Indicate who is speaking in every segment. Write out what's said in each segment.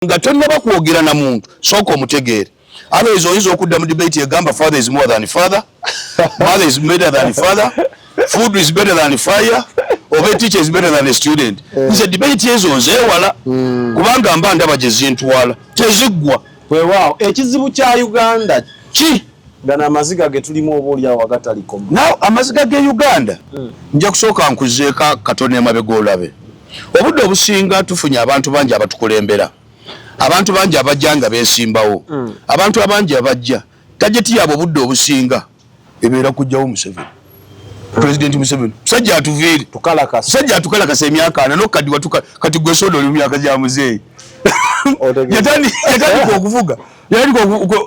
Speaker 1: Nga tonnaba kwogera na muntu, sooka omutegeere. Otherwise oyinza okudda mu debate egamba father is more than father, mother is better than father, food is better than fire, oba a teacher is better than a student. Nze debate ezo nzeewala, kubanga mba ndaba gye zintwala, teziggwa.
Speaker 2: Weewaawo, ekizibu kya Uganda
Speaker 1: ki?
Speaker 2: Gano amaziga ge tulimu, oba oliawo agatalikoma.
Speaker 1: Now, amaziga ge Uganda, nja kusooka nkuzeeka katono emabega olabe. Obudde obusinga tufunye abantu bangi abatukulembera, abantu bangi abajja nga beesimbawo, abantu abangi abajja, target yaabwe obudde obusinga ebeera kujjawo Museveni, President Museveni. Musajja atuviire.
Speaker 2: Tukalakasa.
Speaker 1: Musajja atukalakasa emyaka 40 nokadiwa. Kati gwe soda oli mu myaka gya muzeeyi. Yatandika okuvuga,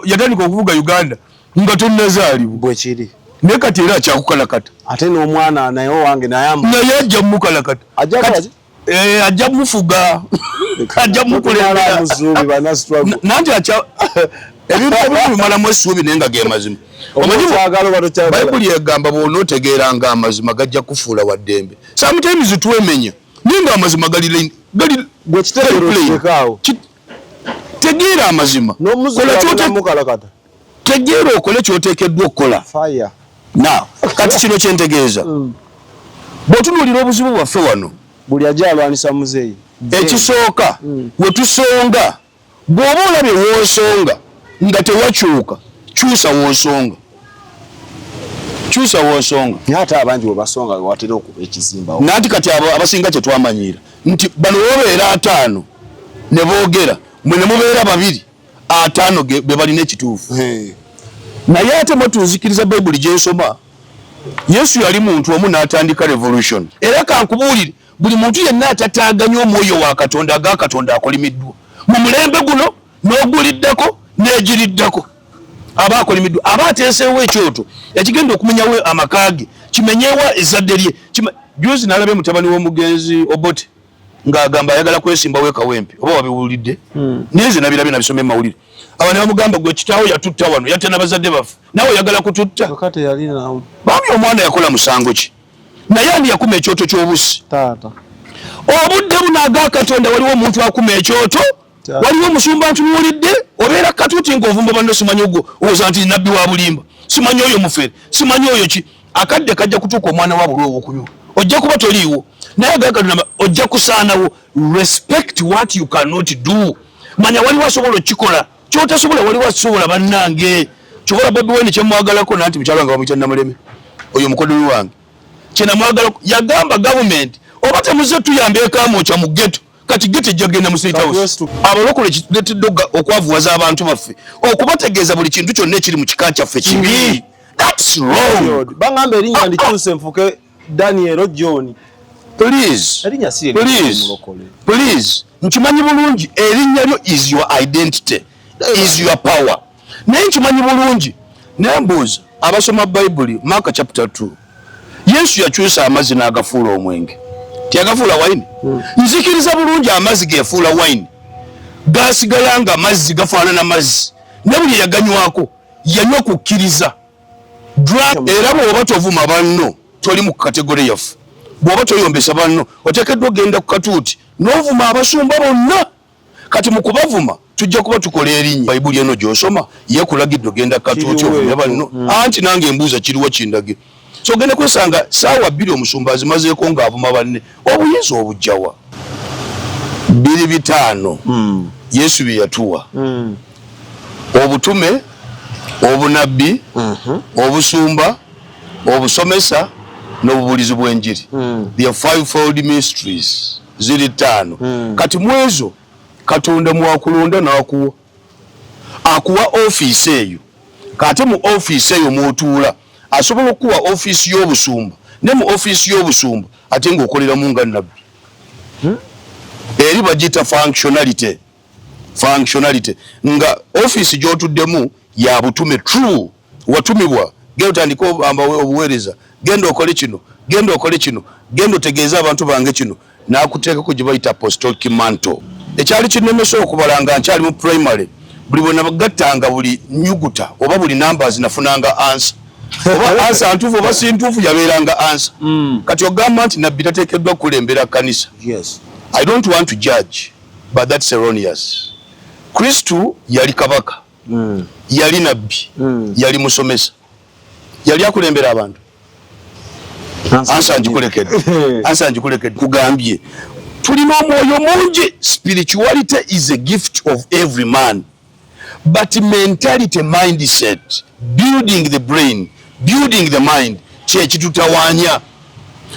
Speaker 1: yatandika okuvuga Uganda nga tonnazaalibwa.
Speaker 2: Bwekiri.
Speaker 1: Naye kati era akyakukalakata.
Speaker 2: Ate n'omwana naye owange naye
Speaker 1: Naye ajja mumukalakata.
Speaker 2: Ajja
Speaker 1: Kati-
Speaker 2: kukola ki?
Speaker 1: Ajja mufuga, ajja mukulembera.
Speaker 2: Muzuubi bana struggle.
Speaker 1: Nanti akya ebintu ebimu bimalamu essuubi, naye nga ge mazima. Omanyi
Speaker 2: okyagala oba tokyagala.
Speaker 1: Bayibuli egamba bw'onootegeeranga amazima, gajja kufuula wa ddembe. Sometimes twemenya, naye nga amazima gali
Speaker 2: Gwe kitegeera.
Speaker 1: Gali plain.
Speaker 2: Okitekaawo.
Speaker 1: Tegeera amazima. Kola
Speaker 2: Mukalakata.
Speaker 1: Tegeera okole kyoteekeddwa okukola.
Speaker 2: Fire.
Speaker 1: Now, kati kino kyentegeeza, bw'otunuulira obuzibu bwaffe wano,
Speaker 2: Buli ajja alwanisa muzeeyi.
Speaker 1: Ekisooka, wetusonga, bw'oba olabye w'osonga nga tewakyuka, kyusa w'osonga, kyusa w'osonga.
Speaker 2: Naye ate abangi bwe basonga, watera okuba ekizimbawo.
Speaker 1: Nanti kati abo abasinga kyetwamanyiira nti bano babeera 50 ne boogera, mwe ne mubeera babiri, 50 be balina ekituufu. Naye ate mwetunzikiriza Bayibuli gyensoma, Yesu yali muntu omu n'atandika revolution. Era kankubuulire, buli muntu yenna atataaganya omwoyo wa Katonda, aga Katonda akolimiddwa mu mulembe guno n'oguliddako n'egiriddako, aba akolimiddwa, aba ateeseewo ekyoto ekigenda okumenyawo amaka ge, kimenyewa ezzadde lye. Juzi nalabye mutabani w'omugenzi Obote ng'agamba ayagala kwesimbawo ekawempe, oba wabiwulidde? Naye nze nabirabye, nabisomye mu mawulire. Aba ne bamugamba, "Gwe kitaawo yatutta wano, yatta n'abazadde baffe, naawe oyagala kututta?"
Speaker 2: Kyokka teyali nawo.
Speaker 1: Bambi, omwana yakola musango ki? Naye ani yakuma ekyoto ky'obusi?
Speaker 2: Taata.
Speaker 1: Obudde buno, aga Katonda, waliwo omuntu akuma ekyoto. Waliwo omusumba ntunuulidde, obeera katuuti ng'ovumba banno, simanyi ogwo owoza nti nabbi wa bulimba, simanyi oyo mufere, simanyi oyo ki. Akadde kajja kutuuka omwana wa buli owokunywa ojja kuba toliiwo, naye aga Katonda ojja kusaanawo. Respect what you cannot do. Manya waliwo asobola okukikola kyotasobola, waliwo asobola. Bannange, kyobola Bobi Wine kyemwagalako, nanti mukyalo wange bamuyita Namuleme, oyo mukoddomi wange, kyenamwagalako yagamba gavumenti, oba temuze tuyamba ekamwokya mu ghetto, kati ghetto ejja kugenda mu State House. Abalokole kiretedde okwavuwaza abantu baffe, okubategeeza buli kintu kyonna ekiri mu kika kyaffe kibi. That's wrong.
Speaker 2: Bagamba erinnya ndikyuse nfuke Daniel John.
Speaker 1: Please.
Speaker 2: Erinnya si
Speaker 1: Please.
Speaker 2: mulokole.
Speaker 1: Please, nkimanyi bulungi erinnya lyo is your identity, is your power, naye nkimanyi bulungi, naye mbuuza abasoma Bayibuli, Mark chapter 2, Yesu yakyusa amazzi n'agafuula omwenge, tiyagafuula wine? Nzikiriza bulungi amazzi gefuula wine, gasigala nga mazzi, gafaanana mazzi, ne buli eyaganywako yanywa kukkiriza. Era bw'oba tovuma banno, toli mu category yaffe. Bw'oba toyombesa banno, oteekeddwa okgenda ku katuuti n'ovuma abasumba bonna. Kati mu kubavuma tujja kuba tukola erinnya. Bayibuli eno gy'osoma yekulagidde ogenda ku katuuti ovumya banno? Anti nange embuuza, kiriwo kindage. So ogenda kwesanga saawa 2 omusumba azimazeeko ng'avuma banne. Obuyinza obujjawa? Biri bitaano Yesu bye yatuwa: obutume, obunabbi, obusumba, obusomesa n'obubulizi bw'enjiri. The fivefold ministries ziri ttaano. Kati mu ezo Katonda mwakulonda n'akuwa, akuwa ofiisi eyo. Kate mu ofiisi eyo mw'otuula, asobola okukuwa ofiisi y'obusumba, ne mu ofiisi y'obusumba ate ng'okoleramu nga nabbi. Eri bagiyita functionality. Functionality nga ofiisi gy'otuddemu ya butume, true, watumibwa, genda otandike obuweereza, genda okole kino, genda okole kino, genda otegeeze abantu bange kino, n'akuteekako gye bayita apostolic mantle. Ekyali kinnemesa okubala nga nkyali mu primary, buli bwe nagattanga buli nyuguta oba buli numbers, nafunanga answer, oba answer ntuufu oba si ntuufu, yabeeranga answer. Kati ogamba nti nabbi tateekeddwa kukulembera kkanisa? I don't want to judge, but that's erroneous. Kristo yali kabaka, yali nabbi, yali musomesa, yali akulembera abantu. Ansa njikulekedde, ansa njikulekedde. Kugambye tulina omwoyo mungi. Spirituality is a gift of every man, but mentality, mindset, building the brain, building the mind, kyekitutawaanya.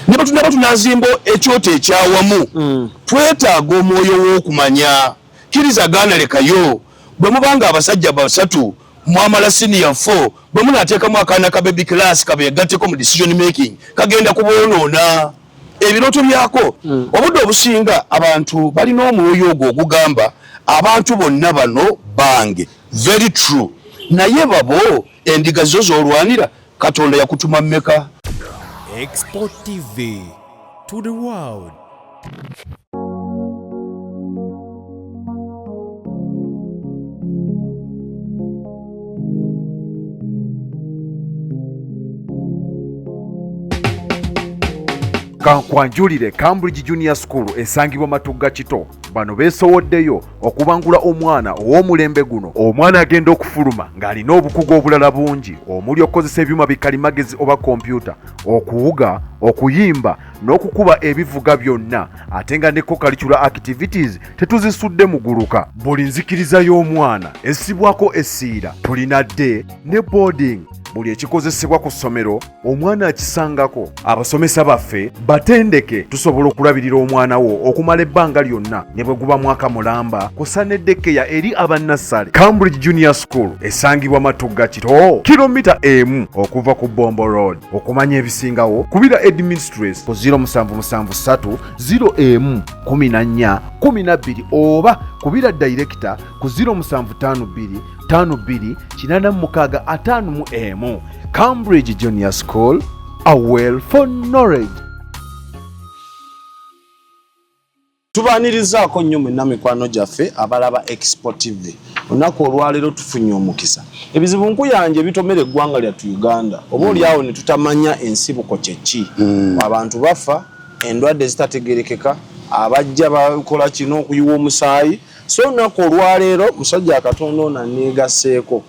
Speaker 1: Ne batunaba tunazimba ekyoto ekyawamu, twetaaga omwoyo w'okumanya. Kkiriza, gaana, lekayo. Bwe mubanga abasajja basatu mwamala senior 4, bwe munaateekamu akaana ka baby class kabeegatteko mu decision making, kagenda kuboonoona ebirooto byako. Obudde obusinga abantu balina omwoyo ogwo ogugamba abantu bonna bano bange. Very true, naye babo endiga zo z'olwanira, Katonda yakutuma mmeka?
Speaker 3: Export TV to the world.
Speaker 4: Kankwanjulire Cambridge Junior School esangibwa Matugga Kito. Bano beesowoddeyo okubangula omwana ow'omulembe guno. Omwana agenda okufuluma ng'alina obukugu obulala bungi omuli okukozesa ebyuma bikalimagezi oba kompyuta, okuwuga, okuyimba n'okukuba ebivuga byonna, ate nga ne co-curricular activities tetuzisudde muguluka. Buli nzikiriza y'omwana essibwako essiira. Tulina day ne boarding. Buli ekikozesebwa ku ssomero omwana akisangako. Abasomesa baffe batendeke, tusobola okulabirira omwana wo okumala ebbanga lyonna ne bwe guba mwaka mulamba, kusa ne daycare eri abannassale. Cambridge Junior School esangibwa Matugga Kito, kilomita 1 okuva ku Bombo Road. Okumanya ebisingawo kubira headmistress ku 0773 01 14 12 oba kubira director ku 0752 52 86 51. Cambridge Junior School, a well for knowledge.
Speaker 2: Tubaanirizaako nnyo mwenna mikwano gyaffe abalaba Expo TV. Olunaku olwaleero tufunye omukisa. Ebizibu nkuyanja ebitomera eggwanga lyattu Uganda, oba oliawo ne tutamanya ensibuko kyeki. Abantu bafa endwadde zitategerekeka, abajja bakola kino okuyiwa omusaayi. So olunaku olwaleero musajja Katonda ono aneegaseeko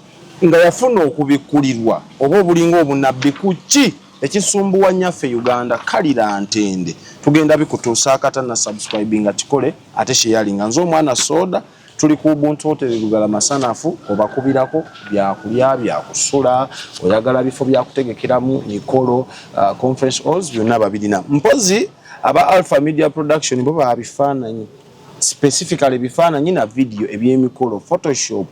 Speaker 2: nga yafuna okubikkulirwa oba obulinga obunabbi ku ki ekisumbuwa nnyaffe Uganda. Kalira ntende tugenda bikutuusa akata na subscribinga kikole ate sharinga. Nze omwana soda, tuli ku Ubuntu Hotel Lugala Masanafu. Obakubirako byakulya, byakusula, oyagala bifo byakutegekeramu mikolo, conference halls, byonna babirina. Mpozi aba Alpha Media Production bo babifaananyi, specifically ebifaananyi na video ebyemikolo, photoshop,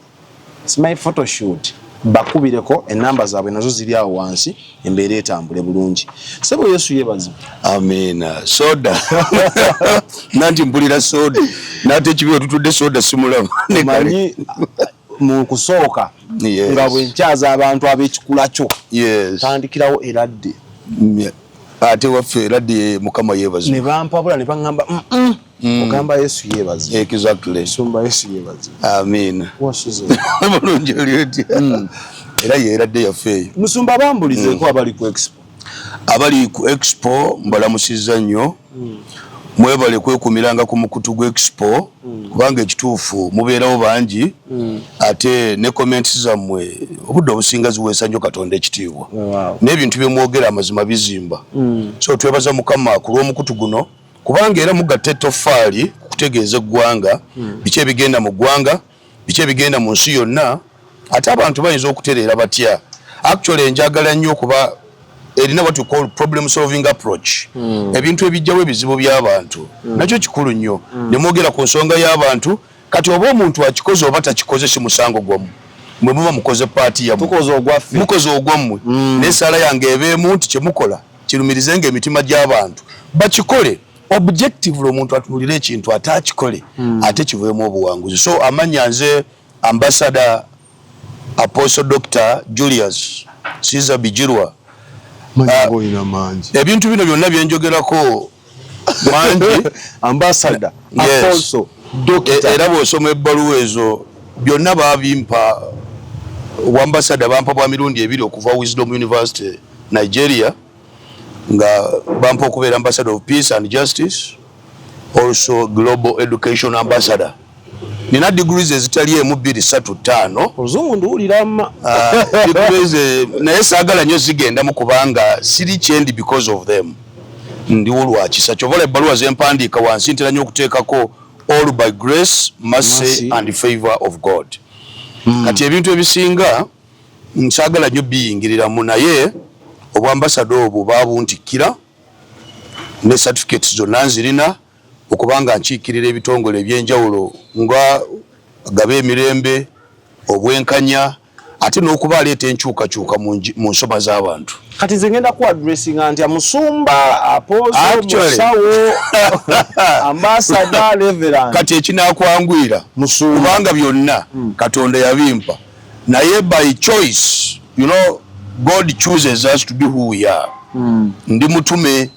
Speaker 2: simanyi photoshoot, bakubireko enamba zaabwe nazo ziri awo wansi, embeera etambule bulungi. Sebo, Yesu yeebazibwe.
Speaker 1: Amiina. Soda nanti mpulira soda nate ekibi otutudde soda simulaba.
Speaker 2: Omanyi mu kusooka nga bwe nkyaza abantu ab'ekikula kyo, tandikirawo eradde.
Speaker 1: Ate waffe eradde, Mukama yeebazibwe.
Speaker 2: Ne bampabula ne baŋŋamba, ogamba Yesu yeebazibwe."
Speaker 1: Exactly.
Speaker 2: Sumba, Yesu yeebazibwe.
Speaker 1: Amiina.
Speaker 2: Wasuze?
Speaker 1: Bulungi, oli otya? Era yeeradde yaffe eyo.
Speaker 2: Musumba, bambulizeeko abali ku Expo.
Speaker 1: Abali ku Expo mbalamusizza nnyo. Mwebale kwekumiranga ku mukutu gw'Expo, kubanga ekituufu mubeerawo bangi, ate ne comments zammwe obudde obusinga ziweesa nnyo Katonda ekitiibwa n'ebintu byemwogera amazima bizimba. So twebaza Mukama ku lw'omukutu guno, kubanga era mugatta ettoffaali ku kutegeeza eggwanga biki ebigenda mu ggwanga, biki ebigenda mu nsi yonna, ate abantu bayinza okutereera batya. Actually njagala nnyo okuba erina what you call problem solving approach, ebintu ebijjawo ebizibu by'abantu, nakyo kikulu nnyo. Ne mwogera ku nsonga y'abantu. Kati oba omuntu akikoze oba takikoze, si musango gwammwe, mwe muba mukoze part yammwe.
Speaker 2: Tukoze ogwaffe.
Speaker 1: Mukoze ogwammwe. N'essaala yange ebeemu nti kyemukola kirumirizenga emitima gy'abantu bakikole objectively, omuntu atunulire ekintu ate akikole, ate kiveemu obuwanguzi. So amanya nze Ambassador Apostle Dr Julius Caesar Bijirwa.
Speaker 2: Olina mangi.
Speaker 1: Ebintu bino byonna byenjogerako mangi.
Speaker 2: Ambassador,
Speaker 1: Yes.
Speaker 2: apostle, doctor.
Speaker 1: Era bw'osoma ebbaluwa ezo byonna babimpa, obwambasada bampa bwa mirundi ebiri okuva Wisdom University, Nigeria, nga bampa okubeera ambassador of peace and justice, also global education ambassador. Nina degrees ezitali emu, bbiri, ssatu, ttaano.
Speaker 2: Oluzungu nduwulira ma.
Speaker 1: Degrees, naye saagala nnyo zigendamu kubanga siri kyendi because of them. Ndiwo lwa kisa. Kyova ebbaluwa zempandiika wansi ntera nnyo okuteekako all by grace, mercy,
Speaker 2: Mercy.
Speaker 1: and favor of God. Kati ebintu ebisinga nsaagala nnyo biyingiriramu, naye obwambasada obwo babuntikkira ne certificates zonna nzirina okubanga nkiikirira ebitongole ebyenjawulo nga gaba emirembe, obwenkanya, ate n'okuba aleeta enkyukakyuka mu nsoma z'abantu.
Speaker 2: Kati nze ngenda ku addressinga nti musumba, apostle,
Speaker 1: Actually.
Speaker 2: musawo, ambassador, reverend.
Speaker 1: Kati ekinakwanguyira,
Speaker 2: Musumba.
Speaker 1: kubanga byonna Katonda yabimpa, naye by choice, God chooses us to be who we are. Ndi mutume,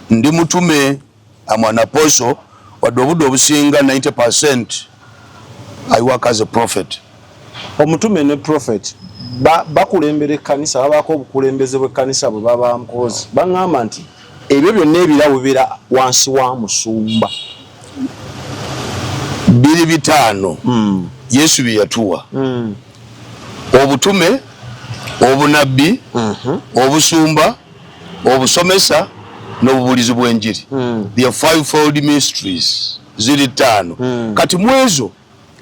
Speaker 1: ndi mutume, am an apostle, wadde obudde obusinga 90% I work as a prophet.
Speaker 2: Omutume ne prophet bakulembera ekkanisa, babaako obukulembeze bw'ekkanisa bwe baba mukozi. Baŋŋamba nti ebyo byonna ebirabo bibeera wansi wa musumba.
Speaker 1: Biri bitaano Yesu bye yatuwa: obutume, obunabbi, obusumba, obusomesa n'obubulizi bw'enjiri. The fivefold ministries ziri ttaano. Kati mu ezo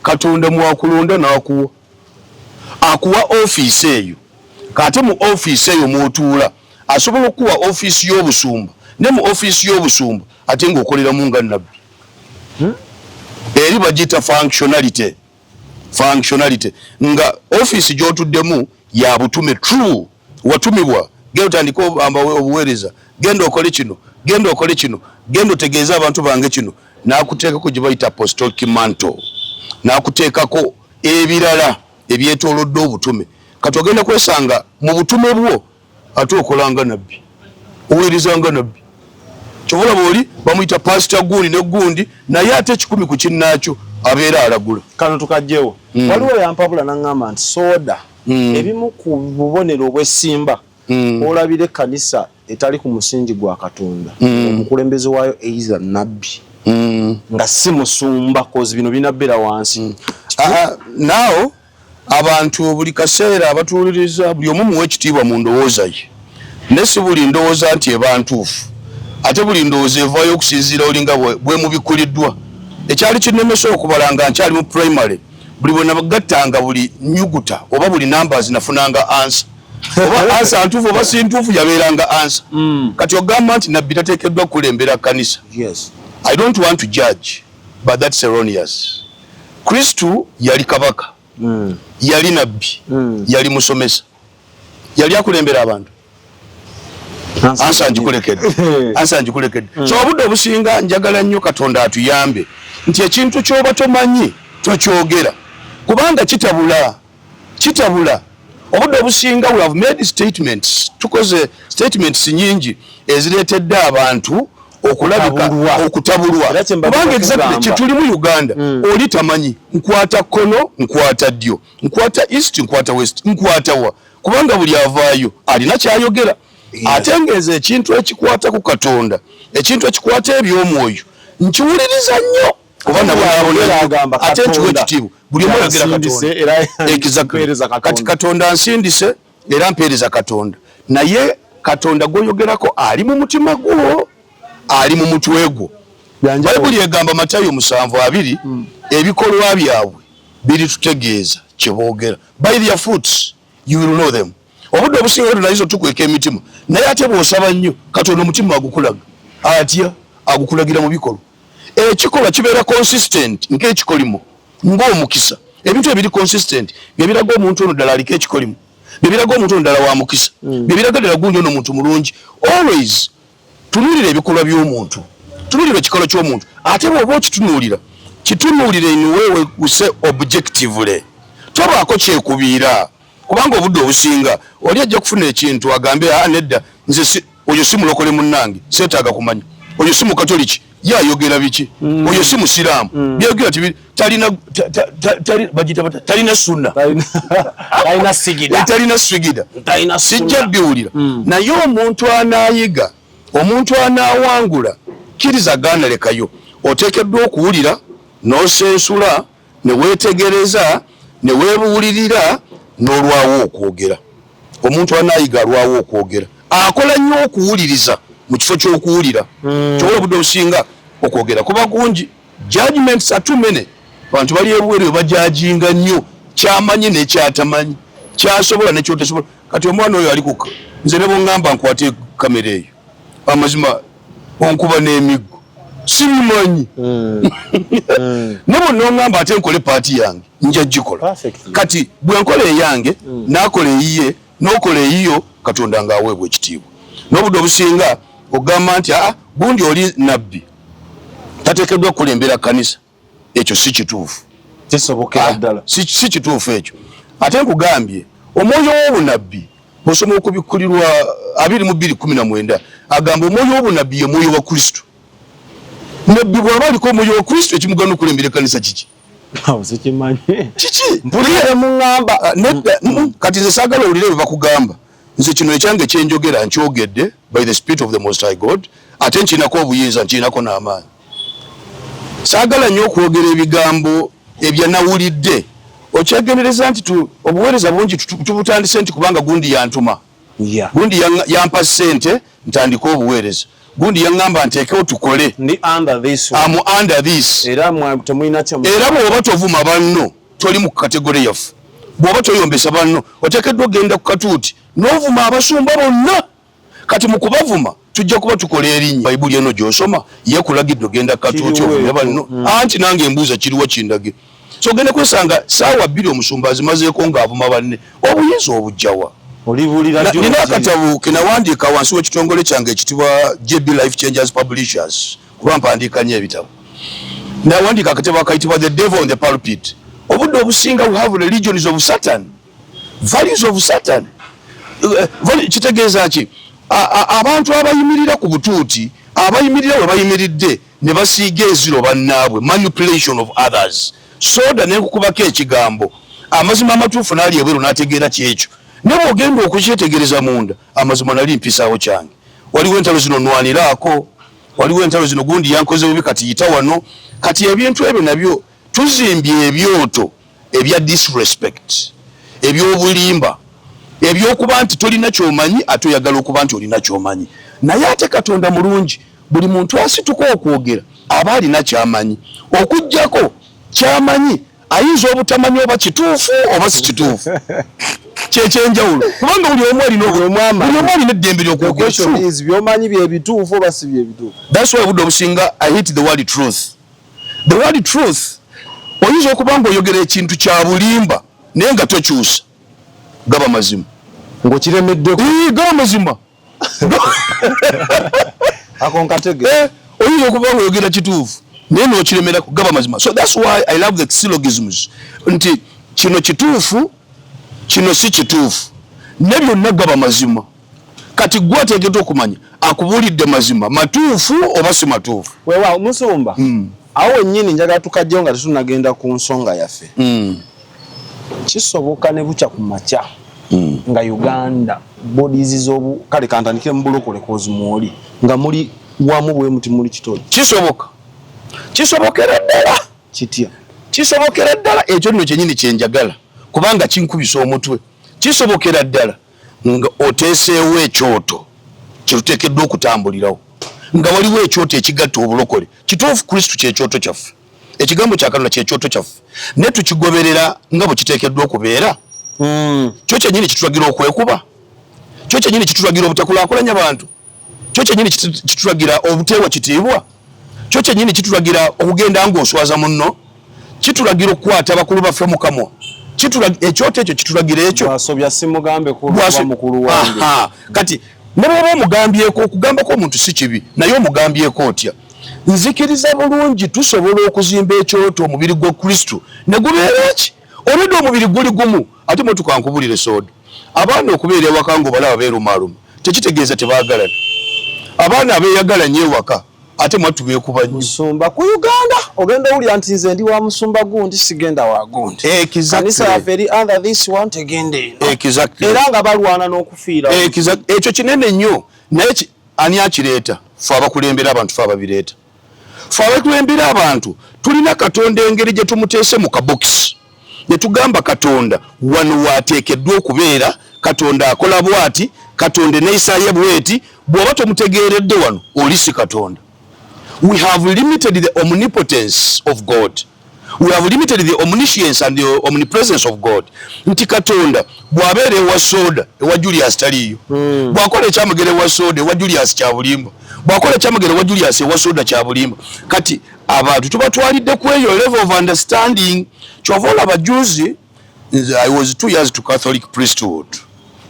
Speaker 1: Katonda mwakulonda n'akuwa, akuwa ofiisi eyo. Kate mu ofiisi eyo mw'otuula, asobola okukuwa ofiisi y'obusumba, ne mu ofiisi y'obusumba ate ng'okoleramu nga nabbi. Eri bagiyita functionality. Functionality nga ofiisi gy'otuddemu ya butume, true, watumibwa, genda otandike obuweereza, genda okole kino, genda okole kino, genda otegeeze abantu bange kino. N'akuteekako gye bayita apostolic mantle, n'akuteekako ebirala ebyetoolodde obutume. Kati ogenda kwesanga mu butume bwo ate okolanga nabbi, oweerezanga nabbi. Kyova olaba oli bamuyita pasita gundi ne gundi, naye ate 100 ku kinnaakyo abeera alagula.
Speaker 2: Kano tukajjewo. Waliwo yampabula naŋŋamba nti sooda ebimu ku bubonero obwessimba olabira ekkanisa etali ku musingi gwa Katonda, omukulembeze waayo either nabbi nga si musumba, 'cause bino binabbera wansi.
Speaker 1: Naawo abantu buli kaseera abatuwuliriza, buli omu muwa ekitiibwa mu ndowooza ye, naye si buli ndowooza nti eba ntuufu, ate buli ndowooza evaayo okusinziira olinga bwe mubikkuliddwa. Ekyali kinnemesa okubala nga nkyali mu primary, buli bwe nagattanga buli nyuguta oba buli numbers nafunanga answer, oba answer ntuufu oba si ntuufu, yabeeranga answer. Kati ogamba nti nabbi tateekeddwa kukulembera kkanisa. I don't want to judge, but that's erroneous. Kristu yali kabaka, yali nabbi, yali musomesa, yali akulembera abantu. Answer ngikulekedde, answer ngikulekedde. So obudde obusinga njagala nnyo Katonda atuyambe nti ekintu ky'oba tomanyi tokyogera, kubanga kitabula, kitabula. Obudde obusinga we have made statements, tukoze statements nyingi ezireetedde abantu okulabika
Speaker 2: Okutabulwa.
Speaker 1: Okutabulwa.
Speaker 2: Era kye mbadde
Speaker 1: Kubanga exactly
Speaker 2: kugamba.
Speaker 1: kyetuli mu Uganda, oli tamanyi nkwata kkono, nkwata ddyo, nkwata east, nkwata west, nkwata wa, kubanga buli avaayo alina kyayogera. Ate ngeeza ekintu ekikwata ku Katonda, ekintu ekikwata ebyomwoyo, nkiwuliriza nnyo kuba
Speaker 2: Ate
Speaker 1: nabonabona.
Speaker 2: buli agamba
Speaker 1: Ate nkiwa
Speaker 2: Katonda.
Speaker 1: ekitiibwa, buli omu ayogera
Speaker 2: Yansindise,
Speaker 1: Katonda.
Speaker 2: era
Speaker 1: Exactly.
Speaker 2: mpeereza Katonda.
Speaker 1: Kati Katonda ansindise era mpeereza Katonda, naye Katonda gwoyogerako ali mu mutima gwo, ali mu mutwe gwo? Bayibuli egamba, Matayo 7:20, ebikolwa byabwe biritutegeeza kyeboogera. By their fruits you will know them. Obudde obusinga tunayiza otukweka emitima, naye ate bw'osaba nnyo Katonda omutima agukulaga atya? Agukulagira mu bikolwa. Ekikolwa kibeera consistent ng'ekikolimo, ng'omukisa. Ebintu ebiri consistent byebiraga omuntu ono ddala aliko ekikolimo, byebiraga omuntu ono ddala wa mukisa, byebiraga ddala gundi ono muntu mulungi. Always tunuulira ebikolwa by'omuntu, tunuulira ekikolwa ky'omuntu. Ate bw'oba okitunuulira, kitunuulire in way we say objectively, tobaako kyekubiira, kubanga obudde obusinga oli ajja kufuna ekintu agambe, "A, nedda, nze si, oyo si mulokole munnange, seetaaga kumanya. Oyo si mukatoliki, ye ayogera biki? Oyo si musiraamu, byayogera tibi talina bagiyita batya? Talina sunna."
Speaker 2: Talina sigida.
Speaker 1: Talina sigida.
Speaker 2: Talina
Speaker 1: Sijja
Speaker 2: sunna.
Speaker 1: biwulira. Naye omuntu anaayiga, omuntu anaawangula, kkiriza, gaana, lekayo. Oteekeddwa okuwulira n'osensula. Ne weetegereza, ne weebuulirira, n'olwawo okwogera. Omuntu anaayiga alwawo okwogera, akola nnyo okuwuliriza mu kifo ky'okuwulira. Kyobola obudde obusinga okwogera kuba kungi. Judgments are too many. Abantu bali ebweru bajajinga nnyo, kyamanyi nekyatamanyi, kyasobola nekyotasobola. Kati omwana oyo ali kuka, nze ne bwongamba nkwate kamera eyo, amazima onkuba n'emiggo, sibimanyi. Ne bonna ongamba ate nkole part yange, nja gikola. Kati bwe nkola eyange, nakola eyiye, n'okola eyiyo, Katonda ng'aweebwa ekitiibwa. N'obudde obusinga ogamba nti aa gundi oli nabbi tateekeddwa kukulembera kkanisa, ekyo si kituufu.
Speaker 2: Kisobokera ddala.
Speaker 1: Si kituufu ekyo. Ate nkugambye, omwoyo w'obunabbi, bw'osoma Okubikkulirwa 22:19, agamba omwoyo w'obunabbi ye mwoyo wa Kristo. Nabbi bw'aba aliko omwoyo wa Kristo, ekimugana okulembera ekkanisa kiki?
Speaker 2: Sikimanyi.
Speaker 1: Kiki?
Speaker 2: Mpulire muŋŋamba.
Speaker 1: Ah, nedda. Kati nze saagala owulire bwe bakugamba. Nze kino ekyange kyenjogera nkyogedde by the Spirit of the Most High God, ate nkirinako obuyinza, nkirinako n'amaanyi. Saagala nnyo okwogera ebigambo ebyanawulidde. Okyegendereza nti obuweereza bungi tubutandise nti kubanga gundi yantuma, gundi yampa ssente ntandike obuweereza, gundi yaŋŋamba nteekewo tukole.
Speaker 2: Ndi under this
Speaker 1: one. I'm under this.
Speaker 2: Era temulina kye.
Speaker 1: Era bw'oba tovuma banno, toli mu category yaffe. Bw'oba toyombesa banno, oteekeddwa okugenda ku katuuti n'ovuma abasumba bonna. Kati mu kubavuma tujja kuba tukola erinnya. Bayibuli eno gy'osoma yeekulagidde ogenda ku katuuti ovume banno. Anti nange mbuuza, kiriwa kindage? So ogenda kwesanga saawa 2 omusumba azimazeeko ng'avuma banne. Obuyinza obujjawa? Nina akatabo ke nawandiika wansi w'ekitongole kyange ekitibwa JB Life Changers Publishers, kuba mpandiika nnyo ebitabo. Nawandiika akatabo akayitibwa The Devil on the Pulpit. Obudde obusinga we have religions of Satan, values of Satan. Kitegeeza ki? Abantu abayimirira ku butuuti, abayimirira we bayimiridde ne basiiga enziro bannaabwe, manipulation of others. Soda nenkukubako ekigambo, amazima amatuufu n'ali ebweru n'ategeera kyekyo, ne bw'ogenda okukyetegereza munda, amazima nali mpisaawo kyange. Waliwo entalo zino nwaniraako, waliwo entalo zino gundi yankoze bubi, kati yita wano. Kati ebintu ebyo nabyo tuzimbye ebyoto ebya disrespect, ebyobulimba, ebyokuba nti tolina kyomanyi ate oyagala okuba nti olina kyomanyi. Naye ate Katonda mulungi, buli muntu asituka okwogera aba alina kyamanyi. Okugjako kyamanyi ayinza obutamanyi oba kituufu oba si kituufu, kyekyenjawulo, kubanga buli omu alina eddembe lyokwogera.
Speaker 2: Byomanyi byebituufu oba si byebituufu?
Speaker 1: That's why obudde obusinga I hate the word truth. The word truth, oyinza okuba nga oyogera ekintu kya bulimba naye nga tokyusa, gaba mazima.
Speaker 2: Ng'okiremeddeko.
Speaker 1: Gaba mazima.
Speaker 2: Ako nkatege.
Speaker 1: Oyinza okuba nga oyogera kituufu naye nokiremerako, gaba mazima. So that's why I love the syllogisms, nti kino kituufu, kino si kituufu, ne byonna gaba mazima. Kati gwe ateekeddwa okumanya akubuulidde mazima matuufu oba si matuufu.
Speaker 2: Weewaawo musumba. Awo wennyini njagala tukajjewo nga tetunagenda ku nsonga yaffe. Kisoboka ne bukya ku makya nga Uganda bodies z'obu, kale kantandikire mu bulokole kozimwoli, nga muli wamu bwe muti muli kitole?
Speaker 1: Kisoboka, kisobokera ddala.
Speaker 2: Kitya?
Speaker 1: Kisobokera ddala. Ekyo nno kyenyini kyenjagala, kubanga kinkubisa omutwe. Kisobokera ddala nga oteeseewo ekyoto kyetuteekeddwa okutambulirawo, nga waliwo ekyoto ekigatta obulokole. Kituufu, Kristu kyekyoto kyaffe, ekigambo kya Katonda kyekyoto kyaffe, naye tukigoberera nga bwe kiteekeddwa okubeera? Kyo kyenyini kitulagira okwekuba? Kyo kyenyini kitulagira obutakulaakulanya bantu? Kyo kyenyini kitulagira obuteewa kitiibwa? Kyo kyenyini kitulagira okugenda ng'oswaza munno? Kitulagira okukwata bakulu baffe mu kamwa? Ekyoto ekyo kitulagira ekyo?
Speaker 2: Bwasobya simugambe kuba mukulu wange.
Speaker 1: Kati ne bw'oba omugambyeko, okugambako omuntu si kibi, naye omugambyeko otya? Nzikiriza bulungi tusobola okuzimba ekyoto, omubiri gwa Kristu ne gubeera eki olwedde omubiri guli gumu. Ate motuka nkubulire, soda, abaana okubeera ewaka ng'obalaba beerumaaluma tekitegeeza tebaagalana. Abaana abeeyagala nnyo ewaka ate mwattu beekuba nnyo.
Speaker 2: Musumba, ku Uganda ogenda owulira nti nze ndi wa musumba gundi, sigenda wa gundi, kanisa yaffe eri under this one, tegenda eno, era nga balwana n'okufiira.
Speaker 1: Ekyo kinene nnyo, naye ani akireeta? Fe abakulembera abantu, fe ababireeta. Fe abakulembera abantu tulina Katonda engeri gye tumuteese mu kabokisi ne tugamba Katonda wano waateekeddwa okubeera, Katonda akola bw'ati, Katonda enneeyisa ye bw'eti. Bw'oba tomutegeeredde wano, oli si Katonda. We have limited the omnipotence of God. We have limited the omniscience and the omnipresence of God. Nti Katonda bw'abeera ewa soda, ewa Julius taliiyo. Bw'akola ekyamagero ewa soda, ewa Julius kya bulimba. Bw'akola ekyamagero ewa Julius, ewa soda kya bulimba. Kati abantu tubatwalidde ku eyo level of understanding. Kyova olaba juzi, nze I was 2 years to Catholic priesthood.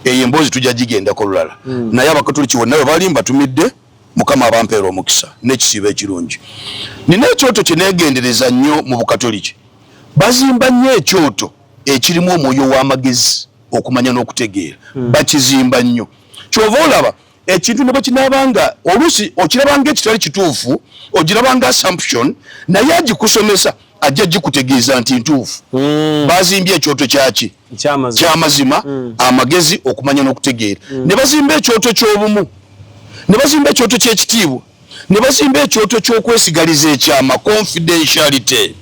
Speaker 1: Eyo emboozi tujja gigendako lulala. Naye Abakatoliki bonna bwe bali mbatumidde, Mukama abampeera omukisa n'ekisiibo ekirungi. Nina ekyoto kye neegendereza nnyo mu Bukatoliki. Bazimba nnyo ekyoto ekirimu omwoyo w'amagezi, okumanya n'okutegeera. Bakizimba nnyo. Kyova olaba ekintu ne bwe kinaabanga oluusi okirabanga ekitali kituufu, ogirabanga assumption, naye agikusomesa ajja gikutegeeza nti ntuufu. Bazimbye ekyoto kyaki? Kyamazima, amagezi, okumanya n'okutegeera. Ne bazimba ekyoto ky'obumu, ne bazimba ekyoto ky'ekitiibwa, ne bazimba ekyoto ky'okwesigaliza ekyama, confidentiality,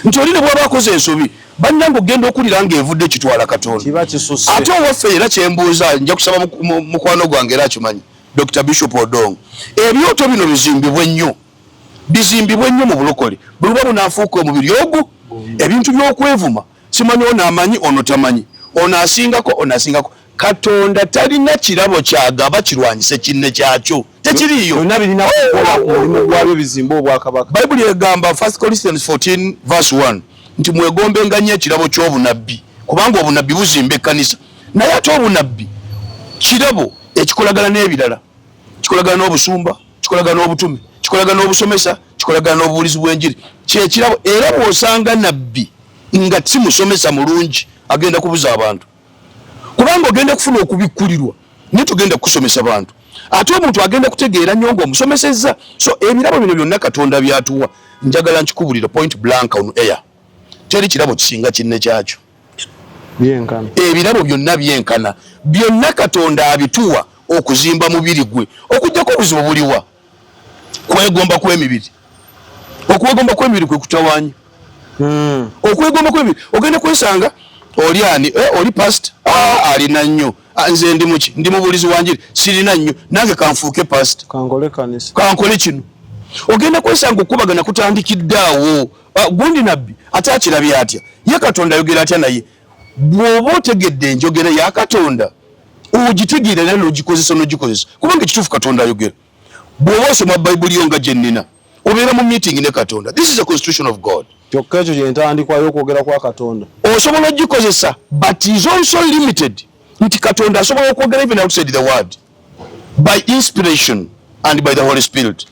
Speaker 1: nti oli ne bw'aba akoze ensobi, bannange, ogenda okulira ng'evudde kitwala Katonda.
Speaker 2: Kiba kisusse.
Speaker 1: Ate owaffe era kyembuuza, nja kusaba mukwano gwange era akimanyi, Dr Bishop Odong, ebyoto bino bizimbibwe nnyo, bizimbibwe nnyo mu bulokole. Bwe buba bunaafuuka omubiri ogwo, ebintu by'okwevuma, simanyi ono amanyi, ono tamanyi, ono asingako, ono asingako. Katonda talina kirabo kyagaba kirwanyise kinne kyakyo, tekiriiyo.
Speaker 2: Byonna birina kukola omulimu gwabyo bizimbe obwakabaka.
Speaker 1: Bayibuli egamba 1 Corinthians 14 verse 1 nti mwegombenga nnyo ekirabo ky'obunabbi, kubanga obunabbi buzimba ekkanisa. Naye ate obunabbi kirabo ekikolagana n'ebirala, kikolagana n'obusumba, kikolagana n'obutume, kikolagana n'obusomesa, kikolagana n'obubulizi bw'enjiri. Kyekirabo. Era bw'osanga nabbi nga si musomesa mulungi, agenda kubuza abantu, kubanga ogenda kufuna okubikkulirwa naye togenda kukusomesa bantu. Ate omuntu agenda kutegeera nnyo ng'omusomesezza. So ebirabo bino byonna Katonda byatuwa, njagala nkikubulira point blank on air, teri kirabo kisinga kinne kyakyo.
Speaker 2: Byenkana.
Speaker 1: Ebirabo byonna byenkana. Byonna Katonda abituwa okuzimba mubiri gwe. Okugjako obuzibu buliwa? Kwegomba kw'emibiri. Okwegomba kw'emibiri kwe kutawaanya. Okwegomba kw'emibiri, ogenda kwesanga oli ani, oli pastor, ah, alina nnyo. Ah, nze ndi muki? Ndi mubuulizi wa njiri, sirina nnyo, nange kanfuuke pastor,
Speaker 2: kankole kanisa,
Speaker 1: kankole kino. Ogenda kwesanga okubagana kutandikidde awo. Ah, gundi nabbi ate akirabye atya? Ye Katonda ayogera atya? Naye bw'oba otegedde enjogera ya Katonda, ogitegeera era n'ogikozesa, n'ogikozesa, kubanga ekituufu Katonda ayogera. Bw'oba osoma Bayibuli yo nga gye nnina, obeera mu meeting ne Katonda. This is a constitution of God.
Speaker 2: Kyokka ekyo kyentandikwa y'okwogera kwa Katonda.
Speaker 1: Osobola ogikozesa, but is also limited, nti Katonda asobola okwogera even outside the word by inspiration and by the Holy Spirit,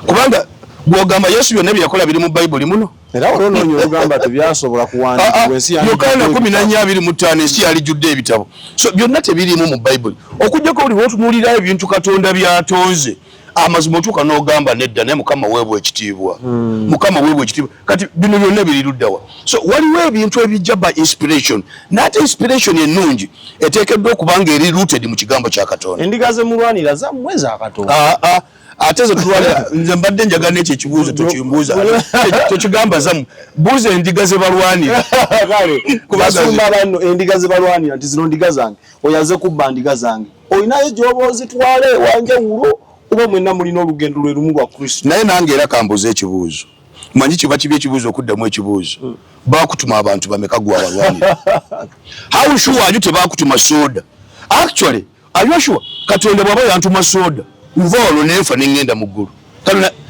Speaker 1: kubanga bw'ogamba Yesu byonna bye yakola biri mu Bayibuli muno.
Speaker 2: Era waliwo noonya olugamba tebyasobola kuwandiikibwa, ensi
Speaker 1: Yokaana 14:25, ensi yalijjudde ebitabo. So byonna tebiriimu mu Bayibuli, okugjako buli lwotunuulira ebintu Katonda byatonze, amazima otuuka n'ogamba nedda, naye Mukama weebwa ekitiibwa, Mukama weebwa ekitiibwa. Kati bino byonna biri luddawa? So waliwo ebintu ebijja by inspiration, n'ate inspiration ennungi eteekeddwa okuba nga eri rooted mu kigambo kya Katonda.
Speaker 2: Endiga ze mulwanira zammwe, za Katonda?
Speaker 1: Ah, ah, ate ze tulwanira, nze mbadde njagala n'ekyo ekibuuzo tokimbuuza, tokigamba zammwe, buuza endiga ze balwanira.
Speaker 2: Kale basumba banno endiga ze balwanira nti zino ndiga zange, oyaze kubba ndiga zange, olinayo gy'oba ozitwala ewanjawulo, oba mwenna mulina olugendo lwe lumu lwa Kristo?
Speaker 1: Naye nange era kambuuza ekibuuzo. Manyi kiba kibi ekibuuzo okuddamu ekibuuzo. Bakutuma abantu bameka gwabalwanira? How sure are you tebakutuma soda? Actually, are you sure? Katonda bw'aba yantuma soda, nva olwo nenfa nengenda mu ggulu,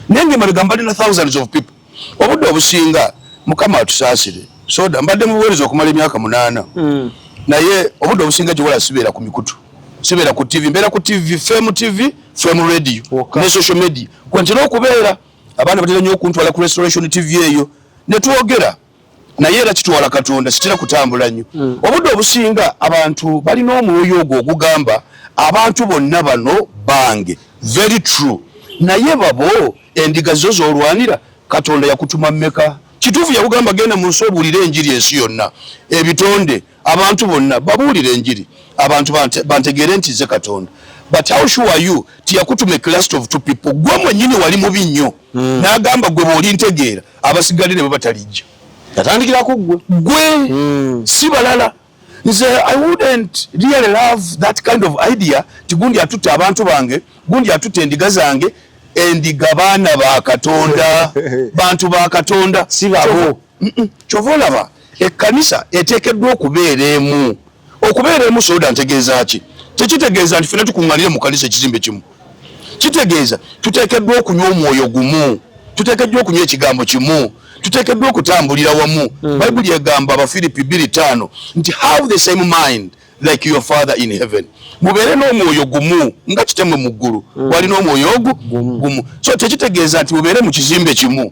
Speaker 1: nenge mabega mbadde na thousands of people. Obudde obusinga, Mukama atusaasire, soda mbadde mu buweereza okumala emyaka 8, naye obudde obusinga gyewola sibeera ku mikutu, sibeera ku TV. Mbeera ku TV, Fame TV, Fame Radio ne social media kwentera okubeera. Abaana batera nnyo okuntwala ku Restoration TV eyo ne twogera, naye era kitwala Katonda, sitera kutambula nnyo. Obudde obusinga abantu balina omwoyo ogwo ogugamba abantu bonna bano bange. Very true, naye babo endiga zo z'olwanira, Katonda yakutuma mmeka? Kituufu yakugamba genda mu nsi obuulire enjiri ensi yonna, ebitonde, abantu bonna babuulire enjiri, abantu bantegeere nti nze Katonda. But how sure are you ti yakutuma a cluster of two people? Gwe mwennyini wali mubi nnyo. N'agamba gwe bw'oli ntegeera abasigadde ne bwe batalijja.
Speaker 2: Yatandikira ku ggwe.
Speaker 1: Gwe si balala. Nze I wouldn't really love that kind of idea ti gundi atutte abantu bange, gundi atutte endiga zange, endiga baana ba Katonda, bantu ba Katonda.
Speaker 2: Si babo.
Speaker 1: Kyova olaba ekkanisa eteekeddwa okubeera emu. Okubeera emu soda ntegeeza ki? Tekitegeeza nti ffenna tukuŋŋaanire mu kkanisa ekizimbe kimu. Kitegeeza tuteekeddwa okunywa omwoyo gumu, tuteekeddwa okunywa ekigambo kimu, tuteekeddwa okutambulira wamu. Bayibuli egamba Abafiripi 2:5 nti have the same mind like your father in heaven. Mubeere n'omwoyo gumu nga kitemwe mu ggulu. Walina omwoyo ogu gumu. So tekitegeeza nti mubeere mu kizimbe kimu.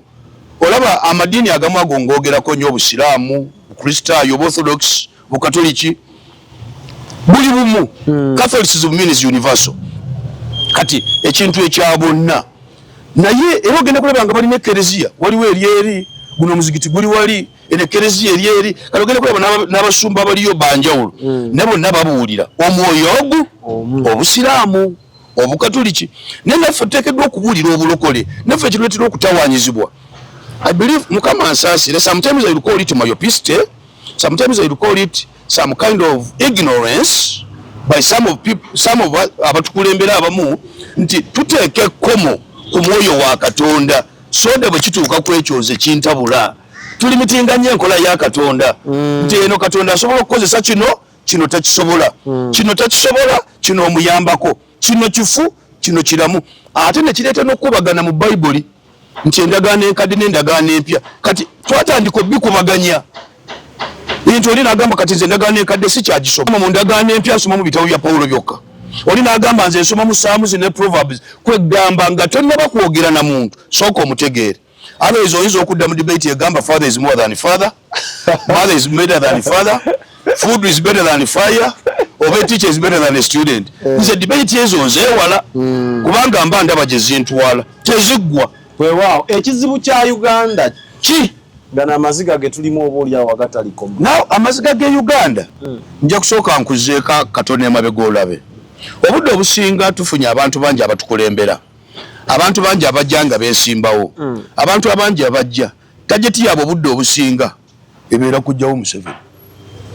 Speaker 1: Olaba amadiini agamu ago ngoogerako nnyo, Obusiraamu, Bukristaayo, Orthodox, Bukatoliki, buli bumu. Catholicism means universal. Kati ekintu ekya bonna, naye era ogenda kulaba nga balina ekereziya, waliwo eri eri guno omuzigiti guli wali, eno ekereziya eri eri. Kati ogenda kulaba n'abasumba abaliyo banjawulo, naye bonna babuulira omwoyo ogu, Obusiraamu, Obukatoliki. Naye naffe tuteekeddwa okubuulira obulokole, naffe kituleetera okutawaanyizibwa. I believe, Mukama nsaasire, sometimes I will call it myopicity, sometimes I will call it some kind of ignorance by some of people, some of abatukulembera abamu, nti tuteeka ekkomo ku mwoyo wa Katonda. Soda bwe kituuka ku ekyo nze kintabula. Tulimitinga nnyo enkola ya Katonda, nti eno Katonda asobola okukozesa kino, kino takisobola, kino takisobola, kino omuyambako, kino kifu, kino kiramu. Ate ne kireeta n'okukubagana mu Bayibuli nti endagaano enkadde n'endagaano empya. Kati twatandika obikubaganya nti oli n'agamba kati nze endagaano enkadde sikyagisoma, mu ndagaano empya nsoma mu bitabo bya Pawulo byokka. Oli n'agamba nze nsoma mu Psalms ne Proverbs. Kwegamba nga tonnaba kwogera na muntu, sooka omutegeere. Otherwise oyinza okudda mu debate egamba father is more than father, mother is better than father, food is better than fire, oba a teacher is better than a student. Nze debate ezo nzeewala, kubanga mba ndaba gye zintwala teziggwa.
Speaker 2: Weewaawo, ekizibu kya Uganda
Speaker 1: ki?
Speaker 2: Gano amaziga ge tulimu oba oli awo agatalikoma.
Speaker 1: Now amaziga ge Uganda, nja kusooka nkuzeeka katono emabega olabe. Obudde obusinga tufunye abantu bangi abatukulembera, abantu bangi abajja nga beesimbawo, abantu abangi abajja, target yaabwe obudde obusinga ebeera kujjawo Museveni,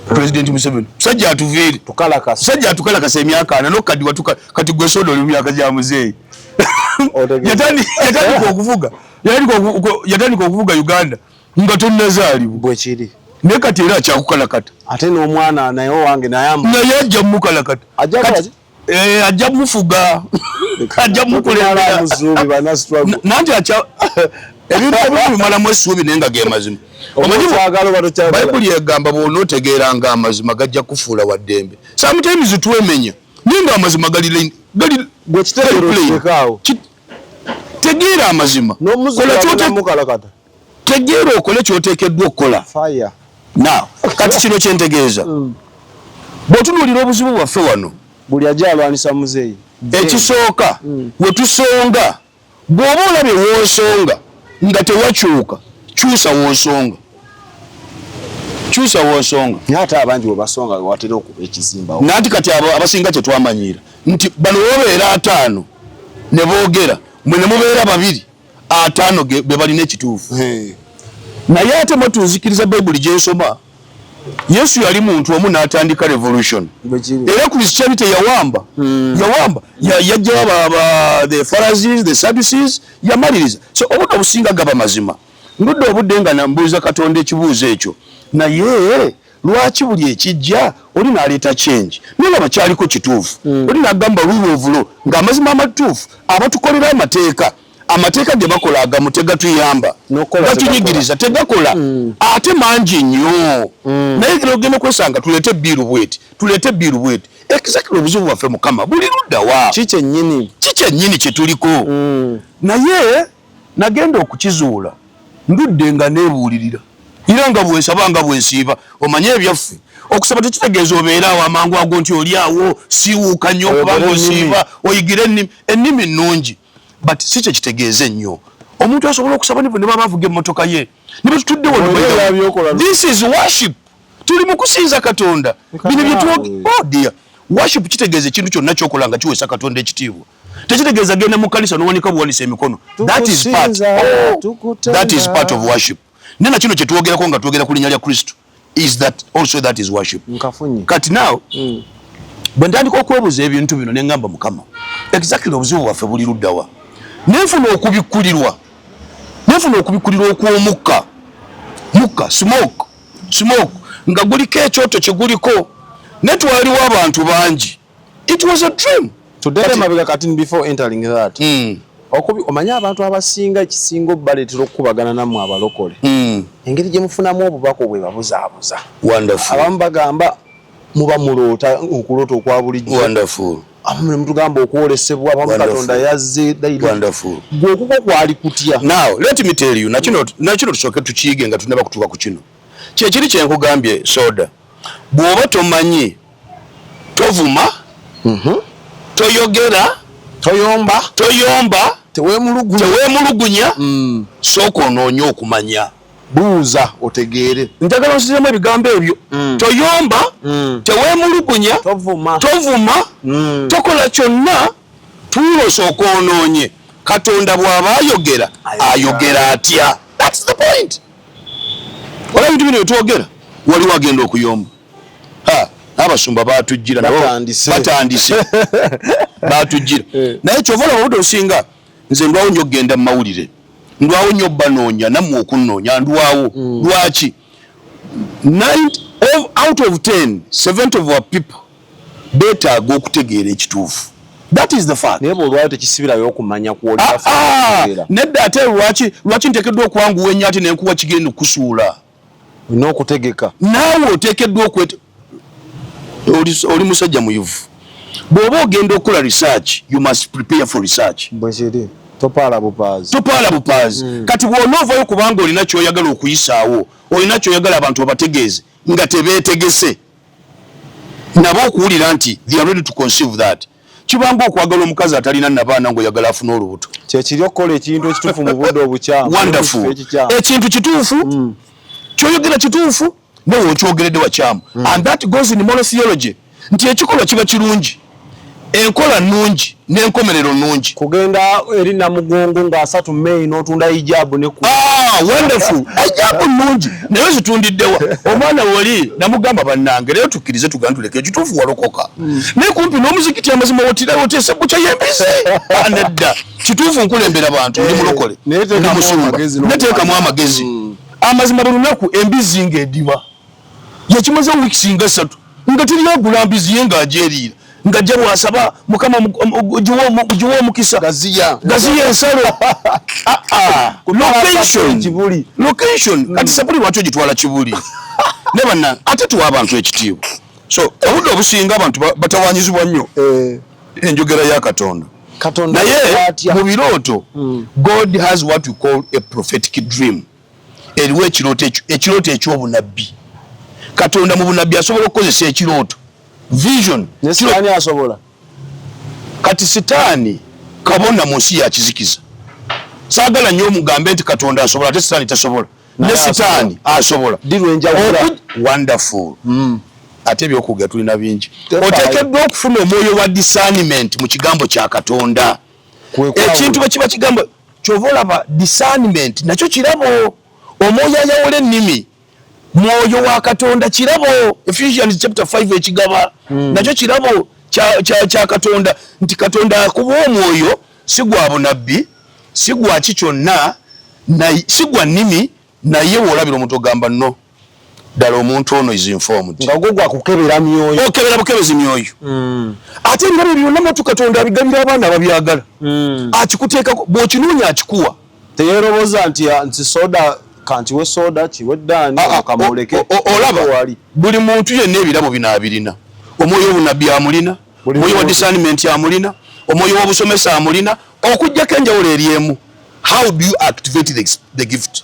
Speaker 1: President Museveni. Musajja atuviire.
Speaker 2: Tukalakasa.
Speaker 1: Musajja atukalakasa emyaka 40 nokaddiwa. Kati gwe soda oli mu myaka gya muzeeyi. Yatandika okuvuga, yatandika okuvuga Uganda nga tonnazaalibwa.
Speaker 2: Bwekiri.
Speaker 1: Naye kati era akyakukalakata.
Speaker 2: Ate n'omwana naye owange naye
Speaker 1: naye ajja mumukalakata.
Speaker 2: Ajja
Speaker 1: Kati, ajja mufuga, ajja mukulembera.
Speaker 2: Muzubi bana struggle.
Speaker 1: Nanti acha ebintu ebimu bimalamu essuubi, naye nga ge mazima. Omanyi
Speaker 2: okyagala oba tokyagala.
Speaker 1: Bayibuli egamba bw'onootegeeranga amazima gajja kufuula wa ddembe. Sometimes twemenya, naye nga amazima gali
Speaker 2: Gwe kitegeera
Speaker 1: gali plain.
Speaker 2: okiteekaawo.
Speaker 1: Tegeera amazima.
Speaker 2: N'omuzubi
Speaker 1: Kola
Speaker 2: mukalakata.
Speaker 1: Tegeera okole kyoteekeddwa okukola.
Speaker 2: Fire.
Speaker 1: Now kati kino kyentegeeza, bw'otunuulira obuzibu bwaffe wano,
Speaker 2: buli ajja alwanisa muzeeyi.
Speaker 1: Ekisooka we tusonga, bw'oba olabye w'osonga nga tewakyuka, kyusa w'osonga, kyusa w'osonga.
Speaker 2: Naye ate abangi bwe basonga watera okuba ekizimbawo.
Speaker 1: Nanti kati abo abasinga kyetwamanyiira nti bano bobeera 50 ne boogera, mwe ne mubeera babiri, 50 be balina ekituufu. Naye ate mwetunzikiriza Bayibuli gyensoma, Yesu yali muntu omu n'atandika revolution.
Speaker 2: Bwekiri.
Speaker 1: Era Christianity yawamba, yawamba, yajjawo the Pharisees, the Sadducees, yamaliriza. So obudde obusinga gaba mazima. Ndudde obudde nga nambuuza Katonda ekibuuzo ekyo, naye lwaki buli ekijja oli n'aleeta change, naye nga bakyaliko kituufu? Oli n'agamba rule of law, ng'amazima amatuufu abatukolera amateeka, amateeka ge bakola agamu tegatuyamba,
Speaker 2: N'okukola.
Speaker 1: gatunyigiriza, tegakola, ate mangi nnyo. Naye ogenda okwesanga tuleete bill bweti, tuleete bill bweti. Exactly, obuzibu bwaffe, Mukama, buli ludda wa?
Speaker 2: Ki kyennyini?
Speaker 1: Ki kyennyini kye tuliko? Naye nagenda okukizuula ndudde nga neebuulirira, era nga bwensaba nga bwensiiba. Omanye ebyaffe, okusaba tekitegeeza obeere awo amangu ago nti oli awo siwuuka nnyo kubanga
Speaker 2: Oyogere ennimi.
Speaker 1: osiiba oyigire ennimi. Ennimi nnungi, but si kye kitegeeza ennyo. Omuntu asobola okusaba ne baba avuga emmotoka ye ne batutudde wano.
Speaker 2: Olwo
Speaker 1: By the way,
Speaker 2: by'okola.
Speaker 1: this is worship, tuli mu kusinza Katonda. Bino bye
Speaker 2: Naawe.
Speaker 1: Oh dear. Worship kitegeeza ekintu kyonna kyokola nga kiweesa Katonda ekitiibwa. Tekitegeeza genda mu kkanisa n'owanika buwanisa emikono. That is part, oh, that is part of worship. Naye na kino kye twogerako nga twogera ku linnya lya Kristo is that also, that is worship.
Speaker 2: Nkafunye.
Speaker 1: Kati now bwe ntandika okwebuuza ebintu bino, ne ŋŋamba, Mukama, exactly obuzibu bwaffe buli luddawa? Nenfuna okubikkulirwa okw'omukka, mukka, smoke, smoke nga guliko ekyoto kye guliko, ne twaliwo abantu bangi. It was a dream.
Speaker 2: Tuddeyo emabega kati, before entering that. Omanyi abantu abasinga, ekisinga obbaleetera okukubagana nammwe abalokole, engeri gye mufunamu obubaka obwe babuzaabuza.
Speaker 1: Wonderful.
Speaker 2: Abamu bagamba muba muloota okuloota okwa bulijjo.
Speaker 1: Wonderful.
Speaker 2: Abamu ne mutugamba okwolesebwa, abamu
Speaker 1: Wonderful.
Speaker 2: Katonda yazze.
Speaker 1: Wonderful.
Speaker 2: Gwe okuko kwali kutya?
Speaker 1: Now let me tell you, nakino tusooke tukiyige nga tunaba kutuuka ku kino. Kyekiri kyenkugambye, soda, bw'oba tomanyi, tovuma, toyogera,
Speaker 2: toyomba,
Speaker 1: toyomba,
Speaker 2: teweemulugunya,
Speaker 1: teweemulugunya. Sooka onoonye okumanya.
Speaker 2: Buuza otegeere.
Speaker 1: Njagala onsizemu ebigambo ebyo: toyomba, teweemulugunya,
Speaker 2: tovuma,
Speaker 1: tovuma, tokola kyonna, tuula osooka onoonye Katonda bw'aba ayogera ayogera atya. That's the point. Olaba ebintu bino byetwogera, waliwo agenda okuyomba. Ha, n'abasumba batujjira nabo.
Speaker 2: Batandise.
Speaker 1: Batandise, batujjira.
Speaker 2: Eh.
Speaker 1: Naye kyova olaba obudde obusinga nze ndwawo nnyo okugenda mu mawulire, ndwawo nnyo banoonya, nammwe okunnoonya ndwawo. Lwaki? Out of 10, 70 of our people beetaaga okutegeera ekituufu. That is the fact.
Speaker 2: Naye bw'olwayo tekisibirayo okumanya.
Speaker 1: Ah,
Speaker 2: Kwolina.
Speaker 1: ah, nedda. Ate lwaki nteekeddwa okwanguwa ennyo ate nenkuwa kigenda okukusuula?
Speaker 2: Olina okutegeka.
Speaker 1: Naawe oteekeddwa okwete oli musajja muyivu. Bw'oba ogenda okukola research, you must prepare for research.
Speaker 2: Bwe kiri, topaala bupaazi.
Speaker 1: Topaala bupaazi. Kati bw'onoovayo kubanga olina kyoyagala okuyisaawo, olina kyoyagala abantu obategeeze nga tebeetegese nabo okuwulira nti they are ready to conceive that, kibanga okwagala omukazi atalina nabaana ng'oyagala afune olubuto.
Speaker 2: Kyekiri okukola ekintu ekituufu mu budde obukyamu.
Speaker 1: Wonderful.
Speaker 2: Ekikyamu.
Speaker 1: Ekintu kituufu kyoyogera kituufu, nawe okyogeredde wakyamu. And that goes in moral theology nti ekikolwa kiba kirungi, enkola nnungi n'enkomerero nnungi.
Speaker 2: Kugenda eri Namugongo nga 30 May n'otunda hijabu ne ku
Speaker 1: Ah, wonderful. Hijabu nnungi, naye zitundiddewa? Omwana woli namugamba, bannange, leero tukkirize tugande tuleke ekituufu, walokoka, naye kumpi n'omuzikiti, amazima wotira oteese bukya y'embizi. Ah, nedda, kituufu nkulembera bantu, ndi mulokole,
Speaker 2: Naye
Speaker 1: ndi
Speaker 2: teekamu
Speaker 1: musumba,
Speaker 2: amagezi.
Speaker 1: neteekamu amagezi. Amazima buli lunaku embizi ng'ediba, yakimaze wiikisi nga 3 nga teryagula mbizi ye, ng'agyeriira, ng'ajja bw'asaba, Mukama giwe omukisa.
Speaker 2: Gaziya.
Speaker 1: Gaziya ensalo. Ah, ah. Location.
Speaker 2: Kibuli.
Speaker 1: Location. Kati sapuli lwaki ogitwala Kibuli? Ne banna ate tuwa abantu ekitiibwa. So obudde obusinga abantu batawanyizibwa nnyo enjogera ya Katonda.
Speaker 2: Katonda
Speaker 1: Naye
Speaker 2: atya?
Speaker 1: mu birooto, God has what we call a prophetic dream. Eriwo ekirooto, ekirooto eky'obunabbi. Katonda mu bunabbi asobola okukozesa ekirooto, vision.
Speaker 2: Ne Sitaani asobola?
Speaker 1: Kati Sitaani kabona mu nsi ya kizikiza. Saagala nnyo omugambe nti Katonda asobola ate Sitaani tasobola. Ne
Speaker 2: Naye
Speaker 1: Sitaani asobola.
Speaker 2: Ddi lwenjawula?
Speaker 1: Wonderful. Ate ebyokwogera tulina bingi.
Speaker 2: Tefaayo.
Speaker 1: Oteekeddwa okufuna omwoyo wa discernment mu kigambo kya Katonda.
Speaker 2: Kwe kwawula.
Speaker 1: Ekintu bwe kiba kigambo, kyova olaba discernment nakyo kirabo. Omwoyo ayawula ennimi, mwoyo wa Katonda, kirabo. Ephesians chapter 5 ekigaba nakyo kirabo kya Katonda, nti Katonda akuba omwoyo, si gwa bunabbi, si gwa ki kyonna, si gwa nnimi, naye woolabira omuntu ogamba, no, ddala omuntu ono is informed.
Speaker 2: Nga gwo gwakukebera myoyo.
Speaker 1: Okebera bukebezi myoyo. Ate ebirabo byonna matu Katonda abigabira abaana ababyagala. Akikuteekako, bw'okinoonya akikuwa.
Speaker 2: Teyeroboza nti ah, nti soda kantiwe, soda kiwe ddaani.
Speaker 1: Ah, ah,
Speaker 2: kamuleke.
Speaker 1: Olaba
Speaker 2: wali.
Speaker 1: Buli muntu yenna ebirabo bino abirina. Omwoyo obunabbi amulina,
Speaker 2: Buli
Speaker 1: omwoyo wa
Speaker 2: muntu.
Speaker 1: discernment amulina, omwoyo w'obusomesa amulina, okugjako enjawulo eri emu: how do you activate the gift?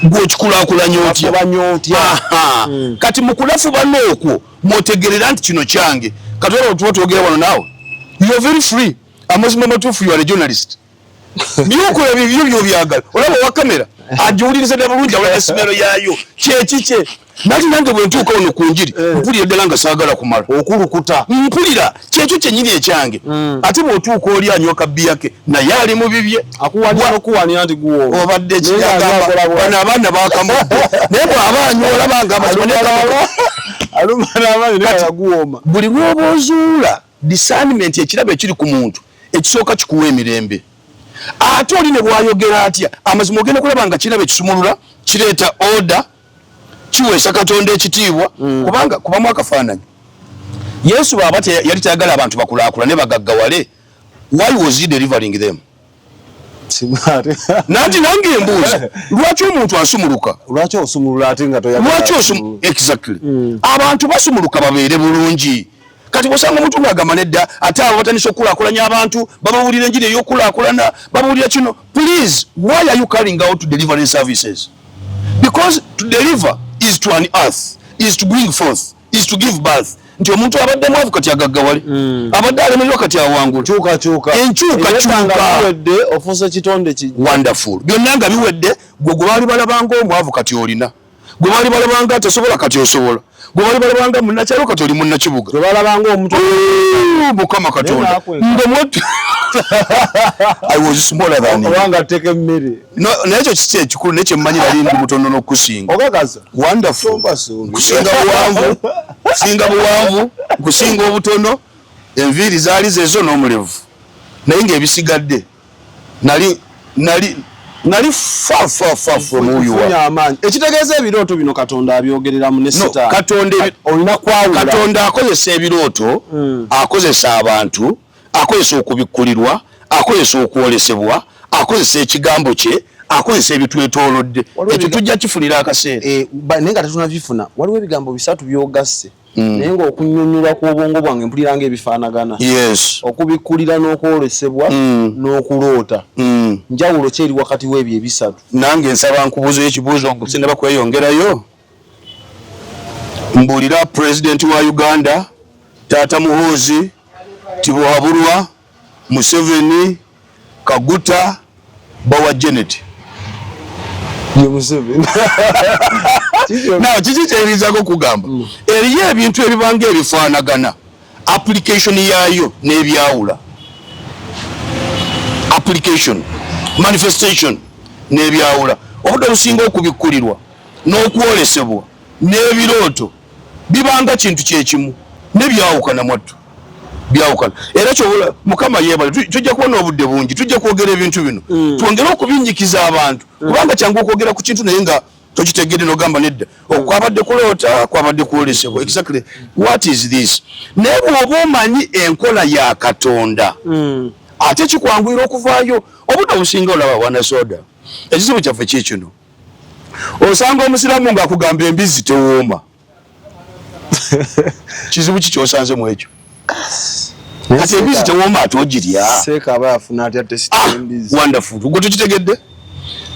Speaker 1: Gweokikulaakulanya otya?
Speaker 2: Afubanya otya?
Speaker 1: Aha. Kati mu kulafubana okwo mwotegerera nti kino kyange. Kati olwo tuba twogera wano, naawe you are very free. Amazima matuufu, you are a journalist, byokola bibyo byobyagala. Olaba owa kamera. Agiwuliriza ddala bulungi, awulira smell yaayo kyekikye. Nati nange bwe ntuuka wano ku njiri, mpulira ddala nga saagala kumala.
Speaker 2: Okulukuta.
Speaker 1: Mpulira kyekyo kyennyini ekyange. Ate bw'otuuka oli anywa kabbiya ke, naye ali mu bibye.
Speaker 2: Akuwanira n'okuwanira nti guwooma.
Speaker 1: Obadde
Speaker 2: Naye nga
Speaker 1: kiyagamba
Speaker 2: akola bw'ati.
Speaker 1: bano abaana bakamudde, naye bw'aba anywa olaba nga amazima naye
Speaker 2: Aluma n'amaanyi naye nga guwooma.
Speaker 1: Buli lw'oba ozuula discernment, ekirabo ekiri ku muntu, ekisooka kikuwa emirembe. Ate oli ne bw'ayogera atya amazima, ogenda kulaba nga kirabo ekisumulula, kireeta order, kiweesa Katonda ekitiibwa. Kubanga kubamu akafaananyi, Yesu bw'aba yali tayagala abantu bakulaakulane, bagaggawale, why was he delivering them?
Speaker 2: Simaate.
Speaker 1: Nanti nange embuuza, lwaki omuntu asumuluka?
Speaker 2: Lwaki osumulula ate nga toyagala?
Speaker 1: Lwaki osum? Exactly. Abantu basumuluka babeere bulungi. Kati bwosanga omuntu ng'agamba nedda, ate abo batandise okukulaakulanya abantu, babawulira enjiri ey'okulaakulana, babawulira kino. Please, why are you carrying out delivery services? Because to deliver is to unearth, is to bring forth, is to give birth, nti omuntu abadde mwavu kati agaggawale, abadde alemererwa kati awangula.
Speaker 2: Kyukakyuka.
Speaker 1: Enkyukakyuka.
Speaker 2: Biwedde, ofuuse kitonde ki.
Speaker 1: Wonderful. Byonna nga biwedde, gwe gwe baali balabanga omwavu kati olina, gwe baali balabanga tosobola kati osobola, gwe baali balabanga munnakyalo kati oli munnakibuga.
Speaker 2: Gwe balabanga omuntu.
Speaker 1: Ooh, Mukama Katonda.
Speaker 2: Naye n'akweka.
Speaker 1: Nga I was smaller than you.
Speaker 2: Obanga ateeka emmere.
Speaker 1: No, naye ekyo kiki ekikulu, naye kyemmanyi nali ndi mutono n'okusinga.
Speaker 2: Okakasa?
Speaker 1: Wonderful.
Speaker 2: Tompasuubira.
Speaker 1: Nkusinga buwanvu, nkusinga buwanvu, nkusinga obutono, enviiri zaali zezo n'omulevu, naye ng'ebisigadde nali far, far, far from who you
Speaker 2: Ofunye
Speaker 1: are.
Speaker 2: amaanyi, ekitegeeza ebirooto bino Katonda abyogereramu ne
Speaker 1: No,
Speaker 2: Sitaani.
Speaker 1: Katonda
Speaker 2: Olina kwawula.
Speaker 1: Katonda akozesa ebirooto, akozesa abantu, akozesa okubikkulirwa, akozesa okwolesebwa, akozesa ekigambo kye, akozesa ebitwetoolodde.
Speaker 2: Waliwo
Speaker 1: Ekyo tujja kifunira akaseera.
Speaker 2: Eh, naye nga tetunabifuna, waliwo ebigambo bisatu byogasse, naye ng'okunnyonnyola kw'obwongo bwange mpulira ng'ebifaanagana: okubikkulira n'okwolesebwa n'okuloota. Njawulo ki eri wakati w'ebyo ebisatu?
Speaker 1: Nange nsaba nkubuuzeyo ekibuuzo nga sinaba kweyongerayo. Mbuulira, pulezidenti wa Uganda, taata Muhoozi, Tibuhaburwa, Museveni, Kaguta, Bawa Janet.
Speaker 2: Ye Museveni.
Speaker 1: Naw kiki kyeyinzako okugamba? Eriyo ebintu ebibanga ebifaanagana, application yaayo n'ebyawula, application, manifestation n'ebyawula. Obudde obusinga okubikkulirwa n'okwolesebwa n'ebirooto bibanga kintu kyekimu, nebyawukana mwattu, byawukana. Era kyobola Mukama yeebale, tujja kubona obudde bungi, tujja kwogera ebintu bino, twongere okubinyikiza abantu, kubanga kyangu okwogera ku kintu naye nga tokitegedde, nogamba nedda, okwabadde kuloota, kwabadde kwolesebwa, exactly what is this? Naye bw'oba omanyi enkola ya Katonda, ate kikwanguyira okuvaayo. Obudde obusinga olaba wana soda, ekizibu kyaffe kikino, osanga omusiraamu ng'akugamba embizzi tewooma. Kizibu ki kyosanze mu ekyo? Kati embizzi tewooma, ate ogirya.
Speaker 2: Seeka aba yafuna atya taste y'embizzi?
Speaker 1: Wonderful. Gwe tukitegedde,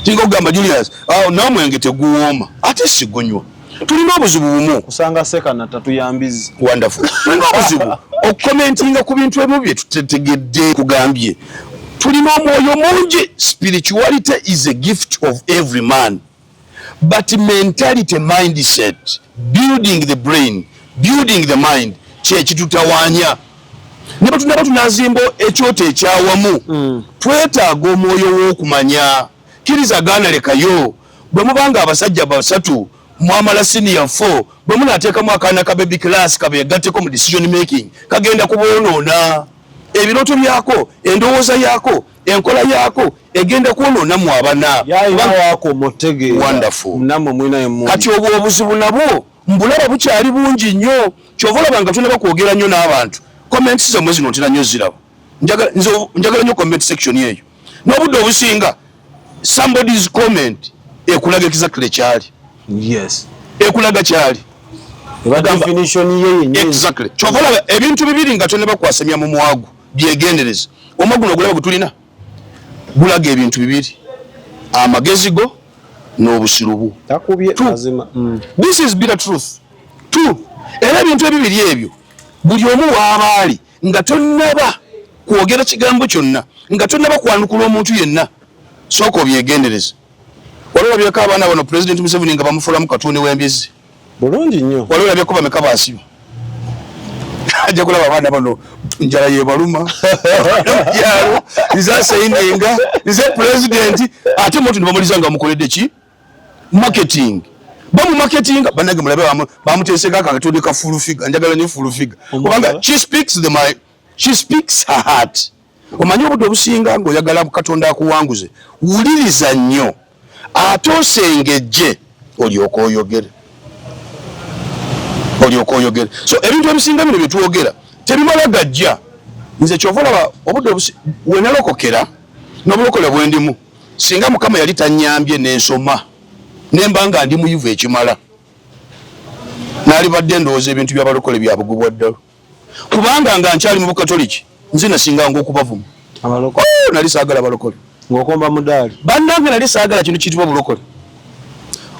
Speaker 1: kinga okugamba Julius, n'omwenge teguwooma, ate sigunywa. Tulina obuzibu bumu.
Speaker 2: Kusanga seeka na tatu ya mbizzi.
Speaker 1: Wonderful. Tulina obuzibu okukomentinga ku bintu ebimu bye tutetegedde. Kugambye tulina omwoyo mungi. Spirituality is a gift of every man, but mentality, mindset, building the brain, building the mind, kyekitutawaanya. Ne bwe tunaba tunazimba ekyoto ekyawamu, twetaaga omwoyo w'okumanya. Kkiriza, gaana, lekayo. Bwe mubanga abasajja basatu mwamala senior 4, bwe munaateekamu akaana ka baby class kabeegatteko mu decision making, kagenda kuboonoona. Ebirooto byako, endowooza yaako, enkola yaako egenda kwonoona mu abana.
Speaker 2: Yayina waakoma otegeera.
Speaker 1: Wonderful.
Speaker 2: Nammwe mulina emuli.
Speaker 1: Kati obwo obuzibu nabwo mbulaba bukyali bungi nnyo. Kyova olaba nga tunaba kwogera nnyo n'abantu, comments zammwe zino ntera nnyo ziraba. Nze njagala nnyo comment section eyo. N'obudde obusinga somebody's comment ekulaga exactly kyali. Ekulaga kyali.
Speaker 2: Eba definition ye yennyini.
Speaker 1: Exactly. Kyova olaba ebintu bibiri nga tonaba kwasamya mu mwagu, byegendereza. Omwa guno ogulaba gwe tulina gulaga ebintu bibiri: amagezi go n'obusiru bwo.
Speaker 2: Takubye.
Speaker 1: Two.
Speaker 2: Mazima.
Speaker 1: This is bitter truth. Two, era ebintu ebibiri ebyo buli omu waabaali nga tonnaba kwogera kigambo kyonna, nga tonnaba kwanukula omuntu yenna, sooka obyegendereza. Wali olabyeko abaana bano President Museveni nga bamufuulamu katuuni w'embizzi?
Speaker 2: Bulungi nnyo.
Speaker 1: Wali olabyeko bameka baasiba? Ajja kulaba abaana bano njala yebaluma byalo nze asayinenga nze pulezidenti ate moto nebamuliza nga bamukoledde ki marketing bamu marketing banange mulabe bamuteeseko akatuuni ka full figure. Njagala nnyo full figure kubanga she speaks the my she speaks her heart. Omanyi obudde obusinga ng'oyagala Katonda akuwanguze, wuliriza nnyo ate osengejje olyoke oyogere, olyoke oyogere. So ebintu ebisinga bino bye twogera tebimala gajja. Nze kyova olaba obudde wenalokokera n'obulokole bwendimu, singa Mukama yali tannyambye n'ensoma nemba nga ndi muyivu ekimala, naalibadde ndowooza ebintu by'abalokole bya bugubwa ddala. Kubanga nga nkyali mu Bukatoliki nze nasinganga okubavuma.
Speaker 2: Abalokole.
Speaker 1: Oh, nali saagala balokole.
Speaker 2: Ng'okomba mudaali.
Speaker 1: Bannange nali saagala kintu kiyitibwa bulokole.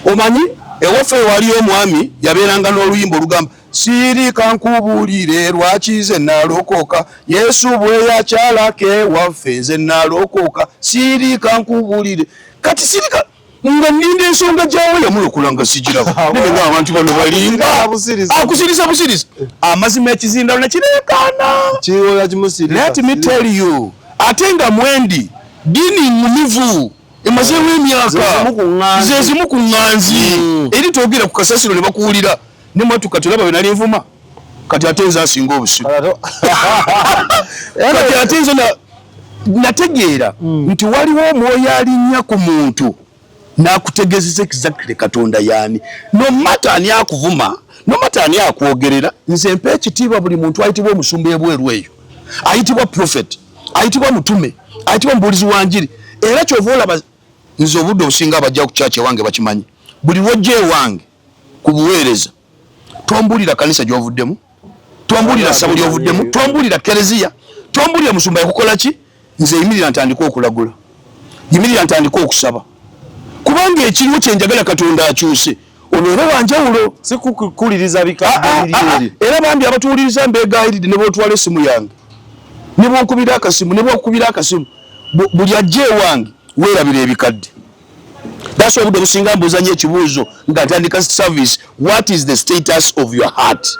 Speaker 1: Omanyi ewaffe waliyo omwami yabeeranga n'oluyimba olugamba sirika nkubuulire lwaki nze nalokoka, Yesu bwe yakyalako ewaffe nze nalokoka, sirika nkubuulire. Kati sirika nga nninda ensonga gyawe yamulokola nga sigiraba. Naye nga abantu bano balimba. Akusiriza busiriza. Amazima ekizindalo ne kireekaana.
Speaker 2: Kiwola kimusiriza.
Speaker 1: Let me tell you, ate nga mwendi ddiini ŋŋumivu emazeewo emyaka. Ze zimu ku ŋŋanzi. Eri twogera ku kasasiro ne bakuwulira. Ne mwattu kati olaba bwe nali nvuma. Kati ate nze asinga obusiru. Kati ate nze nategeera nti waliwo omwoyo alinnya ku muntu n'akutegeezeza exactly Katonda y'ani. No matter ani akuvuma, no matter ani akwogerera, nze mpa ekitiibwa buli muntu ayitibwa omusumba ebweru eyo, ayitibwa prophet, ayitibwa mutume, ayitibwa mubuulizi wa njiri. Era ky'ova olaba nze obudde obusinga abajja ku church ewange bakimanyi, buli lw'ojja ewange ku buweereza tombuulira kanisa gy'ovuddemu, tombuulira ssabo ly'ovuddemu, tombuulira kereziya, tombuulira musumba yakukola ki. Nze yimirira ntandike okulagula, yimirira ntandike okusaba, kubanga ekiriwo kye njagala Katonda akyuse obeere wa njawulo.
Speaker 2: Si kukuliriza bikadde biri eri.
Speaker 1: Era bambi abatuwuliriza mbeegayiridde, ne bw'otwala essimu yange, ne bw'onkubira akasimu, ne bw'okubira akasimu, buli ajja ewange weerabira ebikadde. That's why obudde obusinga mbuuza nnyo ekibuuzo nga ntandika service, what is the status of your heart?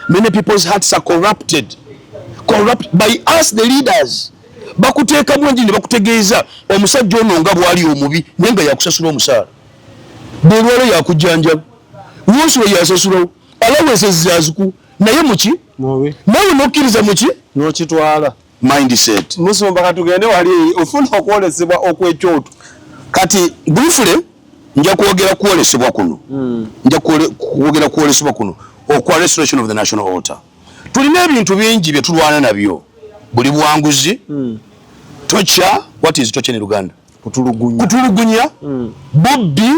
Speaker 1: Many people's hearts are corrupted. Corrupt by us the leaders. Bakuteekamu enjiri ne bakutegeeza omusajja ono nga bw'ali omubi, naye nga yakusasula omusaala. Bw'olwala yakujjanjaba, wonsulo yasasulawo, allowances zaziku, naye muki?
Speaker 2: Mubi.
Speaker 1: Naawe n'okkiriza muki?
Speaker 2: N'okitwala.
Speaker 1: Mindset.
Speaker 2: Musumba katugende wali ofuna okwolesebwa okw'ekyoto.
Speaker 1: Kati briefly nja kwogera kwolesebwa kuno. Nja kwogera kwolesebwa kuno okwa restoration of the national altar. Tulina ebintu bingi bye tulwana nabyo. Buli bwanguzi, torture, what is torture in Uganda?
Speaker 2: Kutulugunya.
Speaker 1: Kutulugunya, bubbi,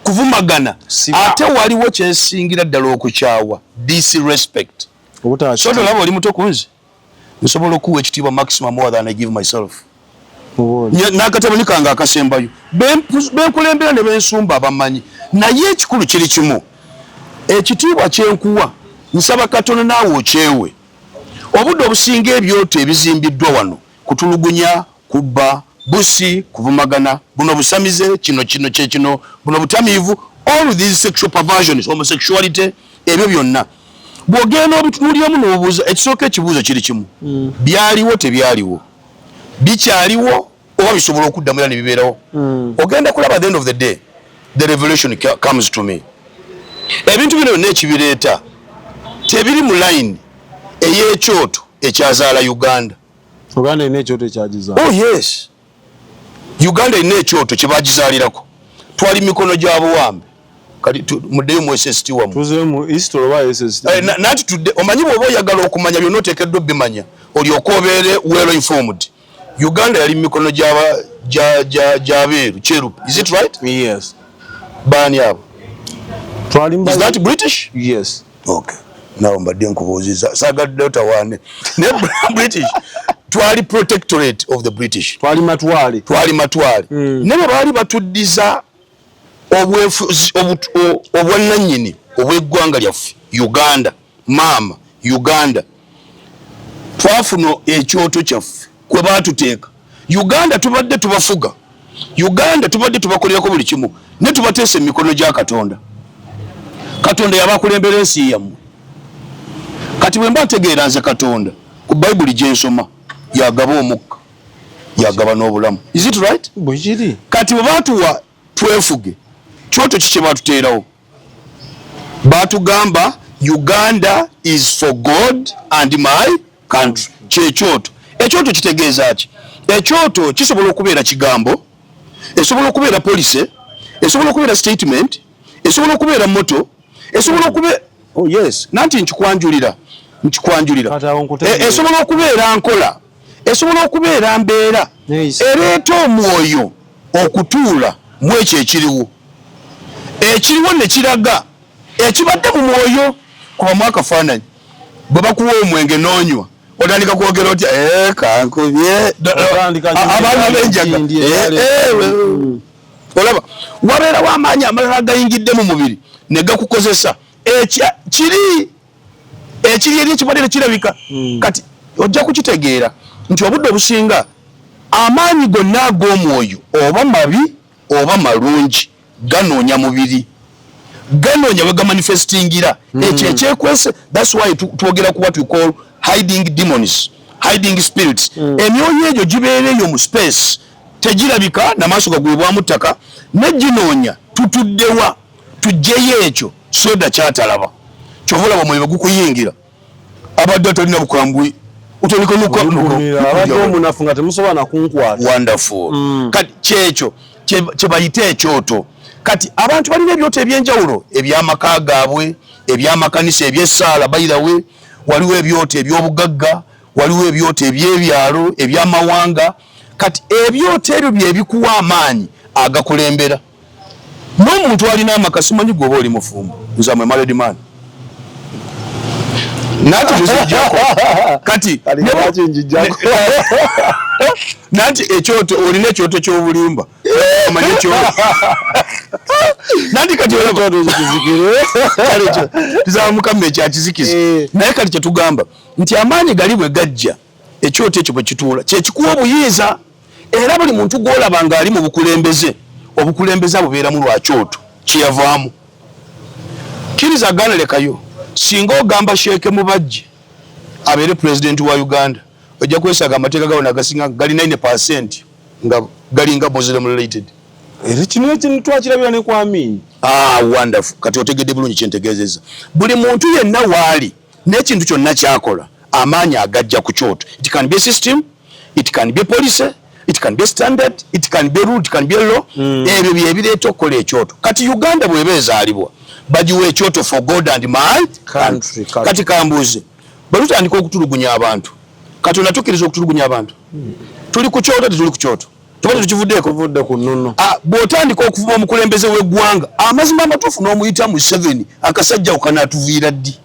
Speaker 1: kuvumagana.
Speaker 2: Siba.
Speaker 1: Ate waliwo kyensingira ddala okukyawa, disrespect.
Speaker 2: Obutawa
Speaker 1: So tolaba oli muto ku nze? Nsobola okuwa ekitiibwa maximum more than I give myself. N'akatabani kange akasembayo. Benkulembera ne bensumba abamanyi. Naye ekikulu kiri kimu. Ekitiibwa kye nkuwa, nsaba Katonda naawe okyewe. Obudde obusinga ebyoto ebizimbiddwa wano, kutulugunya, kubba, busi, kuvumagana, buno busamize, kino kino kye kino, buno butamiivu, all these sexual perversions, homosexuality, ebyo byonna. Bw'ogenda obitunuuliramu n'obuuza, ekisooka ekibuuzo kiri kimu. Byaliwo tebyaliwo? Bikyaliwo oba bisobola okuddamu era ne bibeerawo? Ogenda kulaba at the end of the day, the revelation comes to me. Ebintu bino byonna ekibireeta tebiri mu line ey'ekyoto ekyazaala Uganda.
Speaker 2: Uganda erina ekyoto ekyagizaala.
Speaker 1: Oh yes. Uganda erina ekyoto kye bagizaalirako. Twali mikono gya buwambe. Kati muddeyo mu SST wammwe.
Speaker 2: Tuzeeyo mu history oba SST?
Speaker 1: Nanti tudde, omanyi bw'oba oyagala okumanya byonna oteekeddwa obbimanya, olyoke obeere well informed. Uganda yali mu mikono gy'abeeru, kyerupe. Is it right?
Speaker 2: Yes.
Speaker 1: Baani abo?
Speaker 2: Twali
Speaker 1: Is that British?
Speaker 2: Yes.
Speaker 1: Okay. Nawo mbadde nkubuuzizza, saagadde otawaane. Naye British, twali protectorate of the British.
Speaker 2: Twali matwale.
Speaker 1: Twali matwale. Naye bwe baali batuddiza obwannannyini obw'eggwanga lyaffe Uganda, maama Uganda, twafuna ekyoto kyaffe kwe baatuteeka. Uganda tubadde tubafuga. Uganda tubadde tubakolerako buli kimu, ne tubateesa emikono gya Katonda. Katonda yabakulembera ensi yammwe. Kati bwe mba ntegeera nze Katonda ku Bayibuli gye nsoma, yagaba omukka, yagaba n'obulamu. Is it right?
Speaker 2: Bwekiri.
Speaker 1: Kati bwe batuwa twefuge, kyoto ki kye batuteerawo? Batugamba Uganda is for God and my country. Kyekyoto. Ekyoto kitegeeza ki? Ekyoto kisobola okubeera kigambo, esobola okubeera policy, esobola okubeera statement, esobola okubeera motto, esobola okubeera, oh yes, nanti nkikwanjulira, nkikwanjulira. Esobola okubeera nkola, esobola okubeera mbeera, ereeta omwoyo okutuula mu ekyo ekiriwo. Ekiriwo ne kiraga ekibadde mu mwoyo. Kubamu akafaananyi, bwe bakuwa omwenge n'onywa, otandika kwogera otya? Kankubye abaana b'enjaga. Olaba wabeerawo amaanyi amalala agayingidde mu mubiri ne gakukozesa kiri ekiri eri ekibadde tekirabika. Kati ojja kukitegeera nti obudde obusinga amaanyi gonna ag'omwoyo, oba mabi oba malungi, ganoonya mubiri, ganoonya we gamanifestingira. Ekyo ekyekwese, that's why twogera ku what we call hiding demons, hiding spirits. Emyoyo egyo gibeera eyo mu space, tegirabika namaaso gagwibwamu ttaka, ne ginoonya tutuddewa tujjeyo ekyo soda kyatalaba. Kyova olaba omwoyo gukuyingira, abadde atalina bukambwe, otandika
Speaker 2: abadde omunafu nga temusobola nakunkwata.
Speaker 1: Wonderful. Kati kyekyo kye bayita ekyoto. Kati abantu balina ebyoto ebyenjawulo, ebyamaka gaabwe, ebyamakanisa, ebyessaala. Bayirawe waliwo ebyoto ebyobugagga, waliwo ebyoto ebyebyalo, ebyamawanga. Kati ebyoto ebyo byebikuwa amaanyi agakulembera. N'omuntu alina amaka, simanyi gweoba oli mufumbo, nze am a married man, nanti muzijjako kati. Nanti ekyoto, olina ekyoto ky'obulimba, omanyi ekyoto nanti kati tuzaba Mukama ekyakizikiza. Naye kati kyetugamba nti amaanyi gali bwe gajja, ekyoto ekyo bwe kituula, kyekikuwa obuyinza. Era buli muntu gwolaba ng'ali mu bukulembeze, obukulembeze abubeeramu lwa kyoto kyeyavaamu. Kkiriza gaana, lekayo. Singa ogamba Sheikh Mubajje abeere pulezidenti wa Uganda, ojja kwesaaga amateeka gawona agasinga gali 9% nga galinga Muslim related.
Speaker 2: Era kino ekintu twakirabira ne ku Amin.
Speaker 1: Ah, wonderful. Kati otegedde bulungi kyentegeezezza. Buli muntu yenna waali n'ekintu kyonna kyakola, amaanyi agajja ku kyoto. It can be a system, it can be a policy, it can be a standard, it can be a rule, it can be a law. Ebyo byebireeta okukola ekyoto. Kati Uganda bw'eba ezaalibwa, bagiwa ekyoto for God and my
Speaker 2: country.
Speaker 1: Kati kambuuze, bwe tutandika okutulugunya abantu, Katonda tukkiriza okutulugunya abantu? Tuli ku kyoto, tetuli ku kyoto? Tuba tetukivuddeeko.
Speaker 2: Tuvudde ku nnono.
Speaker 1: Ah, bw'otandika okuvuma omukulembeze w'eggwanga, amazima amatuufu, n'omuyita Museveni, akasajja ako kanaatuviira ddi?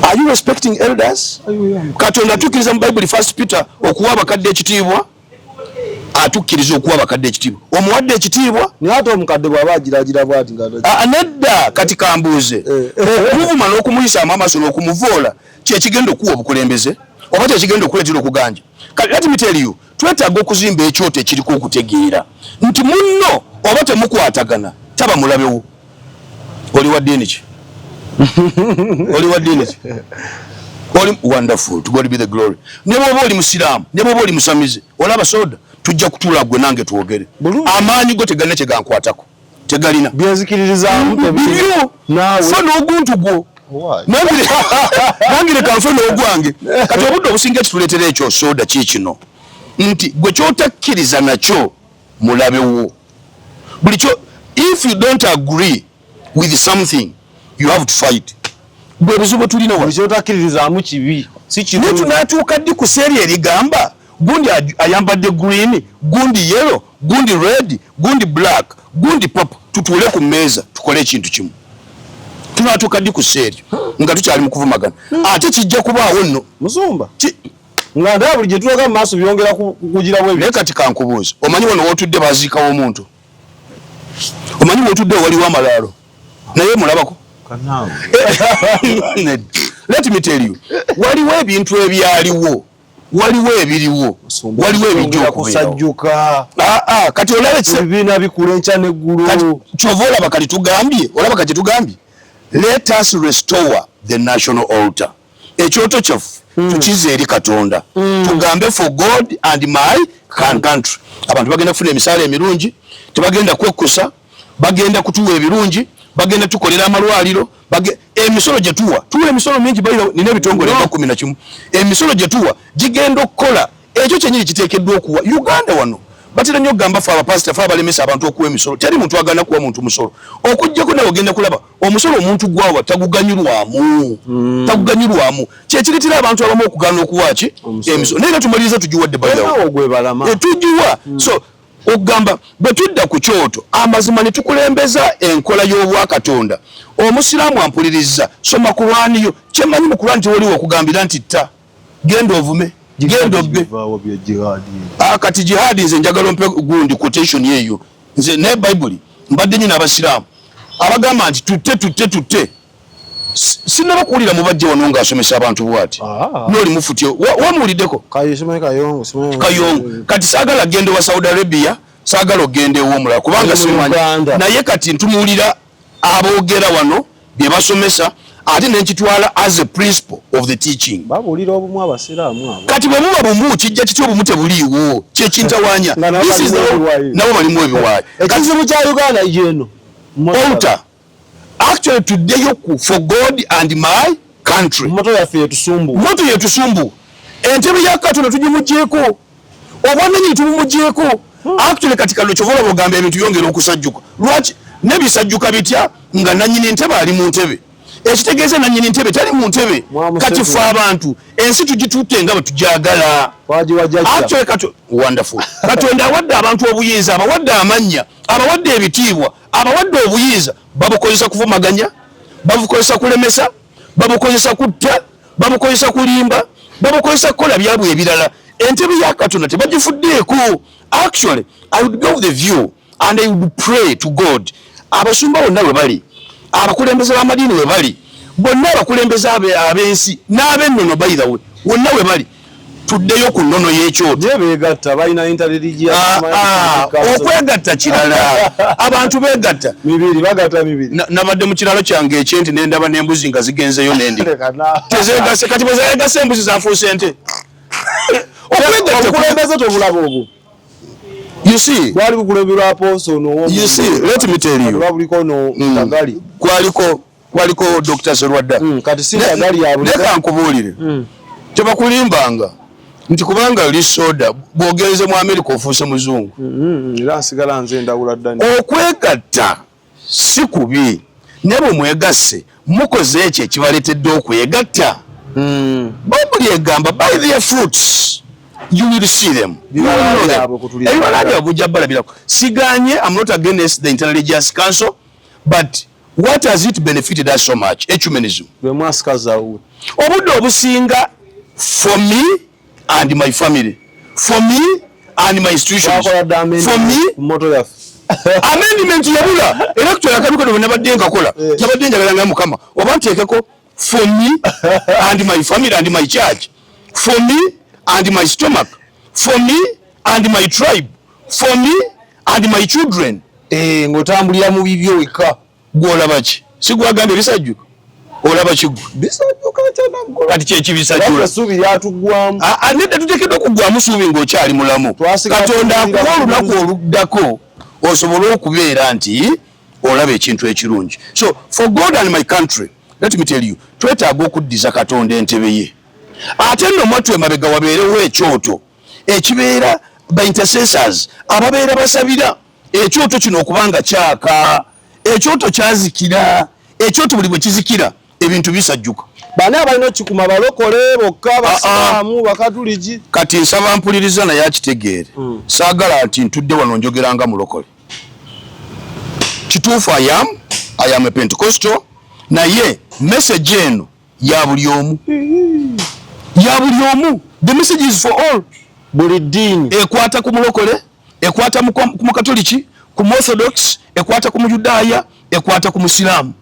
Speaker 1: Are you respecting elders? Katonda atukkiriza mu Bayibuli, First Peter, okuwa abakadde ekitiibwa. Atukkiriza okuwa abakadde ekitiibwa. Omuwadde ekitiibwa?
Speaker 2: Naye ate omukadde bw'aba agiragira bwati nga
Speaker 1: Ah, nedda. Kati kambuuze, okumuvuma n'okumuyisaamu amaaso n'okumuvoola, kyekigenda okuwa obukulembeze oba kyekigenda okuleetera okuganja? Kati let me tell you, twetaaga okuzimba ekyoto ekiriko okutegeera nti munno oba temukwatagana, taba mulabewo. Oli wa ddiini ki? Oli wa ddiini ki? Oli wonderful, to God be the glory. Ne bwoba oli musiraamu, ne bwoba oli musamize, olaba soda, tujja kutuula gwe nange twogere. Amaanyi go tegalina kyegankwatako, tegalina.
Speaker 2: Byenzikiririzaamu.
Speaker 1: Bibyo.
Speaker 2: Naawe.
Speaker 1: Fe n'oguntu gwo. Nangire kanfe n'ogwange. Kati obudde obusinga ekituleetera ekyo soda kiikino, nti gwe kyotakkiriza nakyo mulabewo. Buli kyo, if you don't agree with something, you have to fight. Bwe buzibu bwe tulina wano.
Speaker 2: Kyotakkiririzaamu kibi si
Speaker 1: naye
Speaker 2: kirungi.
Speaker 1: Tunaatuuka ddi ku seeri erigamba gundi ayambadde green, gundi yellow, gundi red, gundi black, gundi purple, tutuule ku mmeeza tukole ekintu kimu? Tunaatuuka ddi ku seeri nga tukyali mu kuvumagana? Ate kijja kubaawo nno.
Speaker 2: Musumba, nga ndaba buli gye tulaga mu maaso byongera kugira bwe.
Speaker 1: Naye kati kankubuuza, omanyi wano wootudde baziikawo omuntu? Omanyi wootudde waliwo amalaalo? Naye mulabako. Nedda. Let me tell you, waliwo ebintu ebyaliwo. Waliwo ebiriwo, waliwo ebijja okubeerawo.
Speaker 2: Kusajjuka.
Speaker 1: Ah, ah, kati olaba
Speaker 2: Ebibiina bikula enkya n'eggulo.
Speaker 1: Kati kyova olaba kati tugambye, olaba kati tugambye, let us restore the national altar. Ekyoto kyaffe tukize eri Katonda, tugambe for God and my country. Abantu bagenda kufuna emisaala emirungi, tebagenda kwekkusa, bagenda kutuwa ebirungi, bagenda tukolera amalwaliro, emisolo gye tuwa, tuwa emisolo mingi, bayira nina ebitongole nga 11. Emisolo gye tuwa gigenda okukola ekyo kyennyini kiteekeddwa okuwa. Uganda wano batera nnyo okugamba ffe abapasita ffe abalemesa abantu okuwa emisolo. Teri muntu agaana kuwa muntu musolo, okuggyako nawe ogenda kulaba omusolo omuntu gwawa taguganyulwamu. Taguganyulwamu, kyekireetera abantu abamu okugaana okuwa ki? Emisolo. Naye era tumaliriza tugiwadde, by the way.
Speaker 2: Naawe ogwebalama.
Speaker 1: Tugiwa. So okugamba bwe tudda ku kyoto amazima ne tukulembeza enkola y'obwakatonda. Omusiraamu ampuliriza, soma Kurwaniyo. Kyemmanyi mu Kurwani tewaliwo okugambira nti tta, genda ovume, genda obbe.
Speaker 2: Bivaawo bya jihadi.
Speaker 1: Ah, kati jihadi nze njagala ompe gundi quotation eyo. Nze naye Bayibuli mbadde nnyo n'abasiraamu abagamba nti tutte, tutte, tutte. Sinnaba kuwulira mubajje wano ng'asomesa abantu bw'ati. N'oli mufuti wamuwuliddeko?
Speaker 2: Kayo, simanyi Kayongo, simanyi.
Speaker 1: Kayongo. Kati saagala genda wa Saudi Arabia, saagala ogenda ew'omulala kubanga
Speaker 2: Oli mu
Speaker 1: simanyi.
Speaker 2: Uganda.
Speaker 1: Naye kati ntumuwulira aboogera wano bye basomesa, ate nenkitwala as a principle of the teaching.
Speaker 2: Babuulira obumu abasiraamu abo.
Speaker 1: Kati bwe muba bumu, kijja kitya obumu tebuliiwo? Kyekintawaanya.
Speaker 2: Nga nabo
Speaker 1: This is
Speaker 2: balimu ebiwayi.
Speaker 1: Nabo balimu ebiwayi.
Speaker 2: Ekizibu kya Uganda yeno.
Speaker 1: Altar. Actually tuddeyo ku for God and my country.
Speaker 2: Motto yaffe yetusumbu.
Speaker 1: Motto yetusumbu. Entebe ya Katonda tugimuggyeko, obwannannyini tubumuggyeko. Actually kati kano kyova olaba ogamba ebintu byongera okusajjuka. Lwaki nebisajjuka bitya nga nannyini ntebe ali mu ntebe? Ekitegeeza nannyini ntebe tali mu ntebe.
Speaker 2: Mwamusevu.
Speaker 1: Kati ffe abantu ensi tugitutte nga bwe tugyagala.
Speaker 2: Twagiwa jjajja.
Speaker 1: Actually kati wonderful. Katonda awadde abantu obuyinza, abawadde amannya, abawadde ebitiibwa, abawadde obuyinza, babukozesa kuvumaganya, babukozesa kulemesa, babukozesa kutta, babukozesa kulimba, babukozesa kukola byabwe ebirala. Entebe ya Katonda tebagifuddeeko. Actually I would go with the view and I would pray to God, abasumba bonna bwe bali, abakulembeze b'amadiini bwe bali, bonna abakulembeze ab'ensi n'ab'ennono, by the way, wonna bwe bali, tuddeyo ku nnono y'ekyoto.
Speaker 2: Naye beegatta, balina interreligious.
Speaker 1: Ah, ah, okwegatta kirala, abantu beegatta.
Speaker 2: Mibiri, bagatta mibiri.
Speaker 1: Nabadde mu kiralo kyange ekyenti nendaba n'embuzi nga zigenzeyo n'endiga.
Speaker 2: Leka na.
Speaker 1: Tezegase. Kati bwe zegase embuzi zafuuse ente. Okwegatta
Speaker 2: Obukulembeze tobulaba obwo.
Speaker 1: You see,
Speaker 2: Bwali bukulembera apostle ono.
Speaker 1: You see, let me tell you.
Speaker 2: Babuliko no Tagali.
Speaker 1: Kwaliko Dr. Serwadda.
Speaker 2: Kati si Tagali ya buli.
Speaker 1: Leka nkubuulire, tebakulimbanga nti kubanga oli soda bw'ogenze mu America ofuuse muzungu.
Speaker 2: Era nsigala nze ndawula ddani.
Speaker 1: Okwegatta si kubi, naye bwe mwegasse mukoze ekyo ekibaleetedde okwegatta. Bayibuli egamba, by their fruits you will see them. You will
Speaker 2: Ebibala
Speaker 1: know them.
Speaker 2: byabwe kutulira.
Speaker 1: Ebibala byabwe bujja balabirako. Siganye, I'm not against the interreligious council, but what has it benefited us so much? Ecumenism.
Speaker 2: Bwe mwasikazawo.
Speaker 1: Obudde obusinga for me and my family, for me and my institutions,
Speaker 2: Twakola dda amendment
Speaker 1: for me.
Speaker 2: ku motto yaffe.
Speaker 1: Amendment yabula era kutwala akabikono bwe nabadde nkakola. Nabadde njagala nga Mukama oba nteekeko for me and my family and my church, for me and my stomach, for me and my tribe, for me and my children.
Speaker 2: Ng'otambulira mu bibyo wekka.
Speaker 1: Gw'olaba ki? Si gwagambye ebisajjuka? Olaba kigwe?
Speaker 2: Bisajjuka kyanaggula.
Speaker 1: Kati kyekibisajjula.
Speaker 2: Essuubi lyatuggwamu.
Speaker 1: Nedda, tuteekeddwa okuggwamu suubi ng'okyali mulamu.
Speaker 2: Twasigala
Speaker 1: Katonda
Speaker 2: tuwulira
Speaker 1: akuwa olunaku
Speaker 2: bujulizi.
Speaker 1: oluddako osobole okubeera nti olaba ekintu ekirungi. So for God and my country, let me tell you, twetaaga okuddiza Katonda entebe ye. Ate nno mwattu emabega wabeerewo ekyoto ekibeera ba intercessors ababeera basabira ekyoto kino okubanga kyaka. Ekyoto kyazikira, ekyoto buli bwe kizikira ebintu bisajjuka.
Speaker 2: Bani abalina okukikuma? Balokole bokka, basiraamu, bakatuliki?
Speaker 1: Kati nsaba mpuliriza naye akitegeere. Saagala nti ntudde wano njogera nga mulokole. Kituufu, I am a Pentecostal, naye message eno ya buli omu, ya buli omu. The message is for all.
Speaker 2: Buli ddiini.
Speaker 1: Ekwata ku mulokole, ekwata ku mukatoliki, ku Orthodox, ekwata ku Muyudaaya, ekwata ku Musiraamu.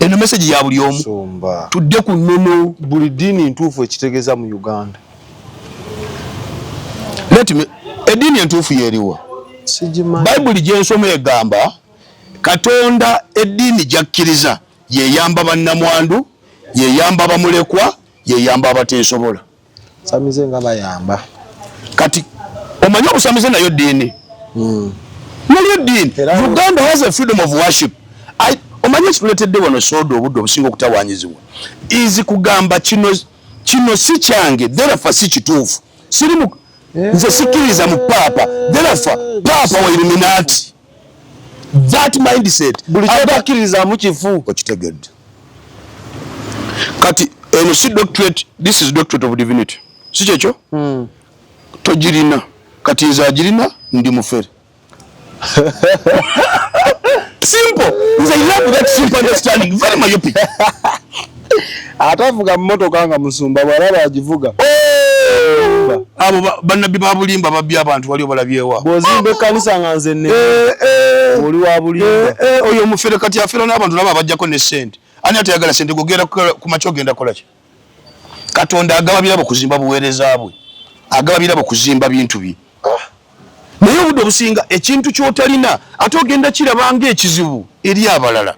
Speaker 1: Eno message ya buli omu.
Speaker 2: Sumba.
Speaker 1: Tudde ku nnono.
Speaker 2: Buli ddiini ntuufu ekitegeeza mu Uganda.
Speaker 1: Let me, eddiini entuufu yeeriwa? Bayibuli gyensoma egamba Katonda eddiini gyakkiriza yeyamba bannamwandu, yeyamba bamulekwa, yeyamba abateesobola.
Speaker 2: Samize nga bayamba.
Speaker 1: Kati omanyi obusamize nayo ddiini. Nayo ddiini. Uganda has a freedom of worship. Omanyi ekituleetedde wano soda obudde obusinga okutawanyizibwa is kugamba kino kino si kyange, therefore si kituufu. Siri mu nze sikkiriza mu paapa, therefore paapa wa Illuminati. That mindset.
Speaker 2: Buli kyotakkiririzaamu kifu.
Speaker 1: Okitegedde. Kati eno si doctorate, this is doctorate of divinity. Si kyekyo? Togirina. Kati nze agirina ndi mufere. Simple. Nze I love that simple understanding. Very myopic.
Speaker 2: Ate avuga mmotoka nga musumba bw'alaba agivuga.
Speaker 1: Oh! Abo bannabbi ba bulimba babbye abantu wali obalabyewa.
Speaker 2: Bw'ozimba ekkanisa nga nze nne. Oli wa bulimba.
Speaker 1: Oyo omufere kati afera n'abantu nabo abajjako ne ssente. Ani atayagala ssente gogera ku makya ogenda kukola ki? Katonda agaba birabo kuzimba buweereza bwe. Agaba birabo kuzimba bintu bye. Naye obudde obusinga ekintu ky'otalina ate ogenda kiraba ng'ekizibu eri abalala.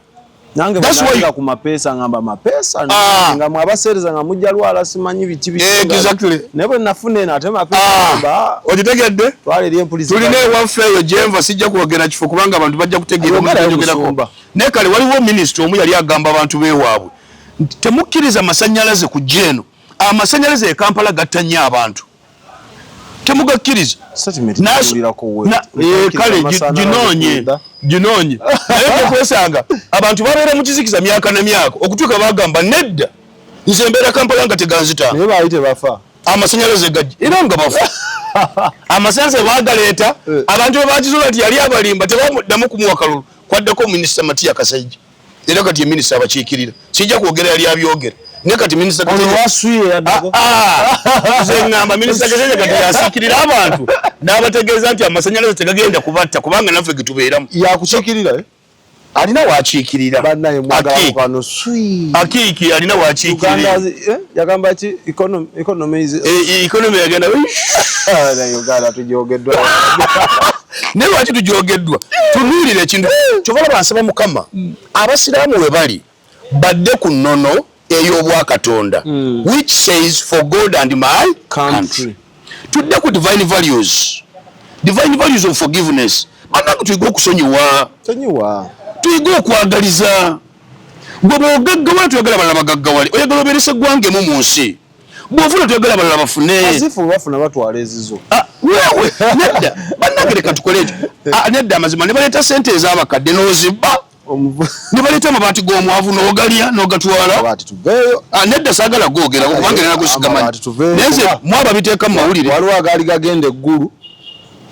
Speaker 2: Nange banaga ku mapeesa ngamba mapeesa nga mwe abaseereza nga mujja lwala simanyi biki biki.
Speaker 1: Exactly.
Speaker 2: Naye bwe nafuna eno ate mapeesa ngamba
Speaker 1: okitegedde?
Speaker 2: Twala eri empulizi.
Speaker 1: Tulina ewaffe eyo gyenva sijja kwogera kifo kubanga abantu bajja kutegeera omuntu. Naye kale waliwo minisita omu yali agamba abantu b'ewaabwe nti temukkiriza masannyalaze kujja eno. Amasannyalaze e Kampala gatta nnyo abantu. Temugakkiriza. Kale ginoonye ginoonye naye okwesanga abantu babeera mu kizikiza myaka na myaka okutuuka bagamba nedda nze mbeera Kampala nga teganzita.
Speaker 2: Naye baali tebafa.
Speaker 1: Amasannyalaze gajja era nga bafa. Amasannyalaze baagaleeta abantu bwe bakizuula nti yali abalimba tebamuddamu kumuwa kalulu kwaddako minisita Matia Kasaija. Era kati ye minisita abakiikirira. Sijja kwogera yali abyogera. Ne kati minisita nze ŋŋamba minisita Kasaija kati yasiikirira abantu n'abategeeza nti amasannyalaze tegagenda kubatta kubanga naffe ge tubeeramu.
Speaker 2: Yakukiikirira?
Speaker 1: Alina w'akiikirira. Akiiki alina w'akiikirira.
Speaker 2: Yagamba ki economy is
Speaker 1: economy yagenda.
Speaker 2: Uganda tujogeddwa.
Speaker 1: Naye lwaki tujogeddwa? Tunuulire ekintu kyova olaba nsaba Mukama abasiraamu we bali badde ku nnono ey'obwakatonda which says for God and my country. Tudde ku divine values. Divine values of forgiveness. Bannange tuyige okusonyiwa. Tuyige okwagaliza. Gwe bw'ogaggawala toyagala balala bagaggawale. Oyagala obeerese eggwanga emu mu nsi. Bw'ofuna toyagala balala bafune.
Speaker 2: Azifu bafuna batwala ezizo.
Speaker 1: Wewe nedda. Bannange leka tukole ekyo. Nedda amazima ne baleeta ssente ez'abakadde n'ozibba. Ne baleeta amabaati g'omwavu n'ogalya n'ogatwala. Nedda saagala googera kubanga era nagusigamanyi. Naye nze mwaba biteeka mu mawulire.
Speaker 2: Waliwo agaali gagenda eggulu.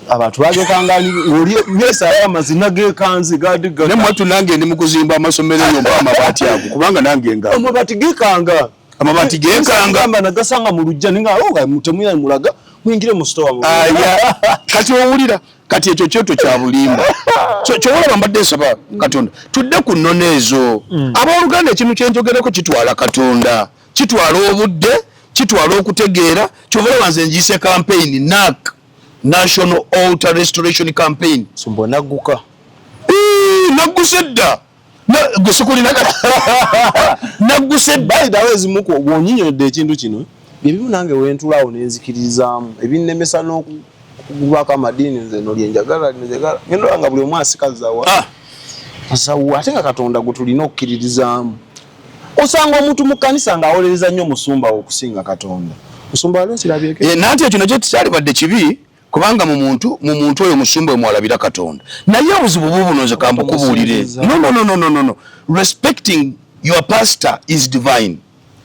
Speaker 2: Abantu bagekanga oli yesa amazina gekanzi gadiga.
Speaker 1: Ne mwatu nange ndi mu kuzimba amasomero eyo mpa amabaati ago kubanga nange nga.
Speaker 2: Amabaati gekanga.
Speaker 1: Amabaati gekanga.
Speaker 2: Ngamba nagasanga mu lujja ninga oga mutemwira mulaga mwingire mu store mu.
Speaker 1: Aya kati owulira kati ekyo kyoto kya bulimba. Kyowulaba mbadde nsaba Katonda tudde ku nnono ezo. Abooluganda ekintu kye njogerako kitwala Katonda, kitwala obudde, kitwala okutegeera. Kyova nze njiyise campaign NAC, National Altar Restoration Campaign.
Speaker 2: Sumbo nagguka.
Speaker 1: Nagguse dda. Gwe sikulina kati. Nagguse dda.
Speaker 2: By the way, ezimu ku bw'onyinyodde ekintu kino, bye bimu nange we ntuulaawo ne nzikiririzaamu ebinnemesa n'okubaako amadiini nze eno lye njagala, lye njagala. Ngenda olaba nga buli omu asika zawa. Zawa ate nga Katonda gwe tulina okukkiririzaamu. Osanga omuntu mu kkanisa ng'awolereza nnyo musumba we okusinga Katonda. Musumba wali okirabyeko?
Speaker 1: Nanti ekyo nakyo tekyalibadde kibi kubanga mu muntu oyo musumba we mwalabira Katonda. Naye obuzibu bubuno nze kambukubuulire. No, no, no, no, no, no, no. Respecting your pastor is divine.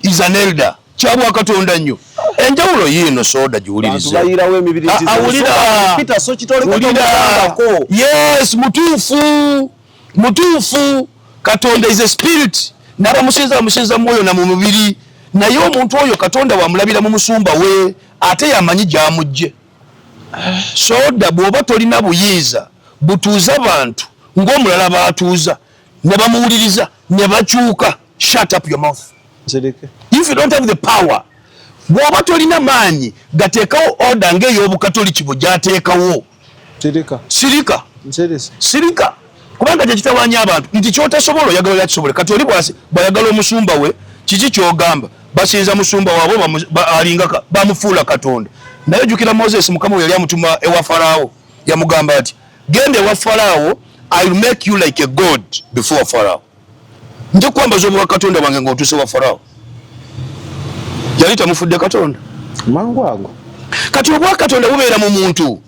Speaker 1: Is an elder. Kyabwa Katonda nnyo. Enjawulo yiino soda giwulirize.
Speaker 2: Bayirawo emibiri
Speaker 1: Awulira.
Speaker 2: Peter so kitole
Speaker 1: Wulira. Yes, mutuufu. Mutuufu. Katonda is a spirit. N'abamusinza bamusinza mwoyo na mu mubiri. Naye omuntu oyo Katonda wamulabira mu musumba we ate yamanyi gy'amugye. Soda bw'oba tolina buyinza butuuza bantu ng'omulala baatuuza ne bamuwuliriza ne bakyuka. Shut up your mouth. If you don't have the power. Bw'oba tolina maanyi gateekawo order ng'ey'obukatoliki bwe gyateekawo, sirika, sirika, kubanga kye kitawaanya abantu nti ky'otasobola oyagala oli akisobole. Kati oli bw'ayagala omusumba we, kiki ky'ogamba? Basinza musumba waabwe, alinga bamufuula Katonda. Naye ojjukira Moses, Mukama bwe yali amutuma ewa Faraawo, yamugamba ati, genda ewa Faraawo, I will make you like a god before Pharaoh. Nja kukwambaza obwa Katonda bwange ng'otuuse wa Faraawo. Yali tamufudde Katonda
Speaker 2: mangu ago.
Speaker 1: Kati obwa Katonda bubeera mu muntu.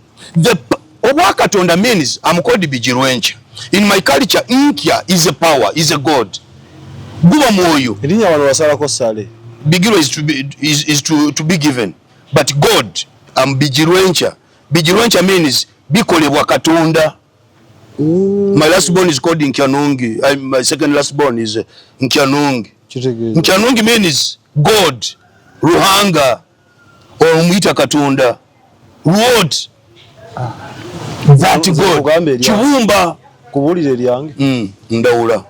Speaker 1: Obwa Katonda means I'm called Bigirwenkya. In my culture, Nkya is a power, is a god. Guba mwoyo.
Speaker 2: Erinnya wano wasalako sale.
Speaker 1: Bigirwa is to be, is to be given. But God, I'm Bigirwenkya. Bigirwenkya means bikolebwa Katonda. My last born is called Nkyanungi. My second last born is Nkyanungi. Nkyanungi means God, Ruhanga, omuyita Katonda. What? That God. Kibumba.
Speaker 2: Kubulire lyange.
Speaker 1: Ndawula.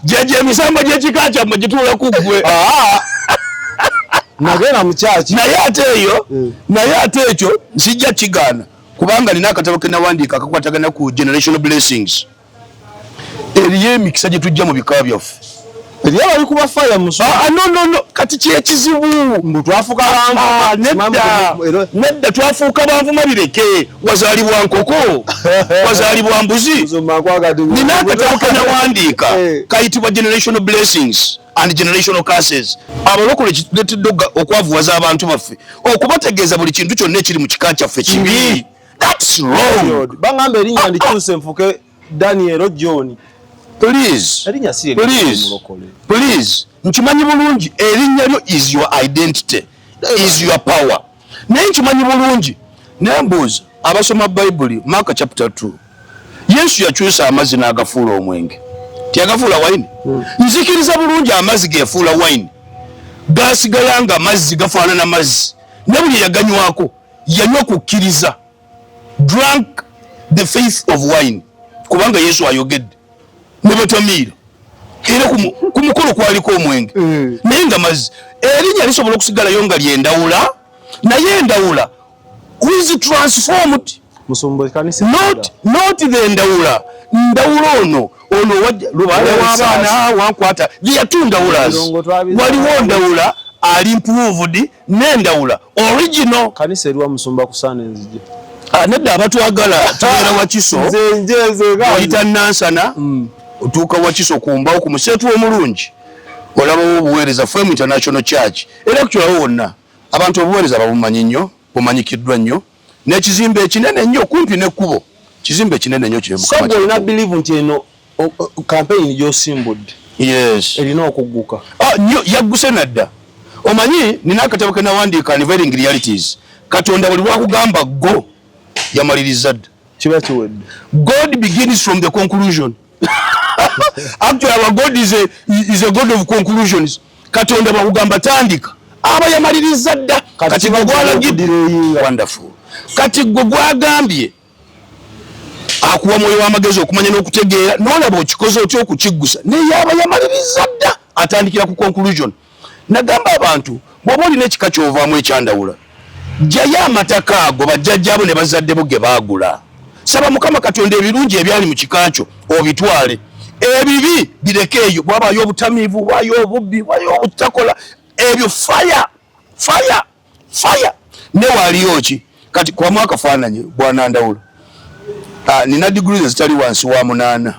Speaker 1: Jeje emisamba gy'ekika kyammwe gituula ku ggwe.
Speaker 2: Nagenda mu church.
Speaker 1: Naye ate eyo, naye ate ekyo sijja kigaana kubanga nina akatabo ke nawandiika akakwatagana ku generational blessings. Eriyo emikisa gye tujja mu bika byaffe.
Speaker 2: Eriyo abali kuba fire musu.
Speaker 1: No, no, no. Kati kyekizibu.
Speaker 2: Mbu twafuuka banvuma.
Speaker 1: Nedda. Nedda, twafuuka banvuma bireke. Wazaalibwa nkoko. Wazaalibwa mbuzi. Nina akatabo ke nawandiika kayitibwa generational blessings and generational curses. Abalokole kituleetedde okwavuwaza abantu baffe, okubategeeza buli kintu kyonna ekiri mu kika kyaffe kibi. That's wrong.
Speaker 2: Bangamba erinnya ndikyuse nfuke Daniel John.
Speaker 1: Please.
Speaker 2: Erinnya si
Speaker 1: Please. Please. Nkimanyi bulungi erinnya lyo is your identity, is your power. Naye nkimanyi bulungi. Naye mbuuza abasoma Bayibuli, Mark chapter 2. Yesu yakyusa amazzi n'agafuula omwenge. Tiyagafuula wine? Nzikiriza bulungi amazzi gefuula wine. Gasigala nga mazzi, gafaanana mazzi. Ne buli yaganywako yanywa kukkiriza. Drank the faith of wine. Kubanga Yesu ayogedde. Ne batamiira. Era ku mukolo kwaliko omwenge. Naye nga mazzi. Erinnya lisobola okusigalayo nga lyendawula, naye endawula is transformed. Not the ndawula. Ndawula ono ono lubale w'abaana wankwata. There are two ndawulas. Waliwo ndawula ali improved n'endawula original.
Speaker 2: Kanisa eriwa musumba kusaana enzije.
Speaker 1: Nedda abatwagala tubeera Wakiso. Oyita Nansana, otuuka Wakiso ku mbawo ku museetu omulungi. Olabawo obuweereza Fame International Church. Era kukyolawo wonna abantu obuweereza babumanyi nnyo, bumanyikiddwa nnyo. N'ekizimbe ekinene ennyo kumpi n'ekkubo. Kizimbe ekinene nnyo kye
Speaker 2: Mukama. Sabwe olina believe nti eno campaign gy'osimbudde.
Speaker 1: Yes.
Speaker 2: Erina okugguka.
Speaker 1: Nnyo yagguse nadda. Omanyi nina akatabo ke nawandiika Unveiling Realities. Katonda buli lwakugamba go yamaliriza dda.
Speaker 2: Kiba kiwedde.
Speaker 1: God begins from the conclusion. Actually our God is a God of conclusions. Katonda bwakugamba tandika aba yamaliriza dda. Kati gwe gwalagidde. Wonderful. Kati gwe gwagambye akuwa mwoyo w'amagezi okumanya n'okutegeera, n'olaba okikoze otya okukiggusa, naye aba yamaliriza dda, atandikira ku conclusion. Nagamba abantu bw'oba olina ekika ky'ovaamu ekyandawula, ggyayo amataka ago bajjajjaabo ne bazadde bo ge baagula. Saba Mukama Katonda ebirungi ebyali mu kika kyo obitwale, ebibi bireke eyo. Bw'abaayo obutamiivu, bwayo obubbi, bwayo obutakola, ebyo fire, fire, fire. Ne waaliyo ki? Kati kubamu akafaananyi bwana Ndawula. Nina degrees ezitali wansi wa 8.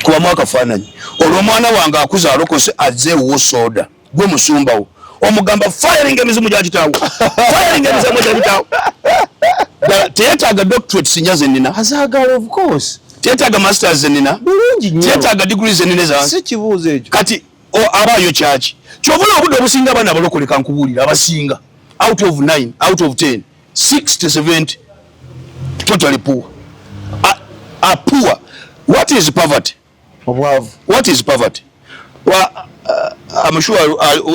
Speaker 1: Kubamu akafaananyi. Olwo omwana wange akuze alokose azze ewuwo soda. Gwe musumbawo. Omugamba firing emizimu gya kitaawo. Firing emizimu gya kitaawo. Ddala teyetaaga doctorate sinja ze nnina.
Speaker 2: Azaagala of course.
Speaker 1: Teyetaaga masters ze nnina.
Speaker 2: Bulungi nnyo.
Speaker 1: Teyetaaga degrees ze nnina ezange.
Speaker 2: Si kibuuzo ekyo.
Speaker 1: Kati abaayo kyaki? Ky'ova olaba obudde obusinga abaana abalokole kankubuulira abasinga out of 9 out of 10 6 to 70 totally poor. Are poor. What is poverty?
Speaker 2: Obwavu.
Speaker 1: What is poverty? Well, I'm sure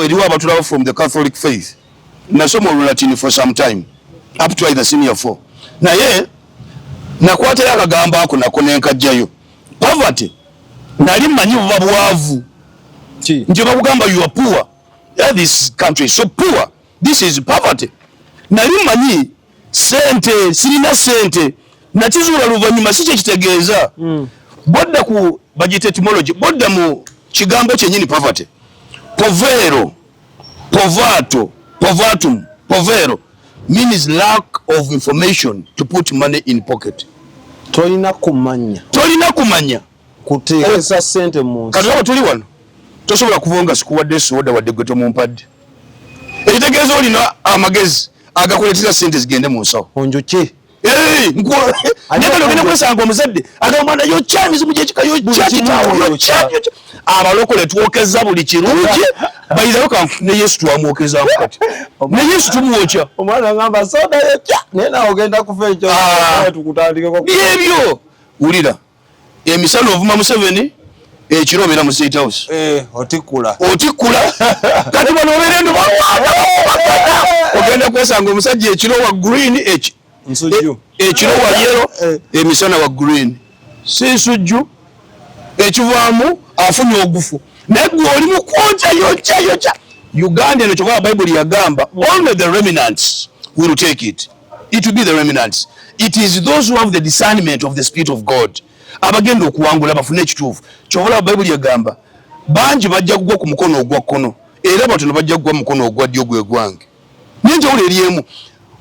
Speaker 1: eriwo abatulaba from the Catholic faith. Nasoma Olulatini for some time up to either senior 4. Naye nakwatayo akagambo ako nako nenkajjayo. Poverty nali mmanyi buba bwavu. Nti bakugamba you are poor. Yeah, this country is so poor, this is poverty. Nali manyi sente, sirina sente, nakizuula luvannyuma si kyekitegeeza. Bodda ku bagiyita etymology, bodda mu kigambo kyennyini poverty, povero, povato, povatum, povero means lack of information to put money in pocket.
Speaker 2: Tolina kumanya,
Speaker 1: tolina kumanya
Speaker 2: kuteekesa sente mu nsi.
Speaker 1: Kati oba tuli wano tosobola kuba nga sikuwadde soda wadde gwe tomumpadde, ekitegeeza olina amagezi agakuleetera sente zigende mu nsawo.
Speaker 2: Onjoke.
Speaker 1: Naye kati ogenda kwesanga omuzadde agamba mwana yokya emizimu gyekika, yokya kitaawo, yokya, yokya. Abalokole twokeza buli kirungi bayirayo, ne Yesu twamwokezaako, kati ne Yesu tumwokya.
Speaker 2: Omwana ngamba soda yokya, naye nawe ogenda kufa ekyo.
Speaker 1: Ah.
Speaker 2: Tukutandikeko.
Speaker 1: Byebyo wulira, emisana ovuma Museveni, ekiro obeera mu State House.
Speaker 2: Eh, otikula.
Speaker 1: Otikkula. Kati bano obeera endo balwana, ogenda kwesanga omusajja ekiro wa green,
Speaker 2: Nsujju.
Speaker 1: Ekiro wa yellow,
Speaker 2: Eh.
Speaker 1: emisana wa green, si nsujju. Ekivaamu afunye ogufu, naye gwe oli mu kwokya, yokya, yokya Uganda eno. Kyokka Bayibuli yagamba only the remnants will take it. It will be the remnants, it is those who have the discernment of the Spirit of God abagenda okuwangula bafune ekituufu. Kyova Bayibuli yagamba bangi bajja kugwa ku mukono ogwa kkono, era batono bajja kugwa mu mukono ogwa ddyo, gwe gwange. Nenjawulo eri emu,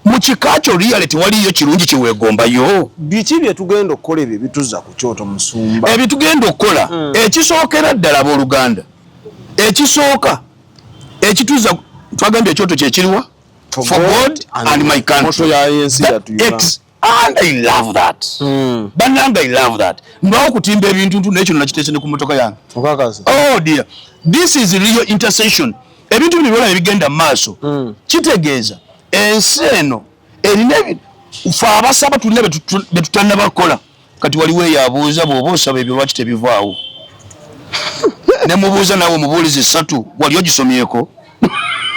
Speaker 1: mu kika kyo really tewaliyo kirungi kyeweegombayo.
Speaker 2: Biki bye tugenda okukola ebyo ebituzza ku kyoto, musumba?
Speaker 1: Ebitugenda okukola, ekisookera ddala, abooluganda, ekisooka ekituza, twagambye ekyoto kyekiriwa? For God and my country.
Speaker 2: Motto ya yensi yattu Uganda.
Speaker 1: And I love that. Bannange, I love that. Ndwawo okutimba ebintu ntu, naye kino nakiteese ne ku motoka yange.
Speaker 2: Okakasa.
Speaker 1: Oh dear, this is real intercession. Ebintu bino byona ebigenda mu maaso kitegeeza ensi eno erina fe abasaba tulina betutannabakola. Kati waliwo eyabuuza, bw'oba osaba ebyo lwaki tebivaawo? Ne mubuuza, naawe omubuulizi ssatu wali ogisomyeko?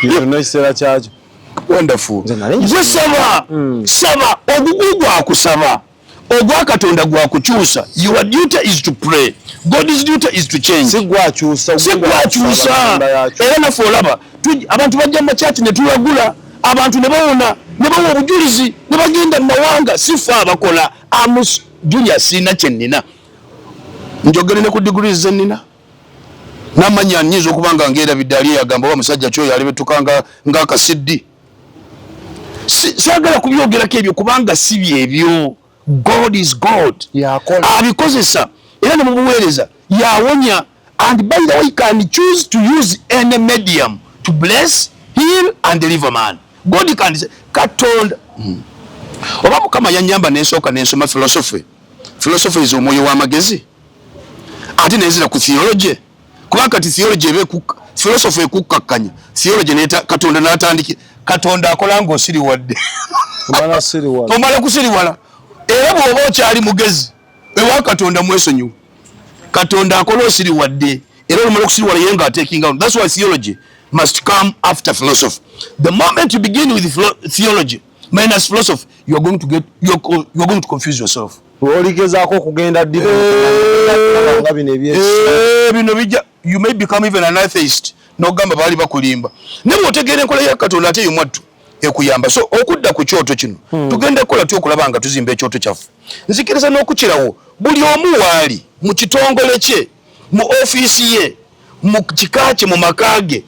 Speaker 2: Yonna ekiseera kyakyo.
Speaker 1: Wonderful.
Speaker 2: Nze nali ngisomye.
Speaker 1: Gwe saba, saba ogugu gwakusaba, ogwa Katonda gwakukyusa. Your duty is to pray, God's duty is to change.
Speaker 2: Si gwakyusa.
Speaker 1: Si gwakyusa. Era naffe olaba abantu bajja mu makyaki ne tulagula abantu ne bawona ne bawa obujulizi ne bagenda mu mawanga. Si ffe abakola. Amus Junior, siina kye nnina, njogere ne ku degrees ze nnina namanya nyinza okuba nga ngerabidde. Ali eyagamba oba musajja kyoyo alibetuka ng'akasiddi. Saagala kubyogerako ebyo kubanga si byebyo. God is God.
Speaker 2: Yakola.
Speaker 1: Abikozesa era ne mubuweereza yawonya. And by the way, he can choose to use any medium to bless, heal and deliver man. God can say, Katonda. Oba Mukama yanyamba nensooka nensoma philosophy. Philosophy is omwoyo w'amagezi, ate nenzira ku theology, kuba kati theology eba philosophy ekukkakkanya theology neta Katonda n'atandiki. Katonda akola ng'osiriwadde.
Speaker 2: Omala siriwala.
Speaker 1: Omala kusiriwala, era bw'oba okyali mugezi ewa Katonda mwesonyiwe. Katonda akola osiriwadde, era olumala okusiriwala ye nga taking out. That's why theology must come after philosophy. The moment you begin with theology minus philosophy, you are going to get you are going to confuse yourself.
Speaker 2: Oligezaako okugenda ddi nga bino ebyesi.
Speaker 1: Bino bijja, you may become even an atheist, nogamba baali bakulimba. Naye bw'otegeera enkola ya Katonda ate yomwattu ekuyamba. So okudda ku kyoto kino, tugenda kukola ty okulaba nga tuzimba ekyoto kyaffe? Nzikiriza n'okukirawo buli omu waali mu kitongole kye, mu ofiisi ye, mu kika kye, mu maka ge,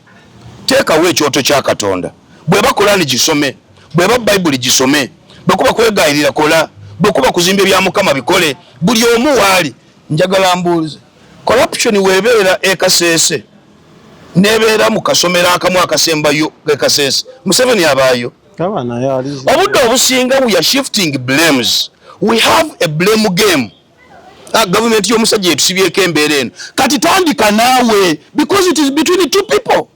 Speaker 1: teekawo ekyoto kya Katonda. Bweba Kolani gisome, bweba Bayibuli gisome, bwekuba kwegayirira kola, bwekuba kuzimba ebya Mukama bikole. Buli omu waali, njagala mbuulize, corruption webeera ekaseese nebeera mu kasomero akamu akasembayo ekaseese, Museveni abaayo?
Speaker 2: Aba naye ali.
Speaker 1: Obudde obusinga we are shifting blames. We have a blame game. Ah, gavumenti y'omusajja etusibyeko embeera eno. Kati tandika naawe, because it is between two people.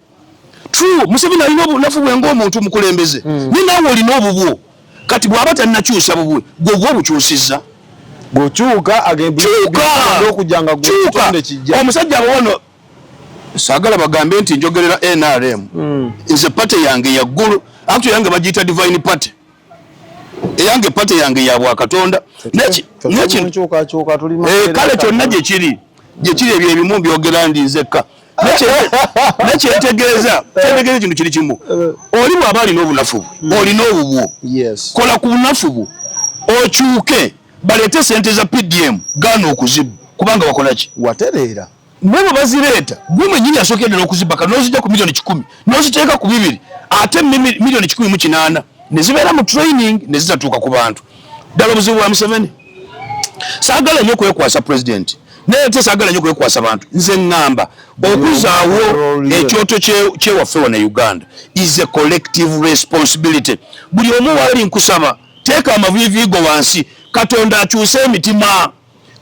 Speaker 1: True, Museveni alina obunafu bwe ng'omuntu omukulembeze, naye naawe olina obubwo. Kati bw'aba tannakyusa bubwe, gwe obwo obukyusizza.
Speaker 2: Bw'okyuka
Speaker 1: Kyuka.
Speaker 2: okujja nga gwe
Speaker 1: Kyuka.
Speaker 2: ekitonde kijja.
Speaker 1: Omusajja abono saagala bagambe nti njogerera NRM. Nze party yange yaggulu, actually yange bagiyita Divine Party. Eyange party yange ya bwakatonda.
Speaker 2: Nkyukakyuka tuli.
Speaker 1: Kale kyonna gyekiri, gyekiri, ebyo ebimu mbyogera ndi nzekka. Nekyentegeeza, kyentegeeza ekintu kiri kimu. Oli bw'aba alina obunafu bwe, olina obubwo. Kola ku bunafu bwo okyuke. Baleete sente za PDM, gaana okuzibba, kubanga wakola ki?
Speaker 2: Watereera.
Speaker 1: Mwe bwe bazireeta, gwe mwennyini asookedde n'okuzibba, kati n'ozijja ku 100,000,000 n'oziteeka ku 2, ate 1,108,000,000 ne zibeera mu training ne zitatuuka ku bantu. Ddala obuzibu bwa Museveni, saagala nnyo kwekwasa president, naye ate saagala nnyo kwekwasa bantu. Nze ŋŋamba okuzaawo ekyoto kyewaffe wano e Uganda is a collective responsibility. Buli omu waali, nkusaba teeka amaviivi go wansi, Katonda akyuse emitima,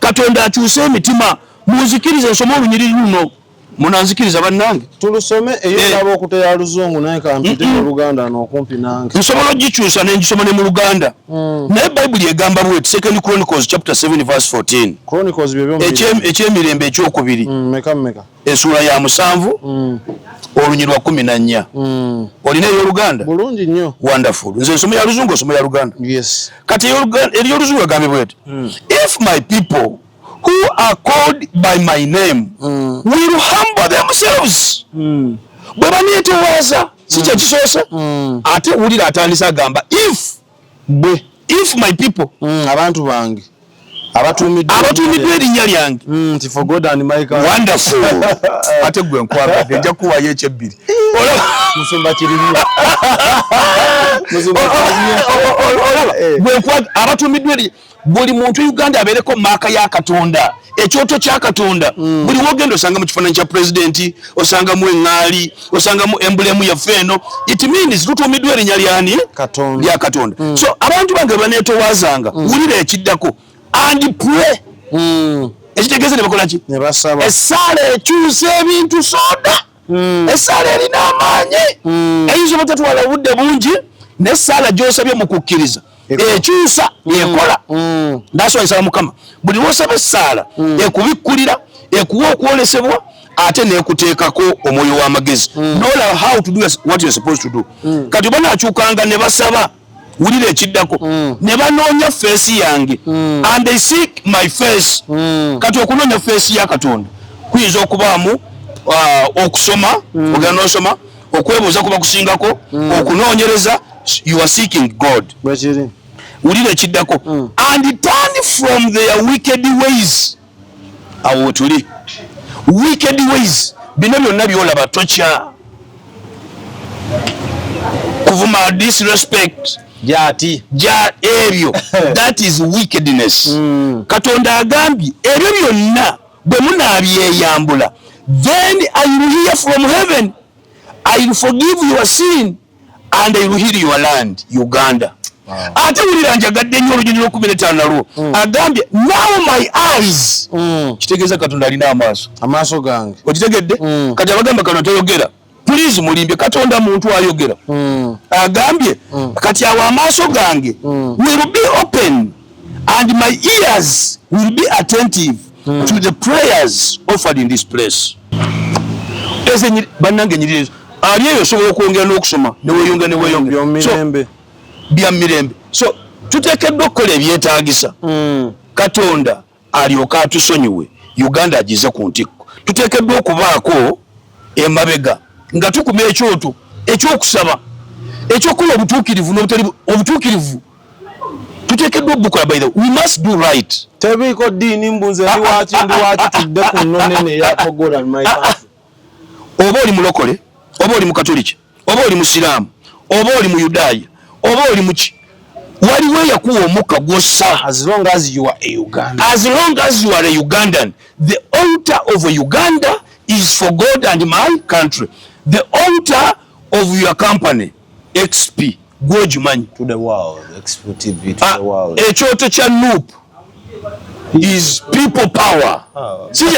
Speaker 1: Katonda akyuse emitima. Munzikirize nsome olunyiriri luno, munanzikiriza bannange?
Speaker 2: Tulusome eyo. Olaba okuteya luzungu, naye kampite mu Luganda n'okumpi nange.
Speaker 1: Nsobola ogikyusa nengisoma ne mu Luganda, naye Bayibuli egamba bweti, Second Chronicles chapter 7 verse 14.
Speaker 2: Chronicles byebyo.
Speaker 1: Ekyemirembe ekyokubiri.
Speaker 2: Meka meka?
Speaker 1: Essuula ya 7, olunyiriri lwa 14. Olina ey'Oluganda?
Speaker 2: Bulungi nnyo.
Speaker 1: Wonderful. Nze nsoma ya Luzungu, osoma ya Luganda?
Speaker 2: Yes.
Speaker 1: Kati eryoluzungu egambye bweti: "If my people who are called by my name will humble themselves," bwe baneetowaaza, si kyekisoose? Ate wulira, atandise agamba if,
Speaker 2: bwe
Speaker 1: if my people,
Speaker 2: Abantu bange abatuumiddwa
Speaker 1: abatuumiddwa erinnya lyange.
Speaker 2: Nti for God and my country.
Speaker 1: Wonderful. Ate gwe nkwagadde, nja kuwayo ekyebbiri.
Speaker 2: Musumba kirimya, musumba kirimya.
Speaker 1: Olaba, gwe abatuumiddwa eri buli muntu Uganda abeereko maaka ya Katonda, ekyoto kya Katonda. Buli wogenda osanga mu kifaananyi kya pulezidenti, osangamu eŋŋaali, osangamu emblem yaffe eno. It means tutuumiddwa erinnya lyani?
Speaker 2: Katonda.
Speaker 1: Lya Katonda. So abantu bange baneetowaazanga, wulira ekiddako, and pray, ekitegeeza ne bakola ki?
Speaker 2: Ne basaba.
Speaker 1: Essaala ekyusa ebintu. Soda essaala erina amaanyi, eyinza obutatwala obudde bungi, n'essaala gy'osabye mu kukkiriza ekyusa, ekola. Ndaswanyisaba Mukama, buli lwosaba essaala ekubikkulira, ekuwa okwolesebwa, ate nekuteekako omwoyo w'amagezi nolaba how to do what you're supposed to do. Kati oba nakyukanga ne basaba, wulira ekiddako, ne banoonya face yange, and they seek my face. Kati okunoonya face ya Katonda kuyinza okubaamu okusoma, ogenda n'osoma, okwebuuza kuba kusingako, okunoonyereza. You are seeking God.
Speaker 2: Bwekiri.
Speaker 1: Wulira ekiddako, and turn from their wicked ways. Awo wetuli, wicked ways. Bino byonna byolaba, tokya kuvuma, disrespect,
Speaker 2: gyati.
Speaker 1: Ja ebyo, that is wickedness. Katonda agambye ebyo byonna bwe munaabyeyambula, then I will hear from heaven, I will forgive your sin and I will heal your land, Uganda. Ate wulira, njagadde nnyo olunyiriri lw'o15 nalwo. Agambye, "Now my eyes," kitegeeza Katonda alina amaaso.
Speaker 2: Amaaso gange.
Speaker 1: Okitegedde? Kati abagamba kano toyogera, please mulimbye. Katonda muntu ayogera. Agambye kati awo amaaso gange will be open and my ears will be attentive to the prayers offered in this place. Ezo bannange enyiriri ezo ali eyo, osobola okwongera n'okusoma neweyongera neweyongera. So,
Speaker 2: byomirembe.
Speaker 1: Bya mirembe. So tuteekeddwa okukola ebyetaagisa Katonda alyoke atusonyiwe, Uganda agize ku ntikko. Tuteekeddwa okubaako emabega nga tukuma ekyoto ekyokusaba, ekyokukola obutuukirivu n'obutali obutuukirivu. Tuteekeddwa obukola. By the way, we must do right.
Speaker 2: Tebiiko ddiini mbu nze ndi waki, ndi waki. Tudde ku nnono eno eya for God and my country.
Speaker 1: Oba oli mulokole, oba oli mukatoliki, oba oli musiraamu, oba oli muyudaaya, oba oli muki, waliwo eyakuwa omukka gwossa.
Speaker 2: As long as you are a Uganda.
Speaker 1: As long as you are a Ugandan, the altar of Uganda is for God and my country. The altar of your company, XP, gwogimanyi.
Speaker 2: To the world, Expo TV to
Speaker 1: Ah,
Speaker 2: the world.
Speaker 1: Ekyoto kya NUP is people power. Si si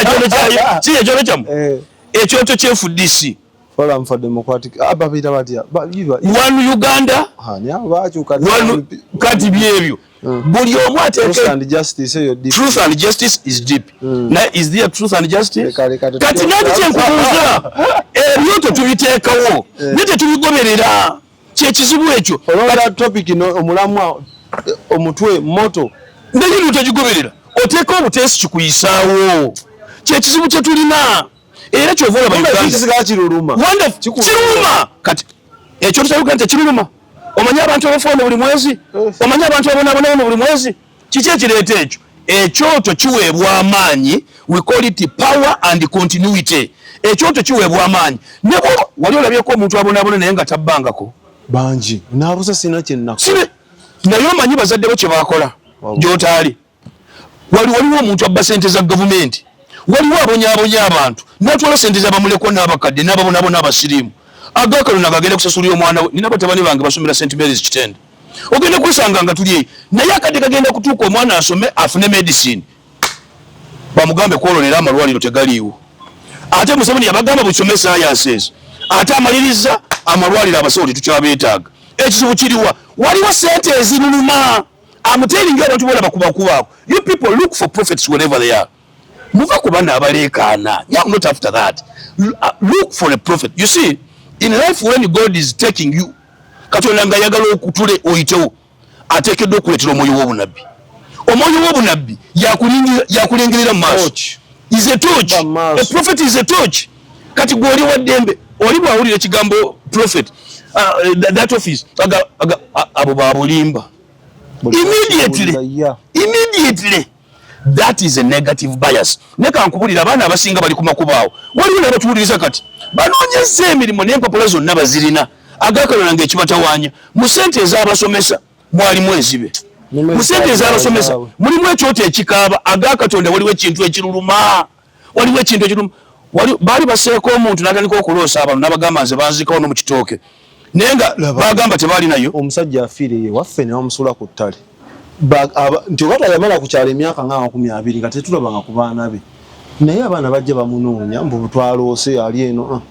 Speaker 1: kyekyoto kyammwe?
Speaker 2: Eh.
Speaker 1: Ekyoto kya FDC?
Speaker 2: Forum for Democratic, ah, babiyita batya?
Speaker 1: One Uganda.
Speaker 2: Ah, ni abo bakyuka.
Speaker 1: One, kati byebyo buli omu
Speaker 2: Truth
Speaker 1: ateeke
Speaker 2: and Justice eyo DP.
Speaker 1: Truth and Justice is deep. Na is there truth and justice?
Speaker 2: Leka, leka,
Speaker 1: Kati nati kyenkubuuza, ebyo tetubiteekawo naye tetubigoberera, kyekizibu ekyo.
Speaker 2: Olonda topic no omulamwa, omutwe moto.
Speaker 1: Naye no togigoberera, oteeka obuteesi kikuyisaawo, kyekizibu kyetulina. Era kyova olaba
Speaker 2: Uganda kiruluma.
Speaker 1: Kiruluma. Kati ekyoto kya Uganda tekiruluma. Omanyi abantu abafa wano buli mwezi? Omanyi abantu abonaabona wano buli mwezi? Kiki ekireeta ekyo? Ekyoto kiweebwa amaanyi, we call it power and continuity. Ekyoto kiweebwa amaanyi. Ne bw'oba wali olabyeko omuntu abonaabona naye nga tabbangako?
Speaker 2: Bangi. Naabusa sirina kye nnakola.
Speaker 1: Sibe naye omanyi bazadde bo kye baakola gy'otaali. Wali waliwo omuntu abba sente za gavumenti, waliwo abonyaabonya abantu n'atwala sente za bamulekwa n'abakadde n'ababonaabona abasiriimu. Agakalo nagagenda kusasulira omwana we. Nina batabani bange basomera St Mary's Kitende, ogenda kwesanga nga tuli eyo, naye akadde kagenda kutuuka omwana asome afune medicine, bamugambe kwolonera amalwaliro tegaliiwo. Ate Museveni yabagamba busome sciences, ate amaliriza amalwaliro abasawo tetukyabeetaaga. Ekizibu kiriwa? Waliwo sente eziruluma. I'm telling you, abantu bona bakubakubaako. You people look for prophets wherever they are. Muva ku bana abaleekaana. I'm not after that. Look for a prophet. You see, in life when God is taking you, Katonda nga ayagala okutule oyitewo, ateekeddwa okuleetera omwoyo w'obunabbi. Omwoyo w'obunabbi yakulindirira mu maaso. Is a torch. A prophet is a torch. Kati gwe oli wa ddembe, oli bw'awulira ekigambo prophet, that office, abo babulimba. Immediately. Immediately. That is a negative bias. Neka nkubulira, abaana abasinga bali ku makubo awo. Waliwo n'abatuwuliriza kati banoonyezza emirimu n'empapula zonna bazirina. Agakalona ng'ekibatawaanya mu ssente ez'abasomesa mwalimu enzibe, mu ssente ez'abasomesa mulimu ekyoto ekikaaba. Agakatonda waliwo ekintu ekiruluma, waliwo ekintu ekiruluma. Baali baseeko omuntu n'atandika okuloosa abantu n'abagamba nze banzikawo no mu kitooke, naye nga bagamba tebaali nayo.
Speaker 2: Omusajja afiire ye waffe ne bamusuula ku ttale nti oba tayamala ku kyalo emyaka nga 20 nga tetulabanga ku baana be, naye abaana bajja bamunoonya mbu twaloose ali eno.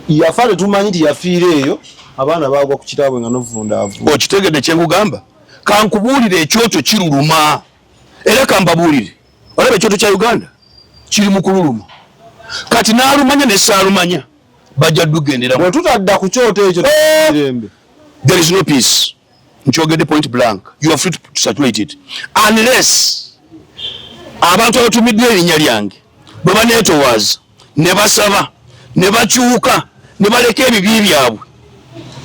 Speaker 2: Yafa tetumanyi nti yafiire eyo, abaana bagwa ku kitaabwe nga novunda avu.
Speaker 1: Okitegedde kyenkugamba? Kankubuulire, ekyoto kiruluma. Era kambabuulire, olaba ekyoto kya Uganda kiri mu kululuma kati. N'alumanya ne saalumanya bajja dugenderamu.
Speaker 2: Bwe tutadda ku kyoto ekyo, mirembe.
Speaker 1: There is no peace. Nkyogedde point blank. You are free to circulate it unless abantu abatumiddwa erinnya lyange bwe baneetowaaza ne basaba ne bakyuka ne baleka ebibi byabwe,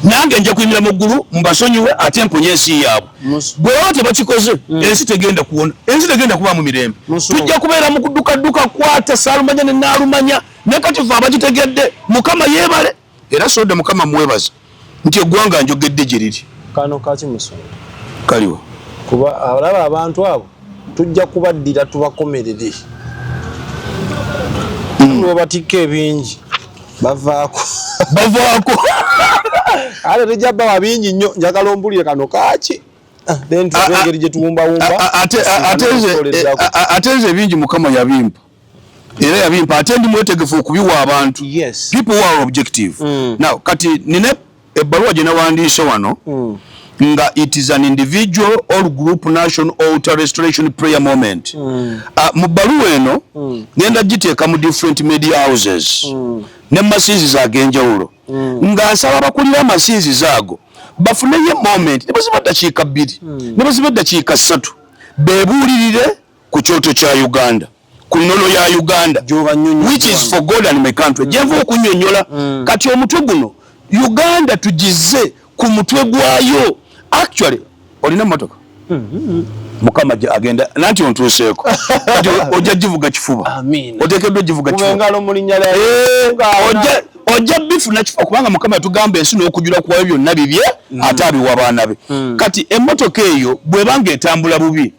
Speaker 1: nange nja kuyimira mu ggulu mbasonyiwe ate mponye ensi yaabwe. Bwe baba tebakikoze, ensi tegenda kuwona, ensi tegenda kubaamu mirembe. Tujja kubeera mu kuddukadduka kwata saalumanya ne naalumanya. Naye kati fe abakitegedde, Mukama yeebale. Era soda Mukama mwebaza nti eggwanga njogedde gye riri.
Speaker 2: Kano kaki, musumba?
Speaker 1: Kaliwo.
Speaker 2: Kuba alaba abantu abo tujja kubaddira tubakomerere. Lwebatikka ebingi bavaako.
Speaker 1: Bavaako.
Speaker 2: Ate tejja bawa bingi nnyo. Njagala ombulire kano kaki. Then tuve engeri gye tuwumbawumba.
Speaker 1: Ate nze ebingi Mukama yabimpa, era yabimpa, ate ndi mwetegefu okubiwa abantu, people who are objective. Now kati nina ebbaluwa gye nawandiise wano nga it is an individual or group national altar restoration prayer moment. Mu bbaluwa eno ngenda giteeka mu different media houses ne mu masinzizo ag'enjawulo, nga nsaba abakulira amasinzizo ago bafuneyo moment, ne baziba ddakiika 2, ne baziba eddakiika 3, beebuulirire ku kyoto kya Uganda, ku nnono ya Uganda, which is for God and my country, gyenva okunnyonnyola. Kati omutwe guno, Uganda tugize ku mutwe gwayo. Actually olina motoka, Mukama agenda nanti ontuuseeko, kati ojja givuga kifuba, oteekeddwa ogivuga kifuba, ojja bifuna kifuba, kubanga Mukama yatugamba ensi n'okujula kwayo byonna bibye, ate abiwa abaana be. Kati emmotoka eyo bw'ebanga etambula bubi,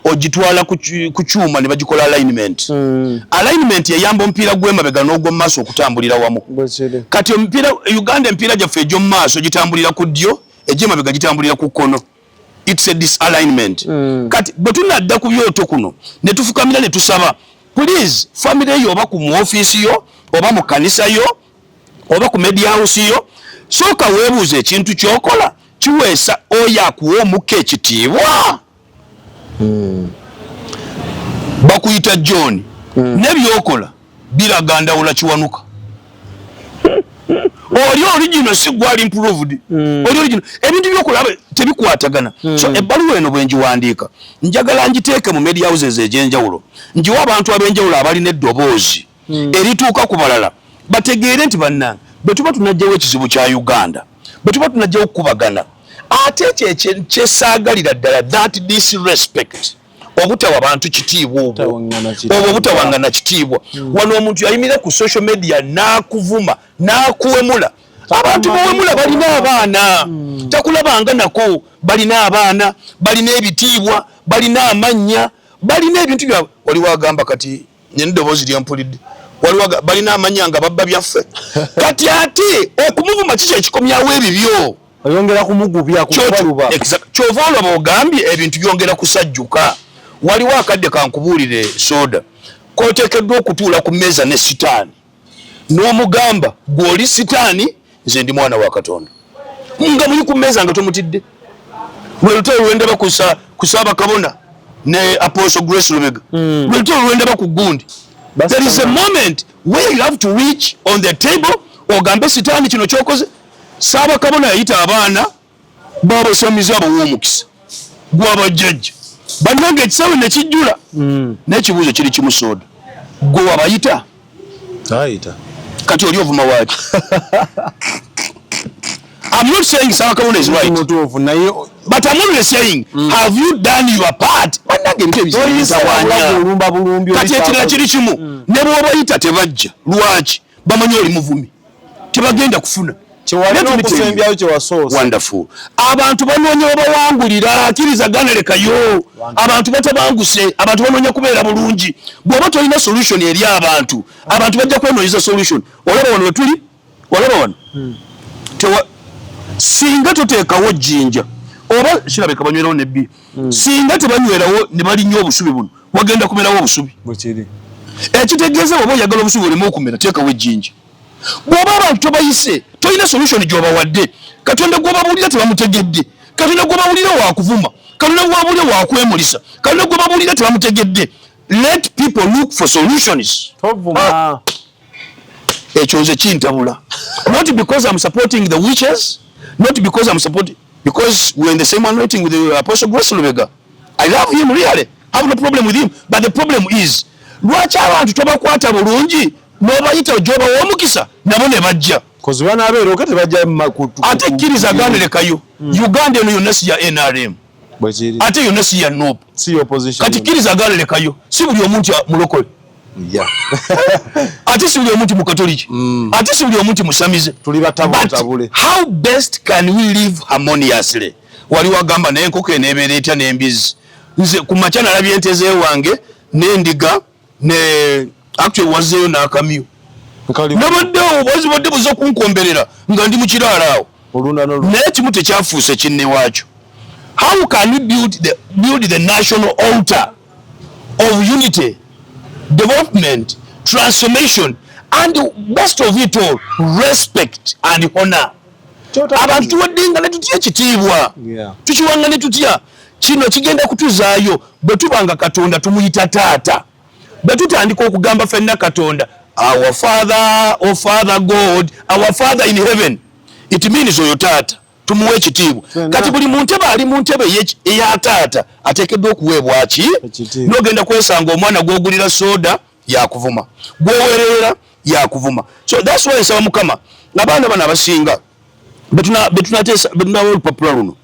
Speaker 1: ogitwala ku kyuma ne bagikola alignment. Alignment eyamba omupiira gw'emabega n'ogw'omu maaso okutambulira wamu. Kati omupiira Uganda, emipiira gyaffe egy'omu maaso gitambulira ku ddyo, egy'emabega gitambulira ku kkono. It's a disalignment. Kati bwe tunadda ku byoto kuno ne tufukamira ne tusaba, please, family yo oba ku mu ofiisi yo oba mu kanisa yo oba ku media house yo, sooka weebuuza ekintu ky'okola kiweesa oyo akuwa omukka ekitiibwa. Bakuyita John, ne byokola biraga Ndawula Kiwanuka. Oli original, si gwali improved. Oli original, ebintu byokola tebikwatagana. So ebbaluwa eno bwe ngiwandiika, njagala ngiteeke mu media houses egyenjawulo, ngiwa abantu ab'enjawulo abalina eddoboozi. Erituuka ku balala bategeere nti bannange, bwe tuba tunajjawo ekizibu kya Uganda, bwe tuba tunajjawo okukubagana, ate ekyo kyesaagalira ddala, that disrespect, obutawa bantu kitiibwa, obwo obwo obutawangana kitiibwa. Wano omuntu yayimirira ku social media n'akuvuma n'akuwemula. Abantu bawemula balina abaana, takulabanga nako. Balina abaana, balina ebitiibwa, balina amannya, balina ebintu byabwe. Waliwo agamba kati nina eddoboozi lyempulidde, waliwo balina amannya nga babba byaffe. Kati ate okumuvuma kiki ekikomyawo ebibyo?
Speaker 2: Oyongera kumugubya kubaluba.
Speaker 1: Kyova olaba ogambye ebintu byongera kusajjuka. Waliwo akadde, kankubuulire, soda koteekeddwa okutuula ku mmeeza ne sitaani n'omugamba, "Gw'oli sitaani, nze ndi mwana wa Katonda," nga muli ku mmeeza nga tomutidde. Lwe lutalo lwendaba ku Ssaabakabona ne Apostle Grace Lubega. Lwe lutalo lwendaba ku gundi. There is a moment where you have to reach on the table ogambe sitaani, "Kino kyokoze." Ssaabakabona yayita abaana babasamize abawa omukisa gwabajjajja bannange, ekisaawe nekijjula. N'ekibuuzo kiri kimu, soda, gwe wabayita?
Speaker 2: Ayita.
Speaker 1: Kati oli ovuma waaki? I'm not saying Ssaabakabona is right.
Speaker 2: Mutuufu, naye
Speaker 1: But I'm only saying, have you done your part? Bannange, ebintu ebizibu bitawaanya.
Speaker 2: Olumba bulumbi.
Speaker 1: Kati ekirala kiri kimu, ne bw'obayita tebajja. Lwaki? Bamanyi oli muvumi, tebagenda kufuna.
Speaker 2: Kyewalina
Speaker 1: Let me tell you.
Speaker 2: okusembyayo kyewasoose.
Speaker 1: Wonderful. Abantu banoonya webawangulira. Akkiriza gana, lekayo. Abantu batabanguse, abantu banoonya kubeera bulungi. Bw'oba tolina solution eri abantu, abantu bajja kwenoonyeza solution. Olaba wano wetuli, olaba wano. Singa toteekawo jjinja oba kirabika banywerawo nebbi, singa tebanywerawo ne balinnya obusubi buno, wagenda kumerawo obusubi.
Speaker 2: Bwekiri.
Speaker 1: Ekitegeeza, bw'oba oyagala obusubi oleme okumera, teekawo ejjinja. Bw'oba abantu tobayise, tolina solution gy'obawadde, Katonda gw'obabuulira tebamutegedde, Katonda gw'obabuulira wakuvuma, Katonda gw'obabuulira wakwemulisa, Katonda gw'obabuulira tebamutegedde. Let people look for solutions.
Speaker 2: Tovuma.
Speaker 1: Ekyo nze kintabula, not because I'm supporting the witches, not because I'm supporting, because we're in the same anointing with the Apostle Grace Lubega. I love him, really, have no problem with him, but the problem is, lwaki abantu tobakwata bulungi n'obayita gy'obawa omukisa nabo ne bajja?
Speaker 2: Kozi banaabeera oka tebajja
Speaker 1: Ate kkiriza ganerekayo, Uganda eno yonna si ya NRM.
Speaker 2: Bwekiri.
Speaker 1: Ate yonna si ya NUP.
Speaker 2: Si opposition.
Speaker 1: Kati kkiriza ganerekayo, si buli omuntu mulokole, ate si buli omuntu mukatoliki, ate si buli omuntu musamize.
Speaker 2: Tuli batabule.
Speaker 1: But how best can we live harmoniously? Wali wagamba naye enkoko eneebeera etya n'embizi? Nze ku makya nalabye ente zewange n'endiga ne actually wazzeeyo n'akamyu. Nabaddewo bwazibadde buze kunkomberera nga ndi mu kiraalo awo.
Speaker 2: Olunda n'olunda.
Speaker 1: Naye kimu tekyafuuse kinne waakyo. How can we build the national altar of unity, development, transformation and, best of it all, respect and honor? Abantu tuwaddenga ne tutya ekitiibwa? Tukiwanga ne tutya? Kino kigenda kutuzaayo bwe tuba nga Katonda tumuyita taata, bwe tutandika okugamba ffenna Katonda, "Our Father, o Father God, our Father in heaven," it means oyo taata tumuwe ekitiibwa. Kati buli mu ntebe ali mu ntebe eya taata ateekeddwa okuweebwa ki?
Speaker 2: Ekitiibwa.
Speaker 1: N'ogenda kwesanga omwana gw'ogulira soda yakuvuma, gw'oweerera yakuvuma. So that's why nsaba Mukama, abaana bano abasinga betunawa olupapula luno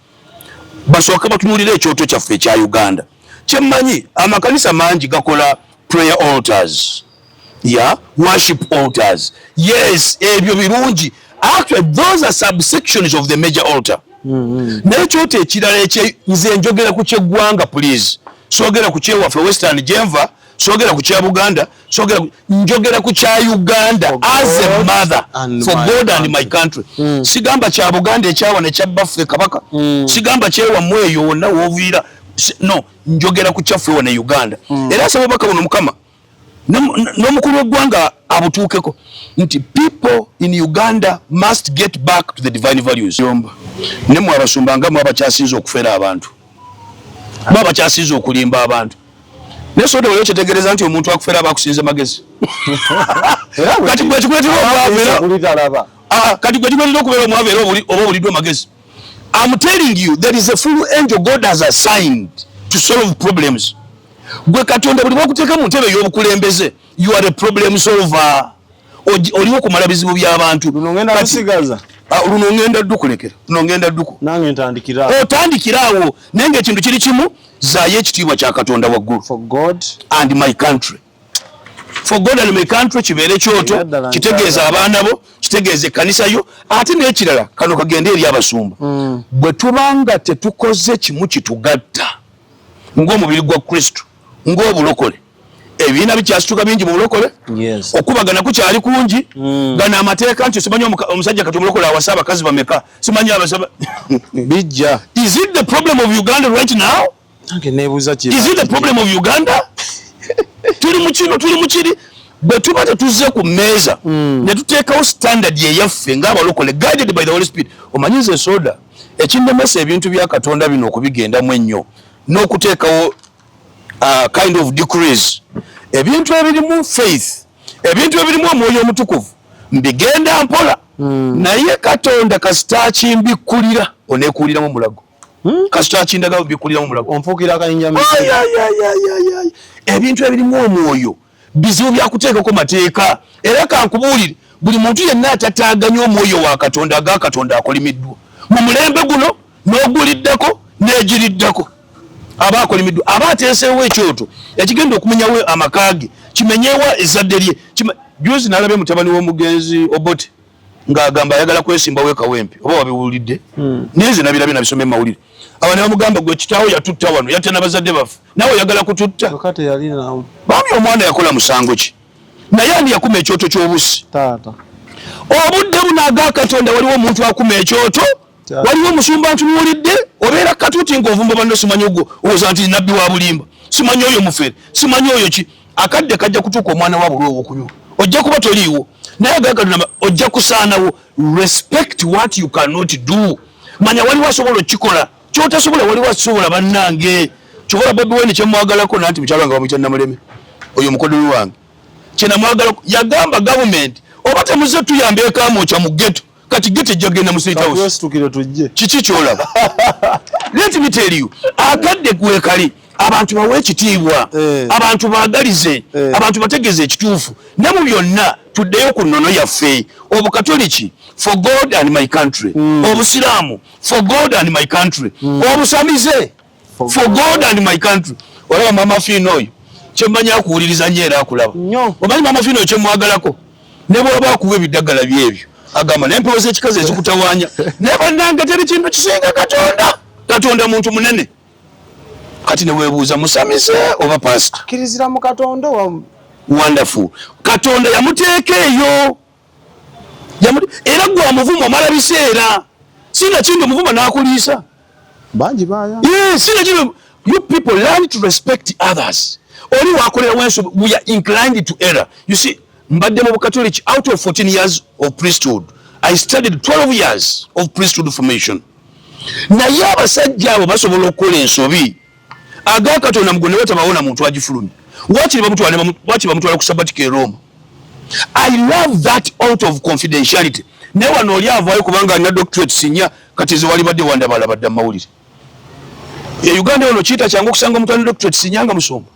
Speaker 1: basooke batunuulire ekyoto kyaffe ekya Uganda. Kyemmanyi, amakanisa mangi gakola prayer altars, yeah, worship altars. Yes, ebyo birungi. Actually, those are subsections of the major altar. Naye ekyoto ekirala ekye, nze njogera ku kyeggwanga, please, soogera ku kyewaffe Western Genva, soogera ku kya Buganda, soogera njogera ku kya Uganda
Speaker 2: For
Speaker 1: as a
Speaker 2: God
Speaker 1: mother
Speaker 2: and
Speaker 1: for
Speaker 2: my
Speaker 1: God and my country. Sigamba kya Buganda ekyawa nekyabaffe kabaka, sigamba kyewammwe eyo wonna wooviira. No, njogera ku kyaffe wano e Uganda. Era nsaba obubaka buno Mukama n'omukulu w'eggwanga abutuukeko nti people in Uganda must get back to the divine values. Yomba ne mwe abasumba nga mwe abakyasinze okufera abantu, mwe abakyasinze okulimba abantu. Naye soda wali okyetegereza nti omuntu akufera aba akusinze magezi? Kati gwe kikuleetera obwavu era
Speaker 2: Kulitalaba.
Speaker 1: Ah, kati gwe kikuleetera okubeera omwavu era oba obuliddwa magezi. I'm telling you, there is a full angel God has assigned to solve problems. Gwe Katonda buli bwakuteeka mu ntebe ey'obukulembeze, you are a problem solver. Oliwo kumala bizibu by'abantu.
Speaker 2: Luno ngenda kusigaza.
Speaker 1: Ah, luno ngenda ddukulekera, luno ngenda dduku.
Speaker 2: Nange ntandikira awo.
Speaker 1: Otandikira awo, naye ng'ekintu kiri kimu, zaayo ekitiibwa kya Katonda waggulu.
Speaker 2: For God
Speaker 1: and my country. For God and my country kibeere kyoto, kitegeeza abaana bo, kitegeeza ekkanisa yo, ate n'ekirala kano kagende eri abasumba. Bwe tuba nga tetukoze kimu kitugatta ng'omubiri gwa Kristo, ng'obulokole, ebibiina bikyasituka bingi mu bulokole, okubagana kukyali kungi, gano amateeka nti simanyi omusajja kati omulokole awasa abakazi bameka, simanyi abasaba
Speaker 2: bijja.
Speaker 1: Is it the problem of Uganda right now?
Speaker 2: Nange neebuuza ki.
Speaker 1: Is it the problem of Uganda? Tuli mu kino, tuli mu kiri. Bwe tuba tetuzze ku mmeeza ne tuteekawo standard eyaffe ng'abalokole guided by the Holy Spirit. Omanyi nze soda ekinnemesa ebintu bya Katonda bino okubigendamu ennyo n'okuteekawo kind of decrees, ebintu ebirimu faith, ebintu ebirimu omwoyo omutukuvu mbigenda mpola, naye Katonda kasita akimbikkulira oneekuuliramu mulago. Kasita akindaga mbikkuliramu mulago.
Speaker 2: Onfuukira akayinja.
Speaker 1: Ay, ay, ay, ay, ay, ay. Ebintu ebirimu omwoyo bizibu byakuteekako mateeka. Era kankubuulire, buli muntu yenna atataaganya omwoyo wa Katonda aga Katonda akolimiddwa mu mulembe guno n'oguliddako n'egiriddako, aba akolimiddwa, aba ateeseewo ekyoto ekigenda okumenyawo amaka ge, kimenyewa ezzadde lye. Juzi nalabye mutabani w'omugenzi Obote ng'agamba ayagala kwesimbawo e Kawempe, oba wabiwulidde? Naye nze nabirabye, nabisomye mu mawulire. Aba ne bamugamba, gwe kitaawo yatutta wano, yatta n'abazadde baffe, naawe oyagala kututta?
Speaker 2: Kyokka teyalinawo.
Speaker 1: Bambi omwana yakola musango ki? Naye ani yakuma ekyoto ky'obusi?
Speaker 2: Taata.
Speaker 1: Obudde buno aga Katonda waliwo omuntu akuma ekyoto, waliwo omusumba ntunuulidde, obeera katuuti ng'ovumba banno, simanyi ogwo olowooza nti nabbi wa bulimba, simanyi oyo mufere, simanyi oyo ki. Akadde kajja kutuuka omwana wa buli owokunywa ojja kuba toliiwo, naye aga Katonda ojja kusaanawo. Respect what you cannot do. Manya waliwo asobola okukikola kyotasobola, waliwo asobola. Bannange, kyobola Bobi Wine kyemwagalako nanti mukyalo wange bamuyita Namuleme, oyo mukoddomi wange, kyenamwagalako yagamba gavumenti oba temuze tuyamba ekamwokya mu ghetto, kati ghetto ejja kugenda mu State House.
Speaker 2: Twesitukire tujje.
Speaker 1: Kiki kyolaba? Let me tell you, akadde gwekali abantu bawe ekitiibwa, abantu baagalize, abantu bategeeze ekituufu. Ne mu byonna tuddeyo ku nnono yaffe. Obukatoliki, for God and my country. Obusiraamu, for God and my country. Obusamize, for God and my country. Olaba Mama Fiina oyo kyemmanyi akuwuliriza nnyo era akulaba.
Speaker 2: Nnyo.
Speaker 1: Omanyi Mama Fiina oyo kyemwagalako, ne bw'aba akuwa ebiddagala byebyo agamba naye empewo z'ekikazi ezikutawaanya. Naye bannange, teri kintu kisinga Katonda. Katonda muntu munene. Kati neweebuuza musamize oba pasita?
Speaker 2: Akkirizira mu Katonda oba
Speaker 1: Wonderful. Katonda yamuteeka eyo. Era gwe amuvuma omala biseera, sina kindi omuvuma n'akuliisa.
Speaker 2: Bangi baya.
Speaker 1: Yes, sina kindi. You people learn to respect others. Oli wakolera wenso, we are inclined to error. You see, mbadde mu Bukatoliki out of 14 years of priesthood, I studied 12 years of priesthood formation. Naye abasajja abo basobola okukola ensobi aga Katonda mugo ne batabawona muntu agifulumya. Wakiri bamutwala ku sabbatical e Roma. I love that out of confidentiality. Naye wano oli avaayo kubanga alina doctorate sinya. Kati ze wali badde wandabala badde mu mawulire e Uganda wano kiyita kyangu okusanga omuntu alina doctorate sinyanga musumba.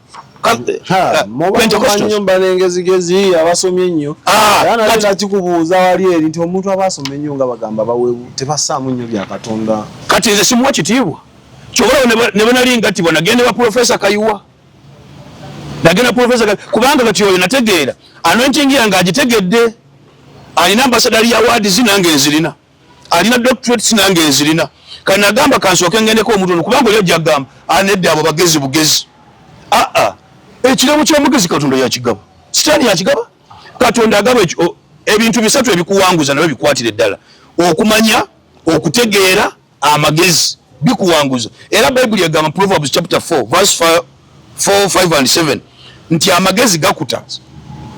Speaker 1: Pentecostals.
Speaker 2: Nnyo mba n'engezigezi abasomye ennyo.
Speaker 1: Ah,
Speaker 2: era nate
Speaker 1: kati
Speaker 2: nakikubuuza wali eri nti omuntu aba asoma ennyo nga bagamba bawebu tebassaamu nnyo bya Katonda.
Speaker 1: Kati nze simuwa kitiibwa. Kyobola ne bwe nali ngattibwa nagenda wa Profesa Kayiwa, nagenda Profesa kubanga kati oyo nategeera anointing yange agitegedde, alina ambassador awards nange nzirina, alina doctorates nange nzirina. Kati nagamba kansooke ngendeko omuntu ono, kubanga oli ajja kugamba anedde abo bagezi bugezi. Aa, ekirabo ky'omugezi Katonda yakigaba, Sitaani yakigaba. Katonda agaba ebintu bisatu ebikuwanguza nabyo bikwatire ddala: okumanya, okutegeera, amagezi bikuwanguza. Era Bayibuli egamba, Proverbs chapter 4 verse 4, 5 and 7, nti amagezi gakuta,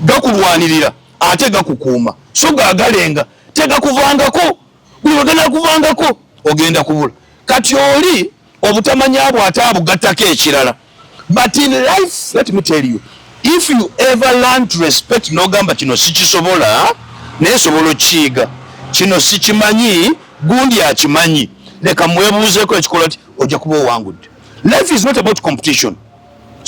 Speaker 1: gakulwanirira, ate gakukuuma, so gagalenga tegakuvangako. Buli wegenda kuvangako ogenda kubula. Kati oli obutamanya bwe ate abugattako ekirala. But in life, let me tell you, if you ever learn to respect, n'ogamba kino sikisobola naye sobola okukiyiga, kino sikimanyi, gundi akimanyi, leka mwebuuzeeko ekikola ti, ojja kuba owangudde. Life is not about competition.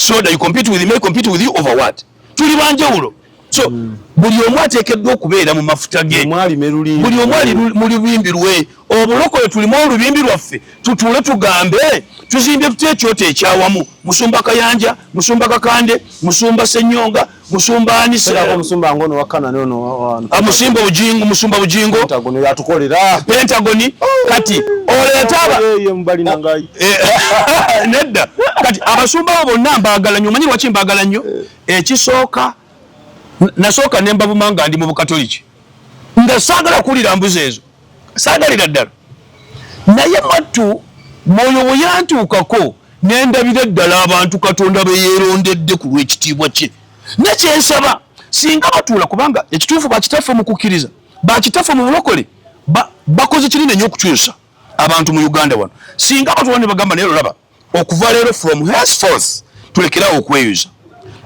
Speaker 1: Soda, you compete with me, compete with you over what? Tuli banjawulo. So buli omu ateekeddwa okubeera mu mafuta ge, buli omu ali mu lubimbi lwe. Obulokole tulimu olubimbi lwaffe, tutuule tugambe tuzimbye tutya ekyoto ekyawamu. Musumba Kayanja, Musumba Kakande, Musumba Senyonga, Musumba Anise,
Speaker 2: Musumba Ngono wa Kana nono,
Speaker 1: Musumba Bujingo, Musumba Bujingo
Speaker 2: Pentagon yatukolera
Speaker 1: Pentagon. Kati oleeta aba nedda. Kati abasumba abo bonna mbaagala nnyo. Omanyi lwaki mbaagala nnyo? Ekisooka, nasooka ne mbavuma nga ndi mu Bukatoliki, nga saagala kuwulira mbuzi ezo, saagalira ddala. Naye mwattu Mwoyo bwe yantuukako, ne ndabira ddala abantu Katonda be yeerondedde ku lw'ekitiibwa kye. Nekyensaba, singa batuula, kubanga ekituufu bakitaffe mu kukkiriza, bakitaffe mu bulokole, bakoze kinene nnyo okukyusa abantu mu Uganda wano. Singa batuula ne bagamba, naye olaba okuva leero, from henceforth, tulekerawo okweyuza,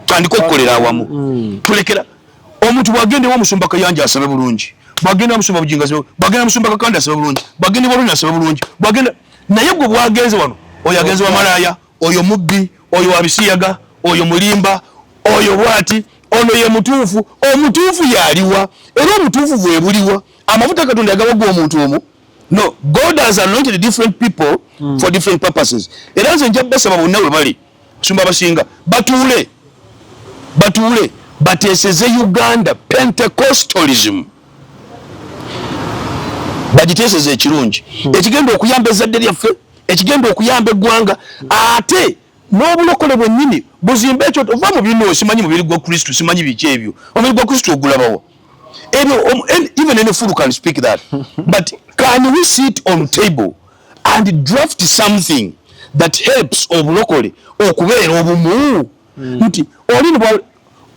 Speaker 1: tutandike okukolera awamu. Tulekera omuntu bwagenda ewa Omusumba Kayanja asabe bulungi, bwagenda Musumba Bujingo asabe, bwagenda Musumba Kakande asabe bulungi, bwagenda Waluni asabe bulungi, bwagenda. Naye gwe bwagenze wano, oyo agenze wa malaaya, oyo mubbi, oyo wabisiyaga, oyo mulimba, oyo bwati, ono ye mutuufu. Omutuufu yaliwa? Era omutuufu bwe buliwa? Amafuta Katonda yagawa omuntu omu? No, God has anointed different people for different purposes. Era nze nja basaba bonna we bali sumba abasinga batuule, batuule bateeseze Uganda Pentecostalism, bagiteeseze ekirungi ekigenda okuyamba ezzadde lyaffe, ekigenda okuyamba eggwanga, ate n'obulokole bwennyini buzimbe ekyo. Ova mu bino, simanyi mubiri gwa Kristo, simanyi biki ebyo. Omubiri gwa Kristo ogulabawo ebyo? Even any fool can speak that, but can we sit on table and draft something that helps obulokole okubeera obumu? Nti oli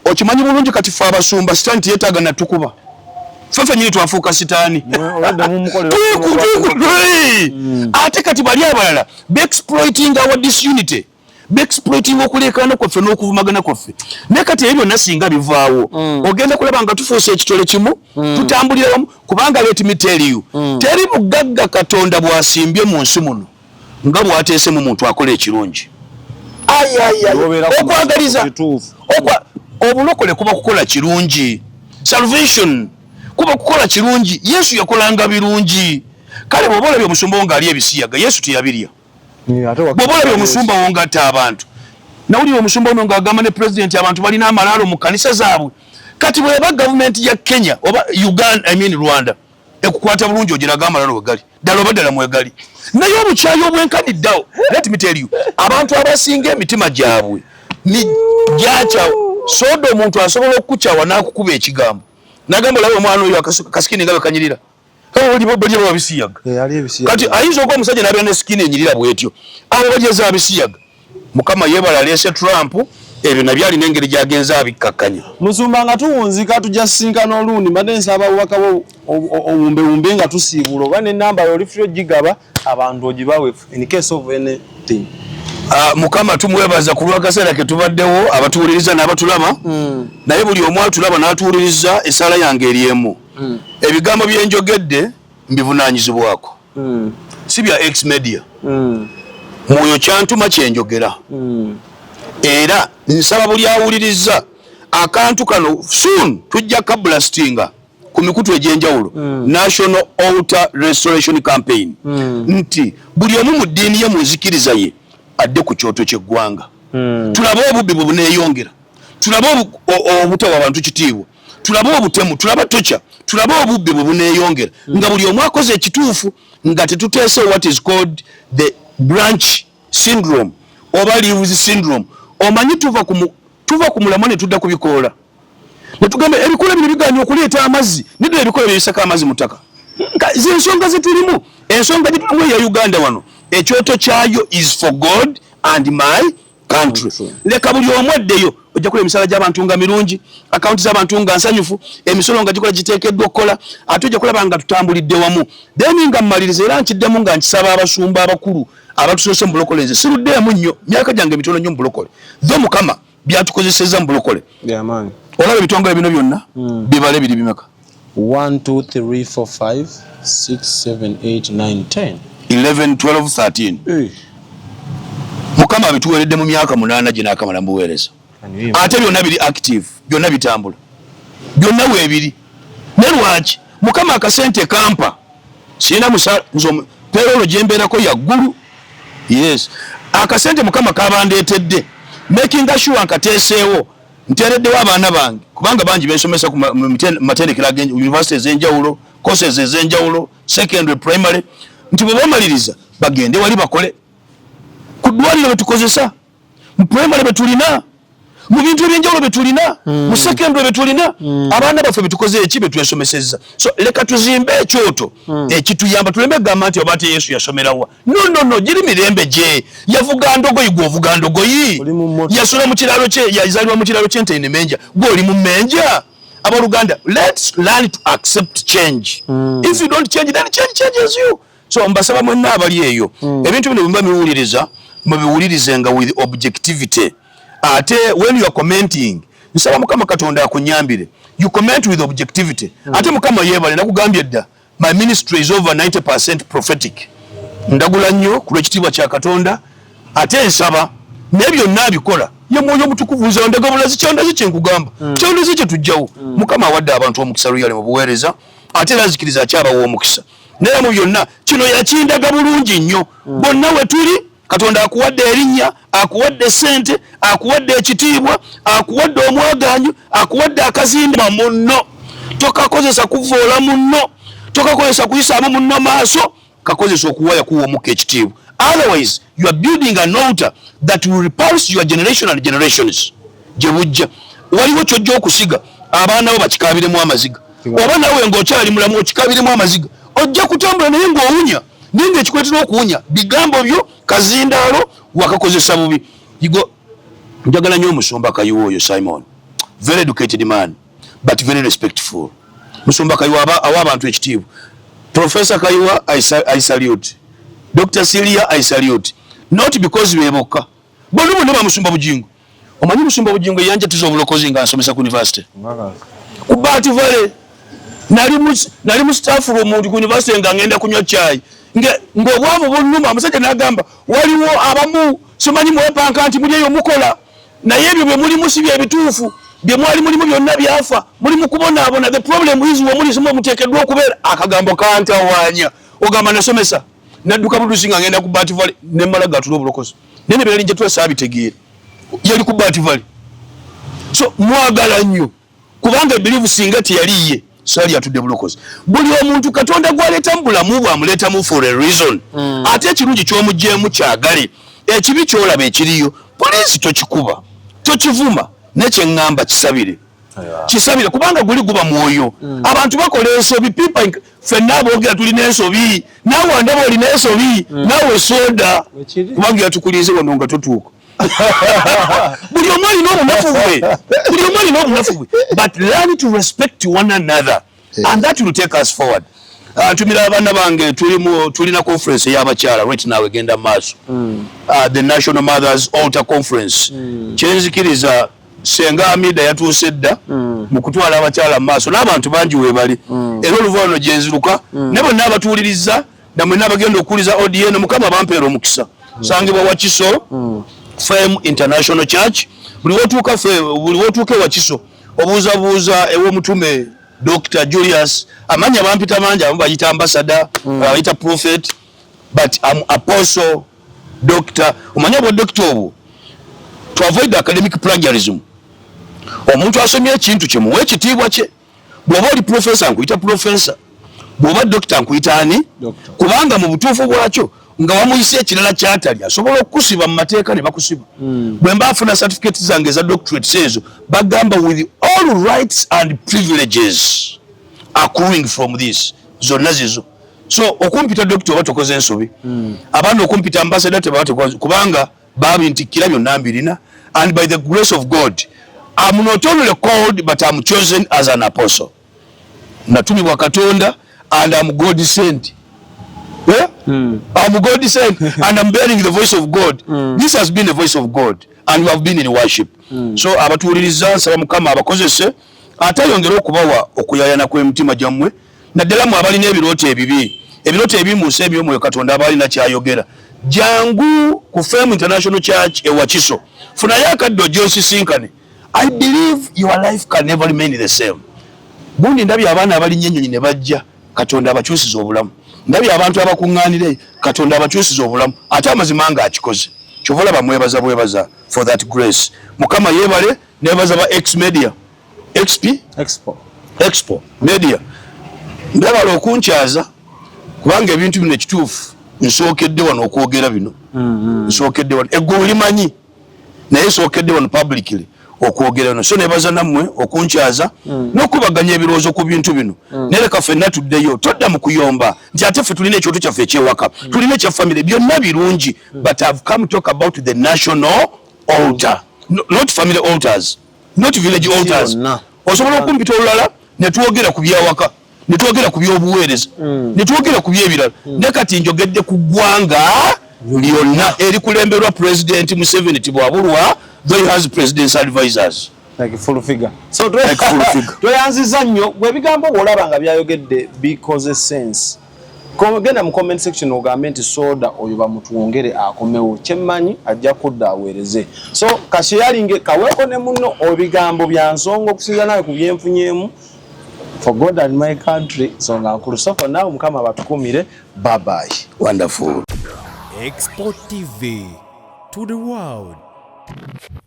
Speaker 1: okimanyi bulungi, kati fe abasumba sitaani tiyetaaga natukuba, ffe fenyini twafuuka sitaani. Ate kati bali abalala beexploiting our disunity, beexploiting okuleekaana kwaffe n'okuvumagana kwaffe. Naye kati ebyo byonna singa bivaawo, ogenda kulaba nga tufuuse ekitole kimu, tutambulira wamu. Kubanga let me tell you, teri mugagga Katonda bw'asimbye mu nsi muno nga bw'ateese mu muntu akola ekirungi. Okwagaliza obulokole kuba kukola kirungi, salvation kuba kukola kirungi. Yesu yakolanga birungi. Kale bw'oba olabye omusumba wo ng'ali ebisiyaga, Yesu teyabirya. Bw'oba olabye omusumba wo ng'atta abantu, nawulira omusumba ono ng'agamba ne pulezidenti abantu balina amalaalo mu kkanisa zaabwe. Kati bweba gavumenti ya Kenya oba Uganda, I mean Rwanda, ekukwata bulungi, ogiraga amalalo wegali ddala oba ddala mwegali. Naye obukyayi obwenkaniddeawo, let me tell you, abantu abasinga emitima gyabwe ni gyakyawa soda. Omuntu asobola okukukyawa n'akukuba ekigambo nagamba, olaba omwana oyo kasikini nga bwekanyirira, balya babisiyaga. Kati ayinza okuba omusajja nabeera ne skin enyirira bwetyo, abo balya zabisiyaga. Mukama yebala aleese Trump, ebyo nabyo alina engeri gyagenza abikkakkanya.
Speaker 2: Musumba, nga tuwunzika, tujja sisinkana olundi. Mbadde nsaba bubaka bwo owumbewumbe nga tusiibula, oba nenamba oli free ogigaba abantu ogibawe in case of anything.
Speaker 1: Mukama tumwebaza ku lw'akaseera ke tubaddewo, abatuwuliriza n'abatulaba. Naye buli omu atulaba n'atuwuliriza, essaala yange eri emu. Ebigambo bye njogedde mbivunaanyizibwako, si bya X Media. Mwoyo kyantuma kyenjogera. Era nsaba buli awuliriza akantu kano, soon tujja kablastinga ku mikutu egy'enjawulo, National Altar Restoration Campaign, nti buli omu mu ddiini ye, mu nzikiriza ye, adde ku kyoto ky'eggwanga. Tulabe obubbi bwe buneeyongera, tulabe obutawa abantu kitiibwa, tulabe obutemu, tulabe tocha, tulabe obubbi bwe buneeyongera, nga buli omu akoze ekituufu, nga tetuteese what is called the branch syndrome oba leaves syndrome. Omanyi tuva ku mulamwa ne tudda ku bikoola, ne tugamba ebikoola bino biganye okuleeta amazzi. Nedda, ebikoola byebisaka amazzi mu ttaka. Zensonga zetulimu, ensonga gyetulimu eya Uganda wano, ekyoto kyayo is for God and my country. Leka buli omu addeyo, ojja kulaba emisaala gy'abantu nga mirungi, akawunti z'abantu nga nsanyufu, emisolo nga gikola giteekeddwa okukola, ate ojja kulaba nga tutambulidde wamu. Then nga mmaliriza, era nkiddemu nga nkisaba abasumba abakulu abatusoose mu bulokole. Nze siruddeemu nnyo, myaka gyange mitono nnyo mu bulokole, tho Mukama byatukozesezza mu bulokole. Olaba ebitongole bino byonna, bibale, biri bimeka?
Speaker 2: 1 2 3 4 5 6 7 8 9 10.
Speaker 1: 11, 12, 13. Mukama abituweredde mu myaka 8 gye naakamala mu buweereza. Ate byonna biri active, byonna bitambula, byonna weebiri. Ne lwaki Mukama akasente kampa, sirina musa nze payroll gyembeerako yaggulu. Yes, akasente Mukama kabandeetedde, making sure nkateeseewo, nteereddewo abaana bange, kubanga bangi bensomesa ku mu matendekero university ez'enjawulo, courses ez'enjawulo, secondary, primary, nti bwe bamaliriza bagende wali bakole ku ddwaliro betukozesa, mu primary betulina, mu bintu ebyenjawulo betulina, mu secondary betulina, abaana baffe betukoze eki betwesomesezza. So leka tuzimbe ekyoto ekituyamba, tuleme kugamba nti oba ate Yesu yasomerawa. No, no, no, giri mirembe gye yavuga ndogoyi, gwe ovuga ndogoyi.
Speaker 2: Oli mu moto.
Speaker 1: Yasula mu kiralo kye, yazalibwa mu kiralo ky'ente ene menja, gwe oli mu menja. Abooluganda, let's learn to accept change. If you don't change, then change changes you. So mbasaba mwenna abali eyo, ebintu bino bwemuba mubiwuliriza, mubiwulirizenga with objectivity. Ate when you are commenting, nsaba Mukama Katonda akunyambire, you comment with objectivity. Ate Mukama yeebale, nakugambye dda, my ministry is over 90% prophetic. Ndagula nnyo ku lw'ekitiibwa kya Katonda. Ate nsaba naye byonna abikola ye Mwoyo Omutukuvu. Nze ndaga bulazi, kyondazi kyenkugamba, kyondazi kyetujjawo. Mukama awadde abantu omukisa luyale mu buweereza, ate era nzikiriza akyabawa omukisa. Naye mu byonna kino yakindaga bulungi nnyo. Bonna we tuli, Katonda akuwadde erinnya, akuwadde sente, akuwadde ekitiibwa, akuwadde omwaganyu, akuwadde akazimba munno. Tokakozesa kuvoola munno, tokakozesa kuyisaamu munno maaso, kakozesa okuwa Yakuwa omukka ekitiibwa. Otherwise you are building an altar that will repulse your generation and generations gye bujja. Waliwo kyojja okusiga, abaana bo bakikabiremu amaziga, oba nawe ng'okyali mulamu okikabiremu amaziga. Ojja kutambula naye ng'owunya, naye ng'ekikuleetera okuwunya bigambo byo, kazindaalo wakakozesa bubi. Igo njagala nnyo omusumba Kayiwa oyo Simon, very educated man but very respectful. Musumba Kayiwa awa abantu ekitiibwa. Professor Kayiwa, I salute. Dr Silia, I salute, not because bebokka, bonna bonna bamusumba Bujingo. Omanyi musumba Bujingo yanjatuza obulokozi nga nsomesa ku university ku Bat Valley. Nali mu staff room ku university nga ngenda kunywa chai, ng'obwavu bunnuma. Omusajja n'agamba, waliwo abamu simanyi mwepanka nti muli eyo mukola, naye ebyo bye mulimu si byebituufu, bye mwali mulimu byonna byafa, muli mu kubonaabona. The problem is we muli simwe muteekeddwa okubeera. Akagambo kantawaanya. Ogamba nasomesa, nadduka budusi nga ngenda ku Bat Valley, nemmala gatula obulokozi, naye nebyali njatula saabitegeera. Yali ku Bat Valley. So mwagala nnyo kubanga e believe singa teyali ye saali atudde bulokozi. Buli omuntu Katonda gwaleeta mu bulamu bwe amuleetamu for a reason. Ate ekirungi ky'omugyemu kyagale, ekibi kyolaba ekiriyo poliisi tokikuba, tokivuma. Nekyeŋŋamba, kisabire, kisabire, kubanga guli guba mwoyo. Abantu bakola ensobi. Pipa ffenna aboogera tulina ensobi, naawe andaba olina ensobi, naawe soda.
Speaker 2: Wekiri.
Speaker 1: Kubanga yatukulize wano nga totuuka. Buli omu alina obunafu bwe, buli omu alina obunafu bwe, but learn to respect one another and that will take us forward. Ntumira abaana bange, tulina conference ey'abakyala right now egenda mu maaso, the National Mothers Altar Conference. Kyenzikiriza Senga Amida yatuuse dda mu kutwala abakyala mu maaso, n'abantu bangi weebali. Era oluva wano gyenziruka ne bonna abatuwuliriza, namwe n'abagenda okuwuliza odn, Mukama bampeera omukisa. Sangibwa Wakiso, Fame International Church. Buli wotuuka buli wotuuka ewakiso, obuuzabuuza ew'omutume Dr Julius. Amanya bampita mangi, abamu bayita ambassador, bayita prophet, but am apostle doctor. Omanye obwa doctor obwo, to avoid academic plagiarism, omuntu asomye ekintu kye muwe ekitiibwa kye. Bw'oba oli professor, nkuyita professor. Bw'oba doctor, nkuyita ani?
Speaker 2: Doctor.
Speaker 1: Kubanga mu butuufu bwakyo nga wamuyise ekirala kyatali, asobola okukusiba mu mateeka ne bakusiba. Bwe mba afuna certificate zange eza doctorates ezo, bagamba with all rights and privileges accruing from this, zonna zizo. So okumpita doctor oba tokoze ensobi, abaana okumpita ambassador tebaba tekoze, kubanga babintikkira byonna mbirina. And by the grace of God, I'm not only called but I'm chosen as an apostle. Natumibwa Katonda and I'm God sent. Eh? I'm God sent and I'm bearing the voice of God. This has been the voice of God and we have been in worship. So abatuwuliriza, nsaba Mukama abakozese, ate ayongere okubawa okuyayana kw'emitima gyammwe, naddala mwe abalina ebirooto ebibi. Ebirooto ebibi mu nsi eby'omwoyo, Katonda aba alina kyayogera. Jangu ku Fame International Church e Wakiso, funayo akadde ojje osisinkane. I believe your life can never remain the same. Gundi ndabye abaana abalinnya ennyonyi ne bajja, Katonda abakyusiza obulamu. Ndabye abantu abakuŋŋaanira, Katonda abakyusiza obulamu, ate amazima nga akikoze. Kyova olaba mwebaza bwebaza for that grace. Mukama yeebale. Nebaza ba X Media, XP
Speaker 2: Expo,
Speaker 1: Expo Media, ndabala okunkyaza, kubanga ebintu bino ekituufu nsookedde wano okwogera bino. Nsookedde wano, eggulu limanyi, naye nsookedde wano publicly okwogera bino. So nebaza nammwe okunkyaza n'okubaganya ebirowoozo ku bintu bino. Naye leka ffenna tuddeyo, todda mu kuyomba nti ate ffe tulina ekyoto kyaffe ekyewaka, tulina ekya family, byonna birungi, but I've come to talk about the national altar. No, not family altars, not village altars.
Speaker 2: Yonna.
Speaker 1: Osobola okumpita olulala netwogera ku byawaka, netwogera ku byobuweereza, netwogera ku byebirala, naye kati njogedde ku ggwanga lyonna erikulemberwa President Museveni Tibwabulwa, though he has president's advisors.
Speaker 2: Like full figure. So
Speaker 1: Like full figure.
Speaker 2: Tweyanziza nnyo. Gwe ebigambo bw'olaba nga byayogedde bikoze sense, genda mu comment section ogambe nti soda oyo bamutwongere akomewo. Kyemmanyi ajja kudda aweereze. So kasharinge, kaweeko ne munno ebigambo bya nsonga okusinza nawe ku byenfunyeemu. For God and my country, nsonga nkulu. So for now, Mukama batukumire. Bye bye.
Speaker 1: Wonderful.
Speaker 3: Expo TV to the world.